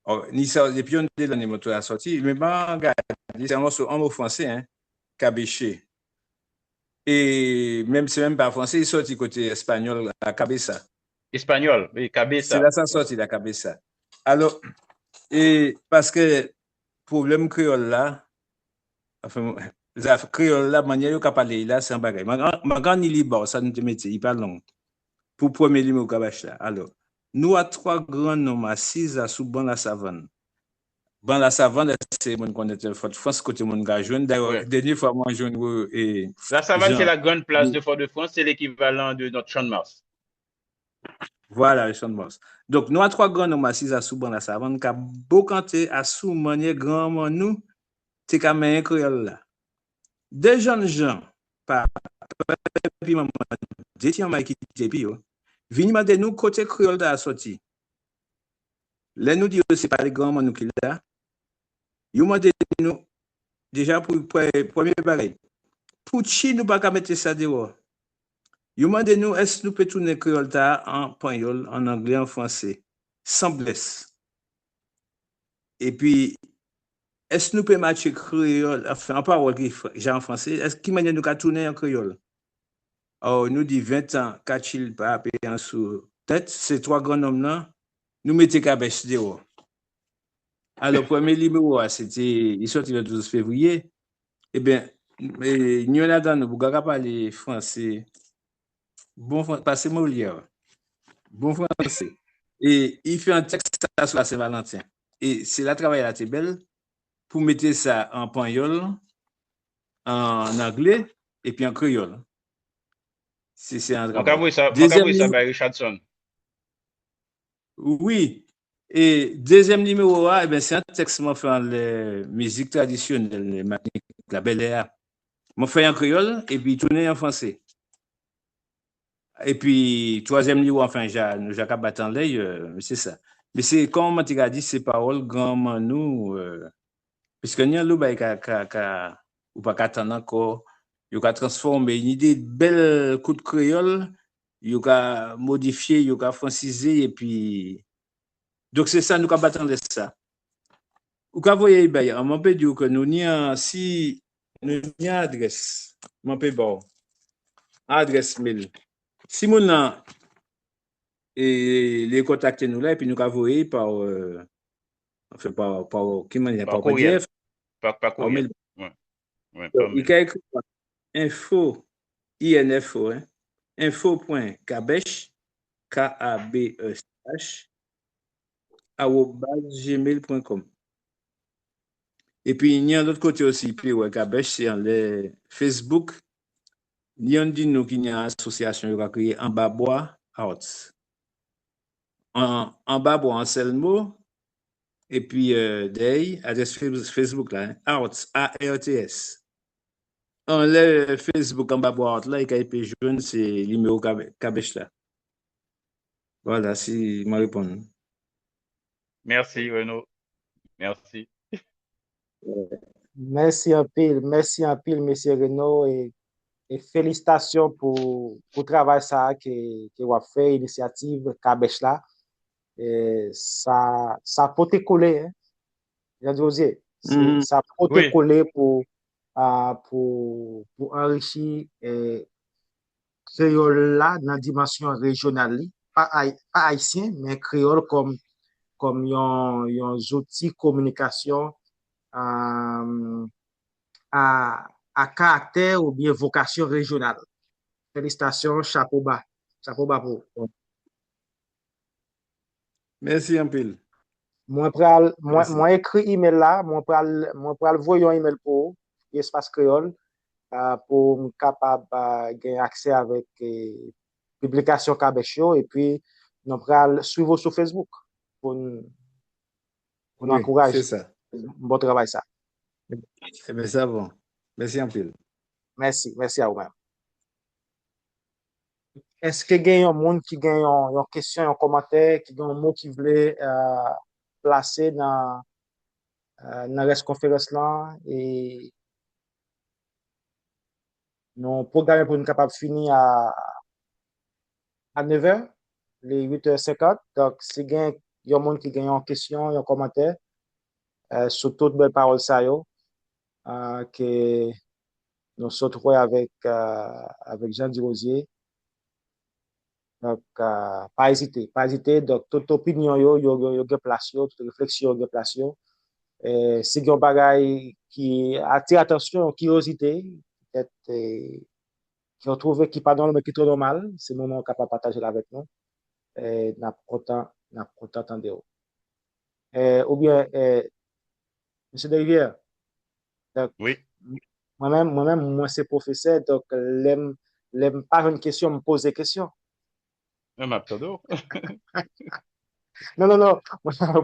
Ò, ni sa, depi yon de lanne moto a sòti, men pa gade, se yon mòso, yon mo franse, en, kabeche. E menm, se menm pa franse, li sòti kote espanyòl, la cabeza. Espanyòl, wi, cabeza. Se la sa sòti, la cabeza. Alò, e paske pwoblèm kreyòl la, anfen, zafè kreyòl la, mannyè yo ka pale la, se yon bagay. Mwen, mwen ka ni li ba w, sa nou te mete, li pa long. Pou premye nimewo Kabach la. Alò, nous à trois grands noms assises asou ban Lasavann. Ban Lasavann, èske moun konnen Fòdfrans, kote moun ka jwenn? Dayè, dènye fwa mwen jwenn e, Lasavann, se la grande place de Fort-de-France, c'est l'équivalent de notre Champ de Mars. Vwala, Richard Morse. Donk, nous à trois grands noms assises asou ban Lasavann k ap bokante asou mannyè granman nou te ka manyen kreyòl la. De jèn jan, papa epi manman, de ti manmay ki te epi yo, vini mande nou kote kreyòl ta a sòti. Lè nou di yo se pale granman nou ki la, yo mande nou, deja pou premye bagay, poutji nou pa ka mete sa dewò? Yo mande nou èske nou pe tounen kreyòl ta a an panyòl, an angle, an franse, san blès. Epi, èske nou pe matche kreyòl, anfen, an pawòl ki ja an franse, èske ki mannyè nou ka tounen an kreyòl? Or, nou di ven tan Katchil pa peye an sou tèt, se twa gran nonm nan, nou mete Kabèch dewò. Alò, premye nimewo a, se te, li sòti le douz fevriye. Ebyen, e, ni yon ladan nou, Bouga ka pale franse. Bon, fran- pase Molière. Bon franse. E, li fè yon tèks asou la Sen Valanten. E se la travay la te bèl pou mete sa an panyòl, an angle, epi an kreyòl. Se, se an travay. Mwen ka voye sa, mwen ka voye sa bay Richardson. Wi. E dezyèm nimewo a, ebyen, se yon tèks mwen fè anlè mizik tradisyonèl Matinik la, bèlè a. Mwen fè an kreyòl, epi tounen an franse. Epi, twazyèm nimewo, anfen, ja, nou ja ka bat anlè, e, se sa. Men se, kòman mwen te ka di, se pawòl granman nou, e, piske ni anlo bagay ka, ka, ka, ou pa ka tann ankò, yo ka transfòme, ni de bèl kout kreyòl, yo ka modifye, yo ka fransize, epi, donk, se sa nou ka bat anlè sa. Ou ka voye bay, mwen pe di w ke nou ni an, si nou ni an adrès, mwen pe ba w adrès mail. Si moun nan, e, li kontakte nou la, epi nou ka voye pa, e, anfen, pa, pa, ki mannyè, pa, pa kourye, pa, pa kourye. Wi, wi, pa mail. Li ka ekri info, I N F O, hein, info point kabech, K A B E C H, arobase gmail point com. Epi, ni yon lòt kote osi, pi wè Kabèch, se anlè Facebook. Ni yon di nou ki ni yon asosyasyon yo ka kreye Anba Bwa Arts. An, Anba Bwa, an sèl mo, epi, e, dèyè, adrès Face- Facebook la, hein, Arts, A R T S. Anlè Facebook, Anba Bwa Arts la, e ka epe jwenn se nimewo Kabe- Kabèch la. Vwala, si mwen reponn. Mèsi, Reno. Mèsi. Mèsi anpil, mèsi anpil, mesye Reno, e, e felisitasyon pou, pou travay sa a ke, ke w ap fè, inisyativ Kabèch la. E sa, sa pote kole, hein. Jan di w ye, se, sa pote kole pou, a, pou, pou anrichi, e, kreyòl la nan dimansyon rejyonal li, pa ay- pa ayisyen, men kreyòl kòm, kòm yon, yon zouti kominikasyon, a, a, a karaktè oubyen vokasyon rejyonal. Felisitasyon, chapo ba. Chapo ba pou ou. Mèsi anpil. Mwen pral, mwen, mwen ekri email la, mwen pral, mwen pral voye yon email pou ou, Espas Kreyòl, a, pou m kapab, a, gen aksè avèk, e, piblikasyon Kabèch yo, epi nou pral swiv ou sou Facebook pou n, pou n ankouraje. Wi, se sa. Bon travay sa. Ebyen, sa bon. Mèsi anpil. Mèsi, mèsi a ou menm. Èske gen yon moun ki gen yon, yon kesyon, yon kòmantè, ki gen yon mo ki vle, e, plase nan, e, nan rès konferans lan? E nou pwograme pou nou kapab fini a, a nèf è, li uit è senkant. Donk, si gen yon moun ki gen yon kesyon, yon kòmantè, e, sou tout bèl pawòl sa yo, e, ke nou sot wè avèk, e, avèk Jean Durosier, Donk, pa ezite, pa ezite. Donk, tout opinyon yo, yo, yo, yo gen plas yo, tout refleksyon yo gen plas yo. E, si gen yon bagay ki atire atansyon, kiryozite, petèt, e, ke w twouve ki pa nòmal, men ki twò nòmal, se moman w kapab pataje l avèk nou. E, n ap kontan, n ap kontan tande w. E, oubyen, e, Mesye Derivyè, donk, Wi. Mwen menm, mwen menm, mwen se pwofesè, donk, lè m, lè m pa jwenn kesyon, m poze kesyon. Men m ap tande w. Non, non, non,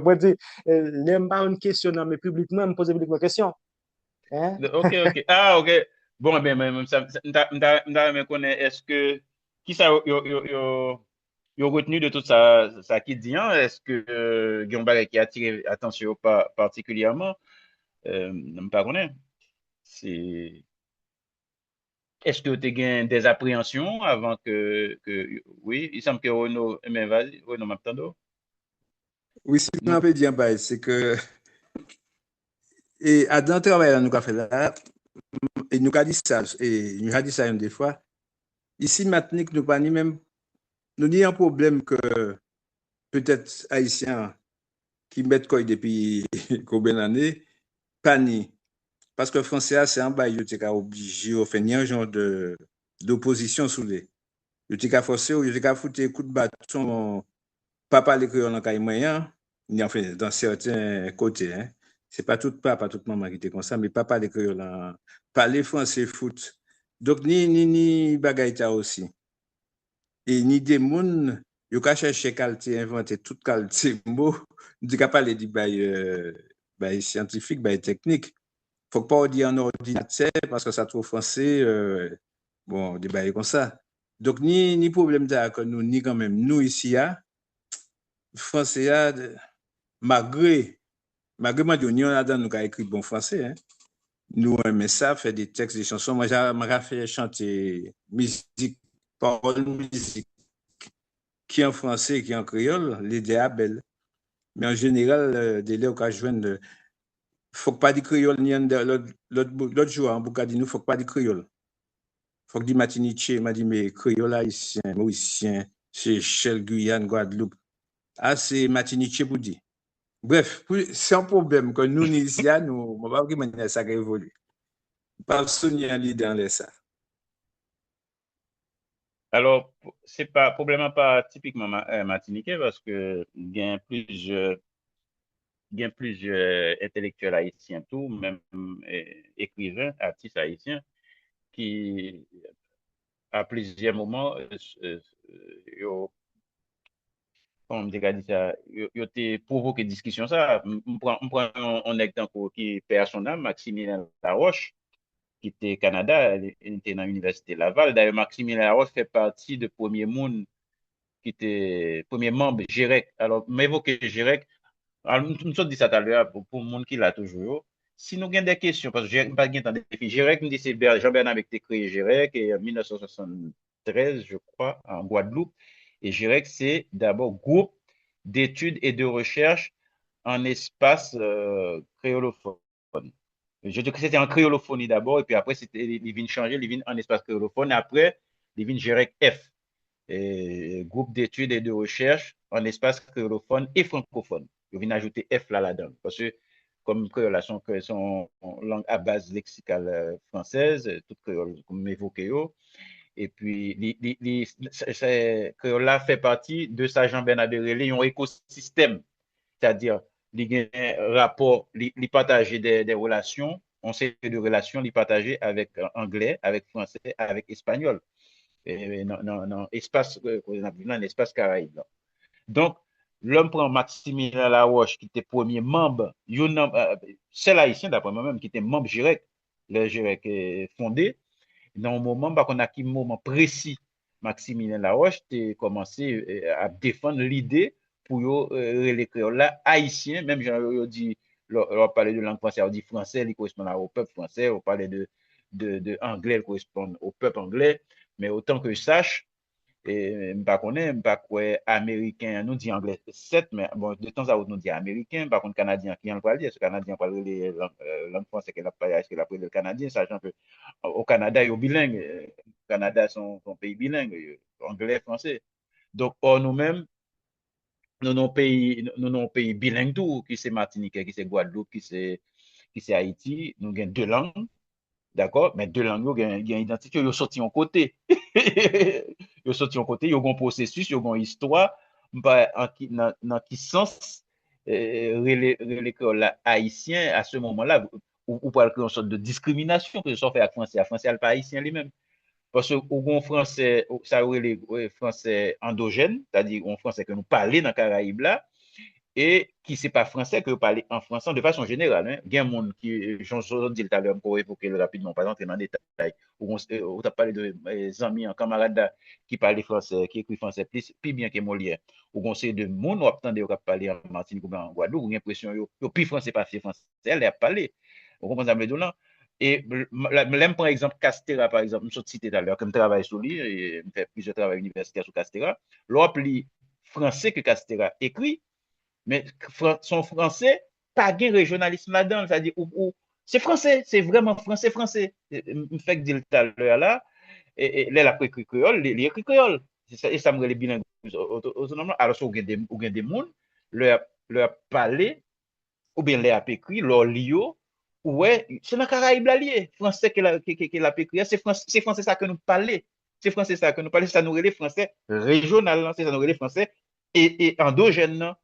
mwen di, e, lè m pa jwenn kesyon nan men piblik mwen, m poze piblik mwen kesyon. Hein? Ok, ok. Ah, ok. Bon, ben, men, men, sa, sa, m ta, m ta, m ta renmen konnen, èske, ki sa yo, yo, yo, yo, yo retni de tout sa, sa ki di an? Èske, euh, gen yon bagay ki atire atansyon yo pa, patikilyèman? Euh, m pa konnen. Se, èske yo te gen des appréhensions avant que, que, wi, il semble que Renaud, men vas-y, Renaud, m ap tande w. Wi, si mwen pe di an bay, se ke e adan travay la nou ka fè la, e nou ka di sa, e nou ka di sa yon de fwa, isi Matinik nou pa ni menm, nou ni yon pwoblèm ke petèt Ayisyen an ki mèt kò y depi konbyen lane, pa ni. Paske franse a se yon bay yo te ka oblije yo fè ni yon jan de, dopozisyon sou li. Yo te ka fòse w, yo te ka fout kout baton, pa pale kreyòl nan kay mwen an, ni anfen, dan sèten kote, en. Se pa tout papa, tout manman ki te konsa, men pa pale kreyòl nan, pale franse fout. Donk, ni, ni, ni bagay ta osi. E ni de moun, yo ka chèche kalite, envante tout kalite mo. M te ka pale di bay, euh, bay syantifik, bay teknik. Fòk pa w di an òdinatè, paske sa twò franse, euh, bon, de bagay konsa. Donk, ni, ni pwoblèm sa ke nou ni kanmenm, nou isi a, franse a, malgre, malgre mwen di w, ni yon ladan nou ka ekri bon franse, en. Nou renmen sa, fè de tèks, de chanson. Mwen, ja, mwen ka fè chante mizik, pawòl mizik, ki an franse, ki an kreyòl, lide a bèl. Men an jeneral, euh, de lè w ka jwenn, euh, fòk pa di kreyòl, ni anndan lòt, lòt, lòt jou a, an pou ka di nou, fòk pa di kreyòl. Fòk di matinitje, m a di, men kreyòl ayisyen, morisyen, Seychèl, Giyàn, Gwadloup. A, se matinitje pou di. Brèf, pou, se yon pwoblèm ke nou ni isi a, nou, mwen pa wè ki mannyè sa ka evolye. M pa sonje an lide anlè sa. Alò, se pa, pwoblèm nan pa tipikman ma, eh, matinitjè, paske gen plizyè, gen plizyè entelektyèl ayisyen tou, menm, eh, ekriven, atis ayisyen, ki, a plizyè moman, eh, eh, yo, kòman m te ka di sa, yo, yo te pwovoke diskisyon sa. M, m pran, m pran yon, yon nèg tankou ki pè a Sona, Maximilien Laroche, ki te Kanada, li, li te nan Inivèsite Laval. Dayè, Maximilien Laroche fè pati de premye moun ki te, premye manm jerèk. Alò, m evoke jerèk, al, m, m sot di sa talè a pou, pou moun ki la toujou yo. Si nou gen de kesyon, paske jerèk, m pa gentan defini jerèk, m di se Ber-, Jean Bernabe ki te kreye jerèk, e an mil nèf san swasann trèz, je crois, en Guadeloupe. E jerèk, se dabò Groupe d'études et de recherche en espace, euh, créolophone. Je dis que c'était en créolophonie d'abord, et puis après, c'était, li, li vin chanje, li vin en espace créolophone, apre, li vin jerèk F, eh, Groupe d'études et de recherche en espace créolophone et francophone. Yo vin ajoute F la ladan, paske kòm kreyòl la se yon, se yon lang a baz leksikal, euh, fransèz, tout kreyòl m evoke yo. Epi, li, li, li, se, se, kreyòl la fè pati de sa Jean Bernabe rele yon ekosistèm. Sètadi, li gen rapò, li, li pataje de, de relasyon, yon seri de relasyon li pataje avèk, euh, anglè, avèk fransè, avèk espanyòl. E, nan, nan, nan espas, euh, kote n ap viv la, nan espas Karayib la. Donk, lè m pran Maximilien Laroche, ki te premye manm, youn nan, euh, sèl ayisyen, daprè mwen menm, ki te manm jerèk, lè jerèk, eh, fonde, nan yon moman, m pa konn a ki moman presi Maximilien Laroche te kòmanse, eh, ap defann lide pou yo, eh, rele kreyòl la ayisyen, menm jan yo, yo di, lè, lè w ap pale de lang fransè, yo di fransè, li koresponn a, au peuple français, ou pale de, de, de anglè, li koresponn au peuple anglais, men otan ke sach, e, m pa konnen, m pa kwè ameriken, nou di anglè sèt, men bon, de tan a ot nou di ameriken, m pa konn kanadyen an ki jan l pral di, èske kanadyen an pral rele lang, eh, lang fransè ke l ap pale, èske l ap rele l kanadyen, sajan ke o Kanada yo bileng, eh, Kanada se yon, se yon peyi bileng, eh, anglè, fransè. Donk, ò, nou menm, nou nan yon peyi, nou nan yon peyi bileng tou, ki se Matinikè, ki se Gwadloup, ki se, ki se Ayiti, nou gen de lang, dakò? Men de lang yo gen, gen idantite yo, yo soti yon kote. Yo soti yon kote, yo gen yon pwosesis, yo gen yon istwa. M pa an ki, nan, nan ki sans, eh, rele, rele kreyòl la ayisyen a se moman la, ou, ou pral kreye yon sòt de diskriminasyon, ke sa w fè ak franse a, franse a l pa ayisyen li menm. Paske ou gen yon franse, sa yo rele, eh, franse andojèn, sètadi yon franse ke nou pale nan Karayib la, e ki se pa franse ke yo pale an Frans lan, de fason jeneral, hein. Gen moun ki, jan w di l talè, m ko evoke l rapidman, pa rantre nan detay. Ou, gon- eh, ou t ap pale de, eh, zanmi an, kanmarad la, ki pale franse, ki ekri franse plis, pi byen ke Molière. Ou gen yon seri de moun w ap tande yo k ap pale an Matinik oubyen an Gwadloup, ou gen enpresyon yo, yo pi franse pase franse a lè y ap pale. Ou konprann sa m vle di w lan? E m- m- lè m pran egzanp Castera, pa egzanp, m sot site talè, ke m travay sou li, e m fè plizyè travay inivèsitè sou Castera. Lè w ap li franse ke Castera ekri, men fran- se yon franse, pa gen rejyonalis ladan l, sètadi ou, ou, se franse, se vrèman franse, franse. E, e, m fèk di l talè a la, e, e, lè l ap ekri kreyòl, li, li ekri kreyòl. Se sa, e sa m rele bilengwiz o- o- otonòm lan. Alòske ou gen de, ou gen de moun, lè y ap, lè y ap pale, oubyen lè y ap ekri, lè w li yo, ou wè, se nan Karayib la li ye. Franse ke la, ke, ke, ke l ap ekri a, se franse, se franse sa ke nou pale. Se franse sa ke nou pale, se sa nou rele franse rejyonal lan, se sa nou rele franse e, e andojèn nan.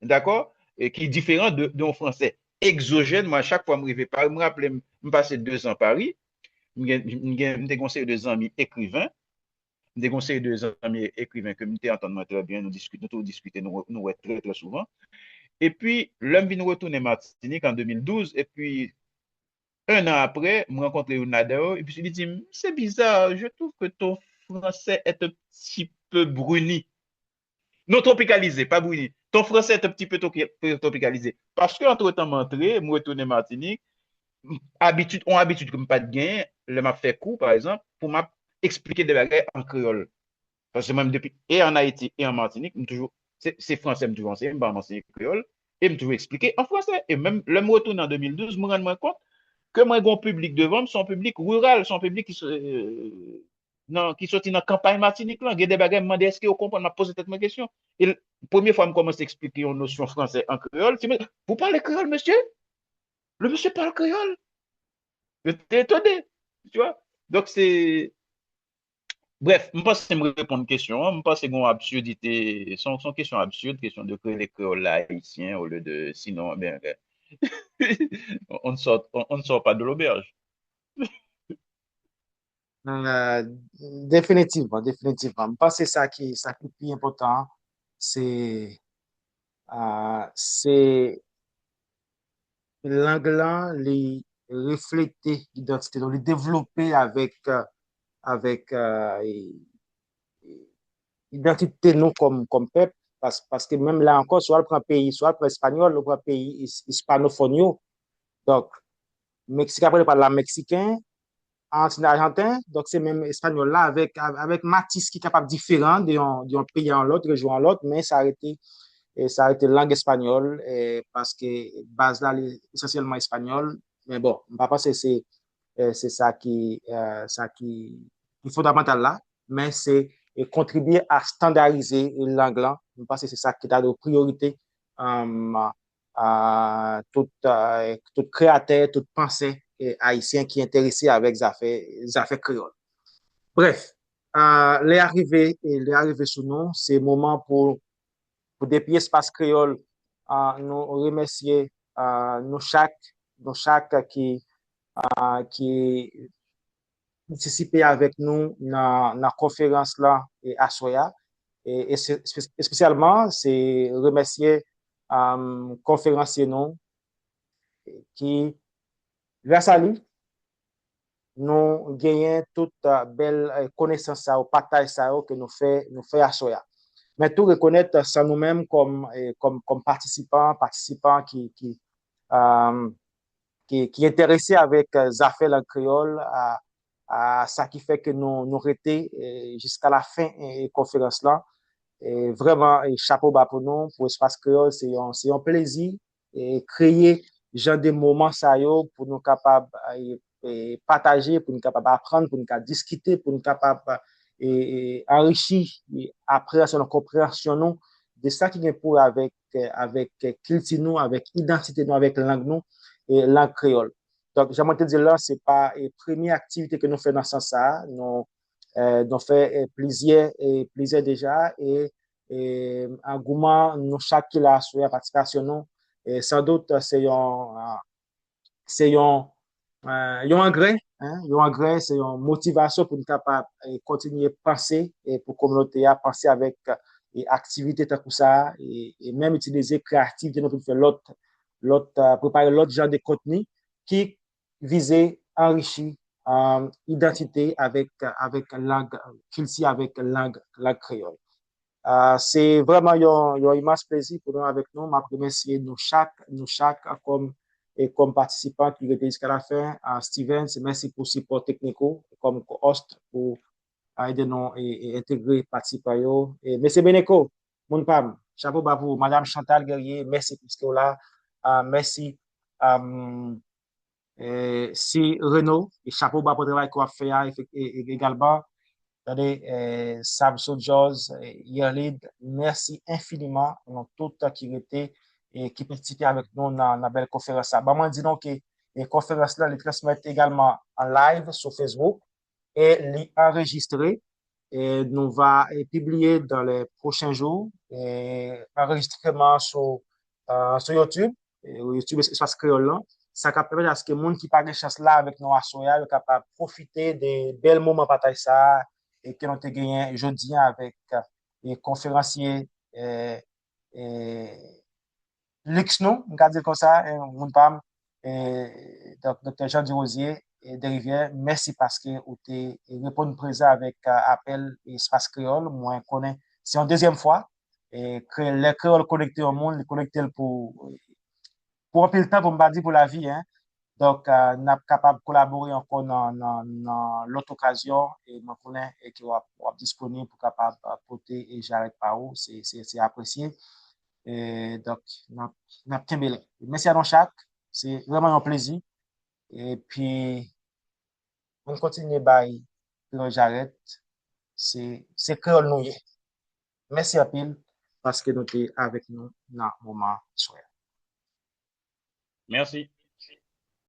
Dakò? E ki diferan de, de yon franse egzojèn. Mwen, chak fwa m rive Pari, m raple m, m pase de zan Pari, m gen, m gen, m te gen yon seri de zanmi ekriven, m te gen yon seri de zanmi ekriven ke m te antann mwen trè byen, nou diskite, nou toujou diskite, nou, nou wè trè, trè souvan. Epi, lè m vin retounen Matinik an de mil douz, epi, un an apre, m rankontre youn ladan yo, epi li di m, c'est bizarre, je trouve que ton français est un petit peu bruni. Non, tropikalize, pa bruni. Ton français est un petit peu tropi- tropikalize. Paske antretan m antre, m retounen Matinik, m- abitid, yon abitid ke m pa t genyen, lè m ap fè kou, pa egzanp, pou m ap eksplike de bagay an kreyòl. Paske mwen, depi, e an Ayiti, e an Matinik, m toujou, se, se franse m toujou anseye, m pa janm anseye kreyòl, e m toujou eksplike an franse. E menm lè m retounen an de mil douz, m rann mwen kont ke mwen gen yon piblik devan m, se yon piblik riral, se yon piblik ki, se- nan, ki soti nan kanpay Matinik lan. Gen de bagay, m mande èske yo konprann, m ap poze tèt mwen kesyon. E l- premye fwa m kòmanse eksplike yon nosyon franse an kreyòl, se mwen, vous parlez créole, monsieur? Le monsieur parle créole. Yo te etone, tu vois? Donk, se, brèf, m panse m reponn kesyon an, m panse gen yon absurdite, se yon, se yon kesyon absurd, kesyon de kreye kreyòl la ayisyen olye de, sinon, ben, on ne sort, on, on ne sort pas de l'auberge. Euh, definitivman, definitivman. M panse sa ki, sa ki pi enpòtan, se, euh, se lang lan, li reflete idantite nou, li devlope avèk, euh, avèk, euh, e- e- idantite nou kòm, kòm pèp. Pas- paske menm la ankò, si w al pran peyi, si w al pran espanyòl, ou pran peyi is- ispanofòn yo. Donk, Meksik ap rele pa la meksiken, Arjantin, Ajanten, donk se menm espanyòl la avèk, avèk matis ki kapab diferan de yon, de yon peyi a yon lòt, rejyon a yon lòt, men sa rete, e sa rete lang espanyòl, e paske baz la, li esansyèlman espanyòl. Men bon, m pa panse se, e se sa ki, e sa ki, ki fondamantal la, men se, e kontribye a estandarize lang lan. M panse se sa ki ta dwe priyorite, um, a tout, a, tout kreyatè, tout pansè, e, ayisyen ki enterese avèk zafè, zafè kreyòl. Brèf, a, lè a rive, e, lè a rive sou nou, se moman pou, pou depi Espas Kreyòl, a, nou remèsye, a, nou chak, nou chak ki, a, ki patisipe avèk nou nan, nan konferans lan e aswè a. E, e se- espe- espesyalman, se remèsye, um, konferansye nou ki, gras a li, nou genyen tout, uh, bèl, uh, konesans sa yo, pataj sa yo ke nou fè, nou fè aswè a. Men tou rekonèt, uh, sa nou menm kòm, eh, kòm, kòm patisipan, patisipan ki, ki, um, ki, ki enterese avèk, uh, zafè lang kreyòl, a, a sa ki fè ke nou, nou rete, eh, jiska la fen, eh, konferans lan. E vrèman, e chapo ba pou nou, pou Espas Kreyòl, se yon, se yon plezi, e kreye jan de moman sa yo pou nou kapab, e, e pataje, pou nou kapab aprann, pou nou ka diskite, pou nou kapab, e, e, anrichi, e, apreyansyon nou, konpreyansyon nou de sa ki gen pou wè avèk, e, avèk kilti nou, avèk idantite nou, avèk lang nou, e lang kreyòl. Donk, jan mwen te di l lan, se pa, e, premye aktivite ke nou fè nan sans sa a. Nou, e, nou fè, e, plizyè, e, plizyè deja, e, e, angouman nou chak ki la aswè a, patisipasyon nou, e, san dout, se yon, a, se yon, e, yon angrè, en, yon angrè, se yon motivasyon pou n kapab, e, kontinye panse, e, pou kominote a, panse avèk, e, aktivite tankou sa a, e, e menm itilize kreyativite nou pou n fè lòt, lòt, e, prepare lòt jan de kontni ki vize anrichi, e, idantite avèk, avèk lang, kilti avèk lang, lang kreyòl. E, se vrèman yon, yon imans plezi pou nou avèk nou. M ap remèsye nou chak, nou chak kòm, e kòm patisipan ki rete jiska lafen. E, Steven, se mèsi pou sipò teknik ou, kòm co-host pou, e, ede nou e, e entegre patisipan yo. E mesye Beneko, moun pa m, chapo ba pou ou. Madanm Chantal Guerrier, mèsi paske w la. E, mèsi, e, e, si Reno, e chapo ba pou travay ke w ap fè a, efek-, e, e, egalman. Tande, e, Samson George, e, Yerlid, mèsi enfiniman nou tout ki rete e ki patisipe avèk nou nan, nan bèl konferans la. Ban mwen di nou ke, e, konferans la, li transmèt egalman an live sou Facebook e li anrejistre. E nou va, e, pibliye dans les prochains jours, e, anrejistreman sou, e, sou YouTube, e, YouTube Espas Kreyòl lan. Sa ka pèmèt aske moun ki pa gen chans la avèk nou aswè a, yo kapab pwofite de bèl moman pataj sa a, e ke nou te genyen jodi a avèk, e, konferansye, e, e, liks nou, m ka di l konsa, e, moun pa m, e, Dòk-, Doktè Jean Durosier, e, Derivière, mèsi paske ou te, e, reponn prezan avèk, e, apèl Espas Kreyòl. Mwen konnen se yon dezyèm fwa. E, kre-, lè kreyòl konekte yon moun, li konekte l pou, pou anpil tan, pou m pa di pou lavi, en. Donk, e, n ap kapab kolabore ankò nan, nan, nan lòt okazyon, e mwen konnen, e ke w ap, w ap disponib pou kapab, e, pote, e, jarèt pa ou, se, se, se apresye. E, donk, n ap, n ap kenbe la. Mèsi a nou chak, se vrèman yon plezi. Epi, ann kontinye bay kreyòl jarèt, se, se kreyòl nou ye. Mèsi anpil paske nou te avèk nou nan moman swè a. Mèsi.